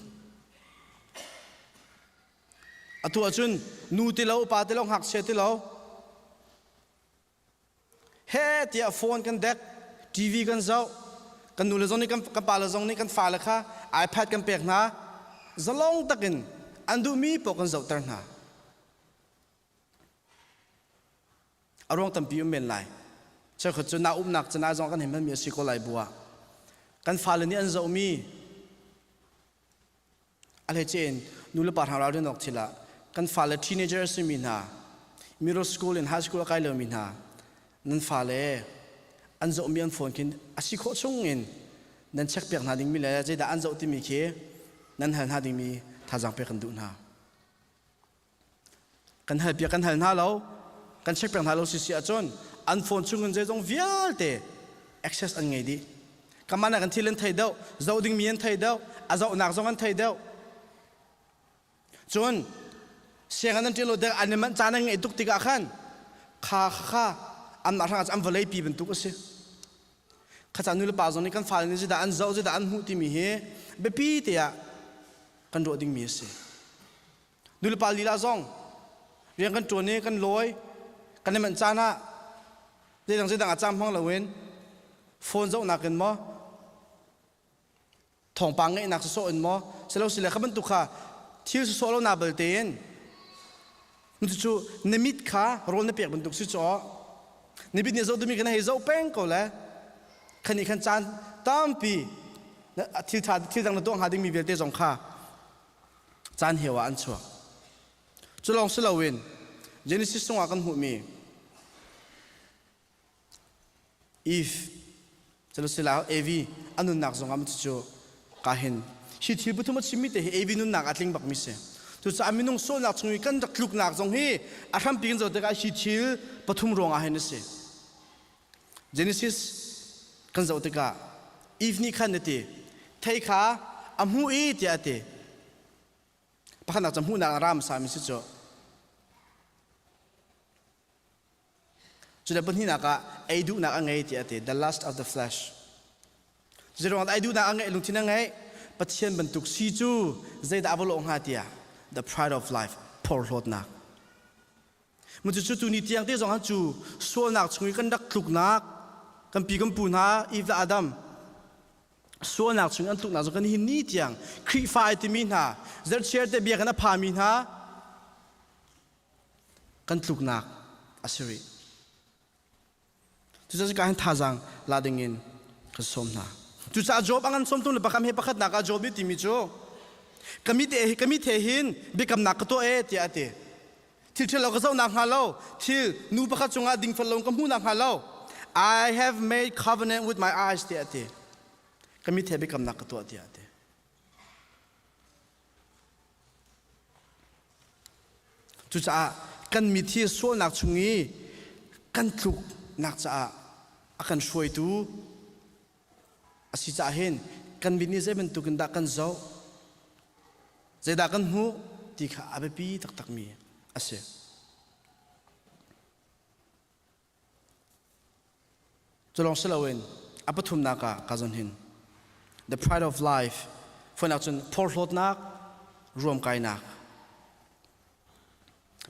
Atu ahcun nu ti lo, pa ti lo, ngakchia ti lo, he tiah phone kan dek TV kan zoh kan nu le zong nih kan kan pa le zong nih kan fale kha iPad kan pek hna zalong takin an duhmi paoh kan zohter hna a ruang tampi um men lai cheukhat cu na umnak cana zong kan hei hmanmi a si ko lai bu ah kan fale nih an zohmi A hleice in nulepa hna ralrin awk thil ah kan fale teenager a simi hna, middle school in high school a kai lomi hna, nan fale an zohmi an phone khin a si khawh chung in nan check piak hna dingmi le zeidah an zoh timi khi nan hal hna dingmi thazaang pek kan duh hna. Kan hal piak kan hal hna lo, kan check piak hna lo si si ahcun an phone chung in zeizong vialte access an ngei dih. Kaman ah kan thil an thei deuh, zoh dingmi an thei deuh, a zohnak zong an thei deuh. Cun sianginn an ṭial lo dek an i manh caan an ngeih tuk tikah khan kha kha anmah hrangah an vawlei pi bantuk a si. Kha ca nu le pa zong nih kan fale nih zeidah an zoh, zeidah an hmuh timi hi biapi te ah kan ruah dingmi a si. Nulepa lila zong rian kan ṭuan i kan lawi kan i manh caan ah zeidang zeidang ah caan hmang loin phone zohnak in maw thawngpang ngeihnak sawsawh in maw silo sile kha bantuk kha thil sawsawh lo na balte in cucu na mit kha rawl na pek bantuk si caw na mit nih zoh duhmi kha na hei zoh peng ko le khan nih khan caan tampi thil ṭha thil dang na tuah hnga dingmi vialte zong kha caan heu ah an chuak. Cu lawng si loin Genesis chungah kan hmuhmi Eve Jerusalem Evi a nunnak zongah cucu Ka hin hi thil pathum a chimmi te hi Evi nunnak a tling bakmi si. Cucaah minung sualnak chung i kan rak tluknak zong hi a hrampi kan zoh tikah hi thil pathum ruangah hin a si. Genesis kan zoh tikah Eve nih khan a ti, thei kha a hmuh i tiah a ti. Pakhatnak cu hmuhnak a ra hmasa mi si cu. Cu le pahnihnak ah ei duhnak a ngei tiah a ti, the lust of the flesh. Zeiruangah ei duhnak a ngeih lungthin a ngeih? Pathian bantuk si cu zeidah a va lawh hnga tiah the pride of life phorhlawtnak. Mu cu tu ni tiang te zong han cu sualnak chung i kan rak tluknak kan pi kan pu hna Eve le Adam sualnak chung an tluknak zong kan hin ni tiang Khrihfa ai timi hna zerchiar te bia kan a phami hna kan tluknak a si rih. Cucaah ka hin thazaang la ding in kan sawm hna. Cucaah Job a ngan sawm tung le pakam he pakhatnak ah Job nih timi cu kami te kami the hin biakamnak ka tuah e tiah a ti. Thil ṭhalo ka zohnak hnga lo, thil nu pakhat cungah dingfel lo ka hmuhnak hnga lo. I have made covenant with my eyes tiah a ti. Kami the biakamnak ka tuah tiah a ti. Cucaah kan mit hi sualnak chung i kan tluknak caah a kan hruaitu a si caah hin kan mit nih zei bantuk in dah kan zoh, zeidah kan hmuh ti kha a biapi taktakmi a si. Cu lawng si loin a pathumnak ah ka zon hin the pride of life fonak cun phorhlawtnak ruamkainak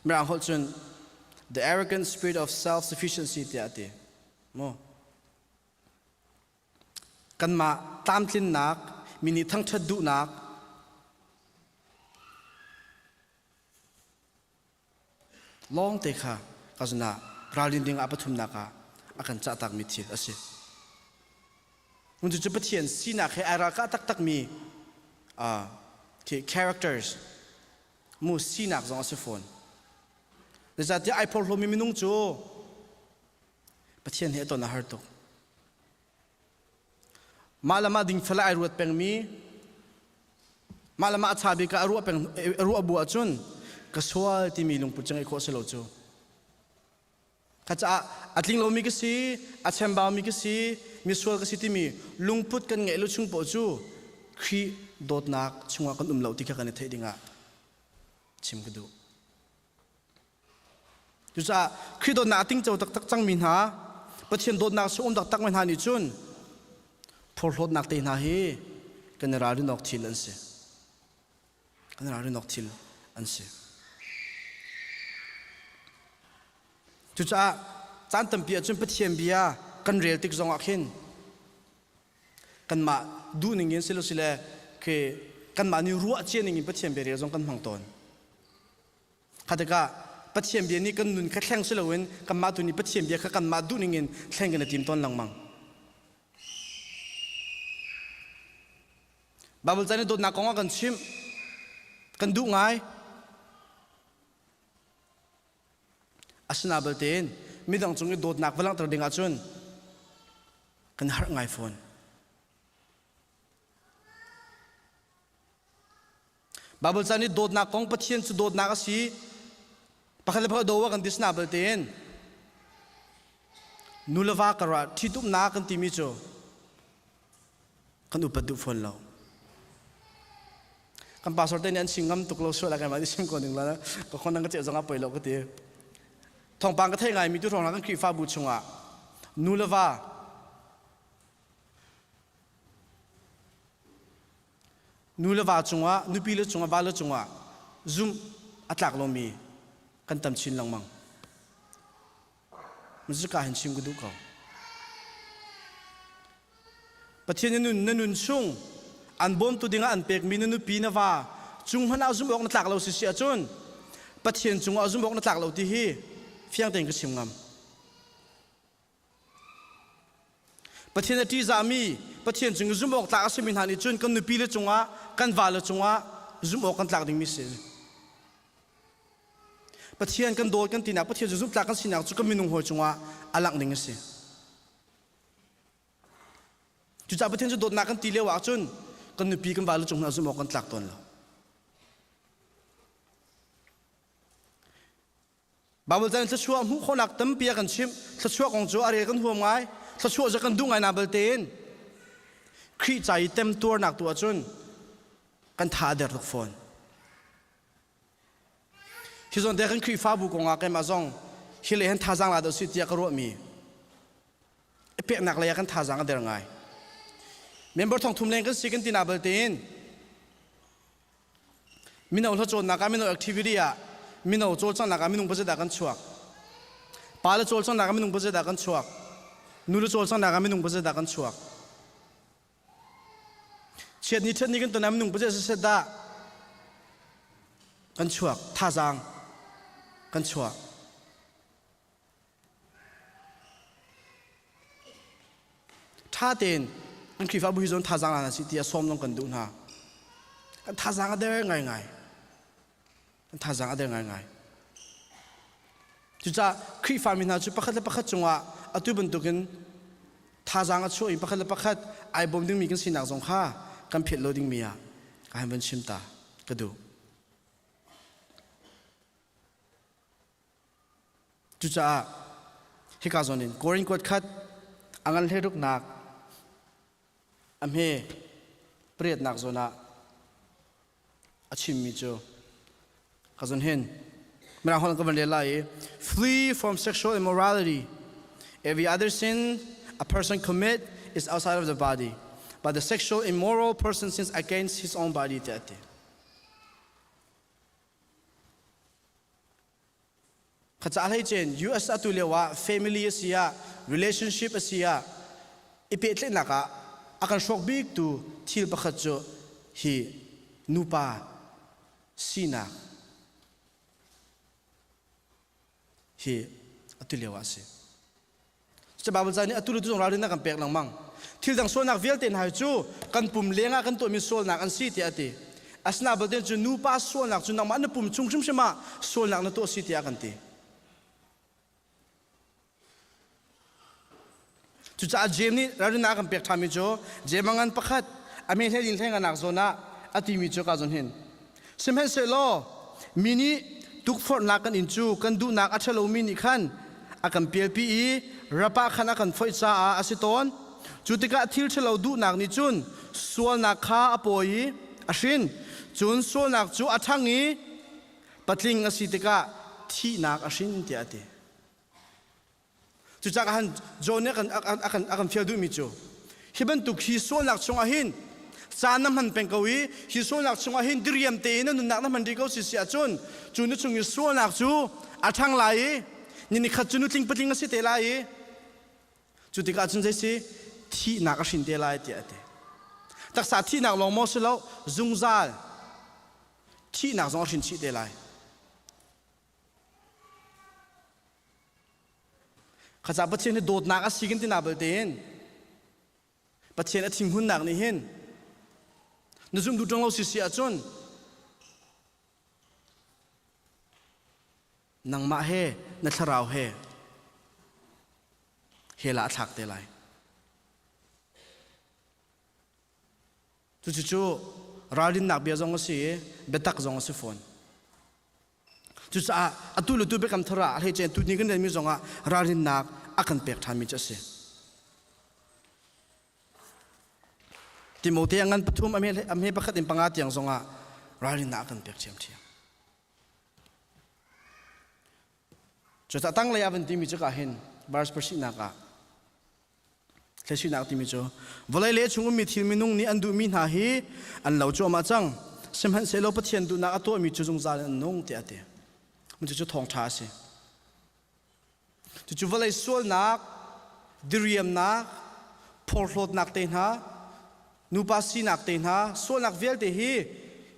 mirang holh cun the arrogant spirit of self-sufficiency tiah a ti mu Kanmah tlamtlinnak, mi nih thangṭhat duhnak, lawngte kha ka zun ah ralrin ding ah pathumnak ah a kan cahtakmi thil a si. Cucu Pathian sinak he ai ralkah taktakmi uh, characters mu sinak zong a si fawn. Zeicahtiah ai phorhlawmi minung cu Pathian he ton a har tuk. Mah le mah dingfel ai ruat pengmi, mah le mah a ṭha bik ah a ruah peng a ruah bu ahcun ka sual timi lungput cu ngeih khawh si lo cu. Kha caah a tling lomi ka si, a chembaumi ka si, misual ka si timi lungput kan ngeih lo chung paoh cu Khrih dawtnak chungah kan um lo ti kha kan i theih dingah chim ka duh. Cucaah Khrih dawtnak a tingco taktak cangmi hna, Pathian dawtnak sung um taktakmi hna nih cun phorhlawtnak te hna hi kan i ralrin awk thil an si. Kan i ralrin awk thil an si. Cucaah caan tampi ahcun Pathian bia kan rel tik zongah khin kanmah duhning in silosile khi kanmah nih ruah cia ning in Pathian bia rel zong kan hmang tawn. Kha tikah Pathian bia nih kan nun kha thleng si loin kanmah tu nih Pathian bia kha kanmah duhning in thleng kan i tim tawn lengmang. Baibal ca nih dawtnak kong a kan chimh. Kan duh ngai. Asina belte midang cung i dawtnak va langhter ding ahcun kan harh ngai fawn. Baibal ca nih dawtnak kong Pathian cu dawtnak a si. Pakhat le pakhat daw kan ti sina belte in nu le va karah ṭhitumnak kan timi cu kan upat duh fawn lo. Kan pastor te nih an chim ngam tuk lo sual ah keimah nih chim ko ning la ka khon ka ceh zong ah poi lo ka ti. Thawngpang ka thei ngaimi tu hrawng kan Khrihfabu chungah nu le va Nu le va cungah, nupi le cungah, va le cungah zumh a tlak lomi kan tam chin lengmang. Zuka hin chim ka duh ko. Pathian na nun na nun chung an bawmtu dingah an pekmi na nupi na va cung hmanh ah zumh awk na tlak lo si si ahcun Pathian cungah zumh awk na tlak lo ti hi fiang tein ka chim ngam. Pathian a ṭihzahmi, Pathian cung i zumh awk tlak a simi hna nih cun kan nupile cungah, kan vale cungah zumh awk kan tlak dingmi si. Pathian kan dawt kan tinak, Pathian cu zumhtlak kan sinak cu kan minung hawi cungah a langh ding a si. Cucaah Pathian cu dawtnak kan ti lio ah cun Kan nupi kan vale cung hna zumh awk kan tlak tawn lo. Bible chan thluachuah hmuh khawhnak tampi a kan chimh. Thluachuah kong cu a rel kan huam ngai. Thluachuah cu kan duh ngai na balte in Khrih ca i temtuarnak tu ahcun kan tha a der tuk fawn. Hi zawn te kan Khrihfabu kong ah keimah zong hi le hin thazaang la deuh si tiah ka ruahmi i peknak lei ah kan thazaang a der ngai. Member thong thum leng kan si kan ti na balte in mino hlacawnnak ah mino activity ah mino cawlcanghnak ah minung pazat ah kan chuak. Pa le cawlcanghnak ah minung pazat ah kan chuak. Nu le cawlcanghnak ah minung pazat ah kan chuak. Chiatni ṭhatni kan ton ah minung pazat siseh dah kan chuak thazaang kan chuah. Ṭha tein kan Khrihfabu hi zawn thazaang la hna sih tiah sawm zong kan duh hna. Kan thazaang a der ngaingai. An thazaang a der ngaingai. Cucaah Khrihfami hna cu pakhat le pakhat cungah atu bantukin thazaang a chuah i pakhat le pakhat ai bawm dingmi kan sinak zong kha kan philh lo dingmi ah ka han van chim ta ka duh. Cucaah hika zawn in Korin kuat khat a ngan hleiruknak a hme pariatnak zawn ah a chimmi cu ka zun hin mirang holh ka van rel lai i flee from sexual immorality every other sin a person commit is outside of the body but the sexual immoral person sins against his own body tiah a ti Khaca hlei cin US atu lio ah family a si ah relationship a si ah i pehtlaihnak ah a kan hrawk bik tu thil pakhat cu hi nupa sinak hi atu lio ah a si. Cu Bible ca nih atu le tu zong ralrin a kan pek lengmang. Thil dang sualnak vialte hna cu kan pum lengah kan tuahmi sualnak an si tiah a ti. Asinain balte cu nupa sualnak cu nangmah na pum chung hrimhrim ah sualnak na tuah si tiah a kan ti. Cucaah Jeim nih ralrin a kan pek ṭhanmi cu Jeim a ngan pakhat a me hlei hlei nganak zawn ah a timi cu ka zawn hin. Sihmanhsehlaw mi nih tukforhnak kan in cu kan duhnak a ṭhalomi nih khan a kan pialpi i rap ah khan a kan foih caah a si tawn. Cu tikah thil ṭhalo duhnak nih cun sualnak kha a pawi i a hrin. Cun sualnak cu a ṭhang i patling a si tikah thihnak a hrin tiah a ti. Cucaah han John nih a kan, a kan, a kan fial duhmi cu hi bantuk hi sualnak chungah hin caan na hman peng ko i hi sualnak chungah hin diriam tein na nunnak na hman rih ko si si ahcun cu na chung i sualnak cu a ṭhang lai i ni nikhat cu nutling patling a si te lai i cu tikah cun zei si thihnak a hrin te lai tiah a ti. Taksa thihnak lawng maw si lo zungzal thihnak zong a hrin chih te lai. Khaca Pathian hi dawtnak a si kan ti na balte in Pathian a thinhunnak nih hin na zum duh ṭung lo si si ahcun nangmah he na thlarau he hell ah a thlak te lai. Cucu ralrinnak bia zong a si i biatak zong a si fawn. Cucaah atu le tu biakam thar ah a hleice tu ni kan relmi zongah ralrinnak a kan pek ṭhanmi cu a si. Timote a ngan pathum a hme pakhat in panga tiang zongah ralrinnak a kan pek ṭhiamṭhiam. Cucaah tanglei ah van timi cu ka hin verse pasarihnak ah Thlasinak timi cu vawlei le chung ummi thil minung nih an duhmi hna hi an lo cuahmah cang. Sihmanhsehlaw Pathian duhnak a tuahmi cu zungzal in an nung tiah a ti. Cucu thawngṭha a si. Cucu vawlei sualnak, diriamnak, phorhlawtnak te hna, nupa sinak te hna, sualnak vialte hi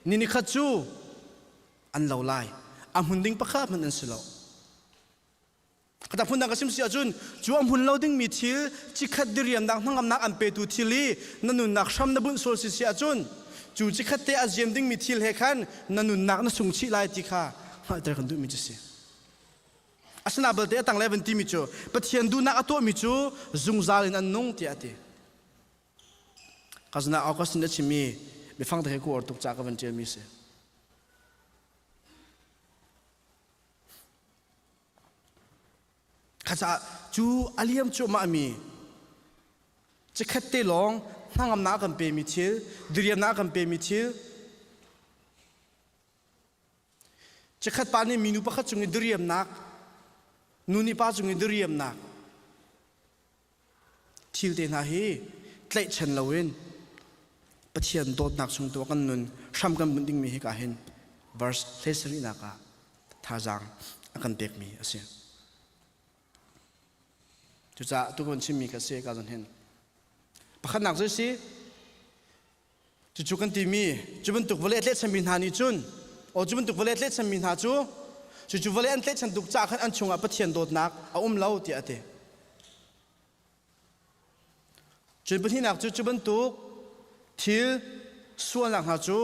ni nikhat cu an lo lai. A hmun ding pakhat hmanh an si lo. Ka phundang ka sim si ahcun cu a hmun lo dingmi thil cikhat diriamnak hnangamnak an petu thil i na nunnak hram na bunh sual si si ahcun cu cikhat te a ziam dingmi thil he khan na nunnak na sung chih lai ti kha hngalhter kan duhmi cu si. Asina balte a tanglei van timi cu Pathian duhnak a tuahmi cu zungzal in an nung tiah a ti. Ka zana Augustine a chimmi biafang te he ku or tuk ca ka van ṭialmi si. Kha cu a liam cuahmah mi cikhat te lawng hnangamnak a kan pemi thil, diriamnak a kan pemi thil, cikhat pa nih minu pakhat cung i diriamnak, nu nih pa cung i diriamnak, thil te hna hi tlaihchan loin Pathian dawtnak chung tu kan nun hram kan bunh dingmi hi ka hin verse 17 nak ah thazaang a kan pekmi a si. Cucaah tu kan chimmi kha si ka zon hin. Pakhatnak cu si cucu kan timi cu bantuk vawlei a tlaihchanmi hna nih cun aw cu bantuk vawlei a tlaihchanmi hna cu cucu vawlei an tlaihchan tuk caah khan an chungah Pathian dawtnak a um lo tiah a ti. Cun pahnihnak cu cu bantuk thil sualnak hna cu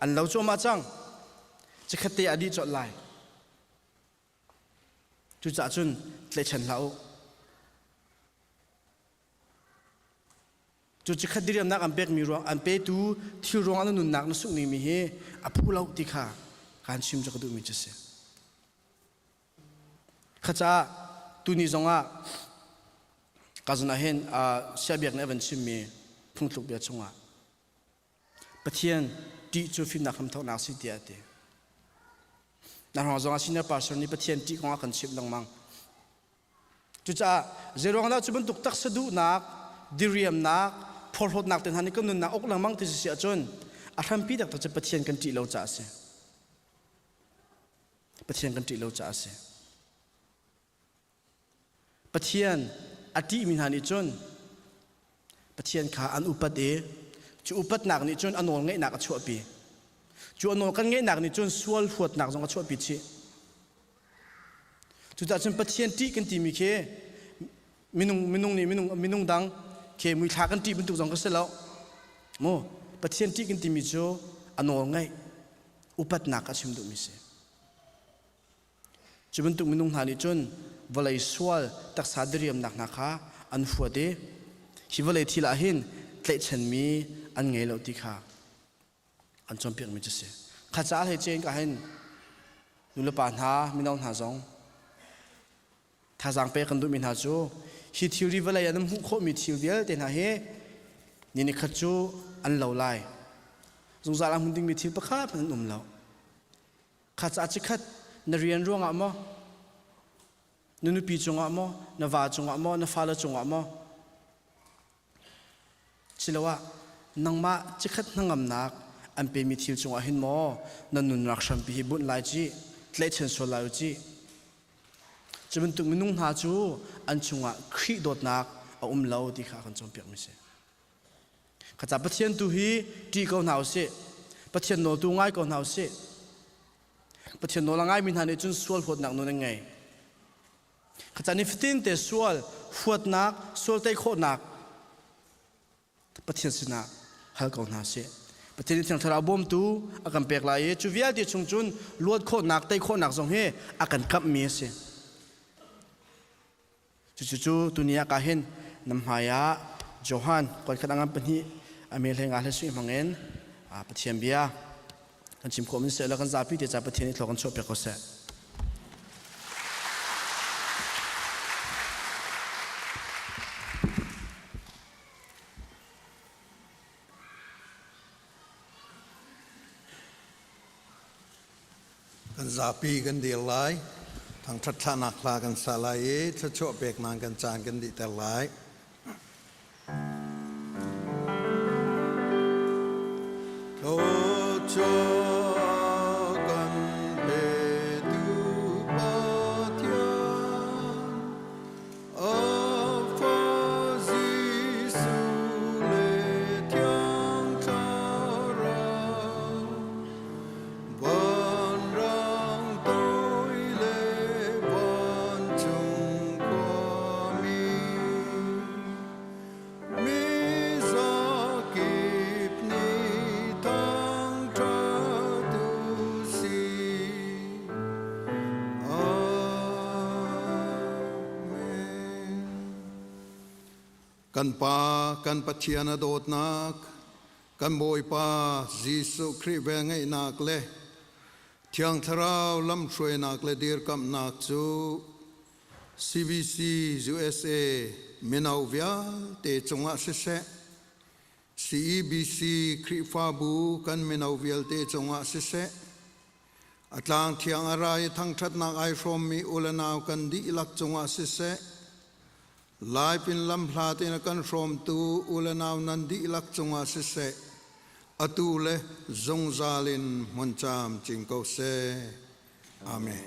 an lo cuahmah cang. Chikkhat te ah dih colh lai. Cucaah cun tlaihchan hlah u. Cu chikkhat diriamnak an pekmi ruang an petu thil ruangah na nunnak na sungh mi hi a phu lo ti kha kaan chim cu ka duhmi cu si. Kha caah tuni zongah ka zun ah hin siabiak nih a van chimmi phungthluk bia chungah Pathian ṭih cu fimnak hramthawknak a si tiah a ti. Na hrawng zongah senior pastor nih Pathian ṭih kong a kan chimh lengmang. Cucaah zeiruang dah cu bantuk taksa duhnak, diriamnak, phorhlawtnak te hna nih kan nunnak uk lengmang ti si ahcun a hrampi taktak cu Pathian kan ṭih lo caah a si. Pathian kan ṭih lo caah a si. Pathian a ṭihmi hna nih cun Pathian kha an upat i cu upatnak nih cun a nawl ngeihnak a chuahpi. Cu a nawl kan ngeihnak nih cun sual huatnak zong a chuahpi chih. Cucaah cun Pathian ṭih kan timi khi minung minung nih minung minung dang khi muithla kan ṭih bantuk zong ka si lo. Mu Pathian ṭih kan timi cu a nawl ngaih upatnak a chim duhmi si. Cu bantuk minung hna nih cun vawlei sual taksa diriamnak hna kha an huat i hi vawlei thil ah hin tlaihchanmi an ngei lo ti kha an cawnpiakmi cu si. Kha caah hlei cein ka hin nulepa hna mino hna zong thazaang pek kan duhmi hna cu hi thilri vawlei ah nan hmuh khawhmi thil vialte hna hi ni ni khat cu an lo lai. Zungzal ah hmun dingmi thil pakhat hmanh an um lo. Kha caah chikkhat na rian ruangah maw, na nupi cungah maw, na va cungah maw, na fale cungah maw, siloah nangmah chikkhat hnangamnak an pemi thil cungah hin maw na nunnak hrampi hi bunh lai ci, tlaihchan sual lai u ci. Cu bantuk minung hna cu an chungah Khrih dawtnak a um lo ti kha a kan cawnpiakmi si. Khaca Pathian tu hi ṭih ko hna usih. Pathian nawl tu ngai ko hna usih. Pathian nawl a ngaimi hna nih cun sual huatnak nun an ngei. Khaca nifatin te sual huatnak, sual tei khawhnak Pathian sinah hal ko hna sih. Pathian nih Thiang Thlarau bawmtu a kan pek lai i cu vialte chung cun luat khawhnak, tei khawhnak zong hi a kan kamhmi a si. Cucu tuni ah ka hin nam hmai ah Johan kuankhat a ngan pahnih a me hlei nga hlei sui hmang in Pathian bia kan chim khawh min seh la kan zapi te ca Pathian i thlaw kan chuah piak ko seh. Kan zapi kan dir lai. Thangṭhat thlahnak hla kan sa lai i thluachuah peknak kan caan kan dihter lai. Thluachuah kan petu Pathian, a Fa Jesuh le Thiang Thlarau, Vanrang toi le vancung khuami, mizakip nih thangṭhat u sih. Amen. Kan Pa, kan Pathian a dawtnak, Kan Bawipa Jesuh Khrih velngeihnak le Thiang Thlarau lamhruainak le dirkamhnak cu CBC USA mino vialte cungah siseh, CEBC Khrihfabu kan mino vialte cungah siseh, a tlang thiang a ra i thangṭhatnak ai hrawmmi u le nau kan dihlak cungah siseh, Laipin lamhlat in a kan hrawmtu u le nau nan dihlak cungah siseh, atu le zungzal in hmun camcin ko seh. Amen.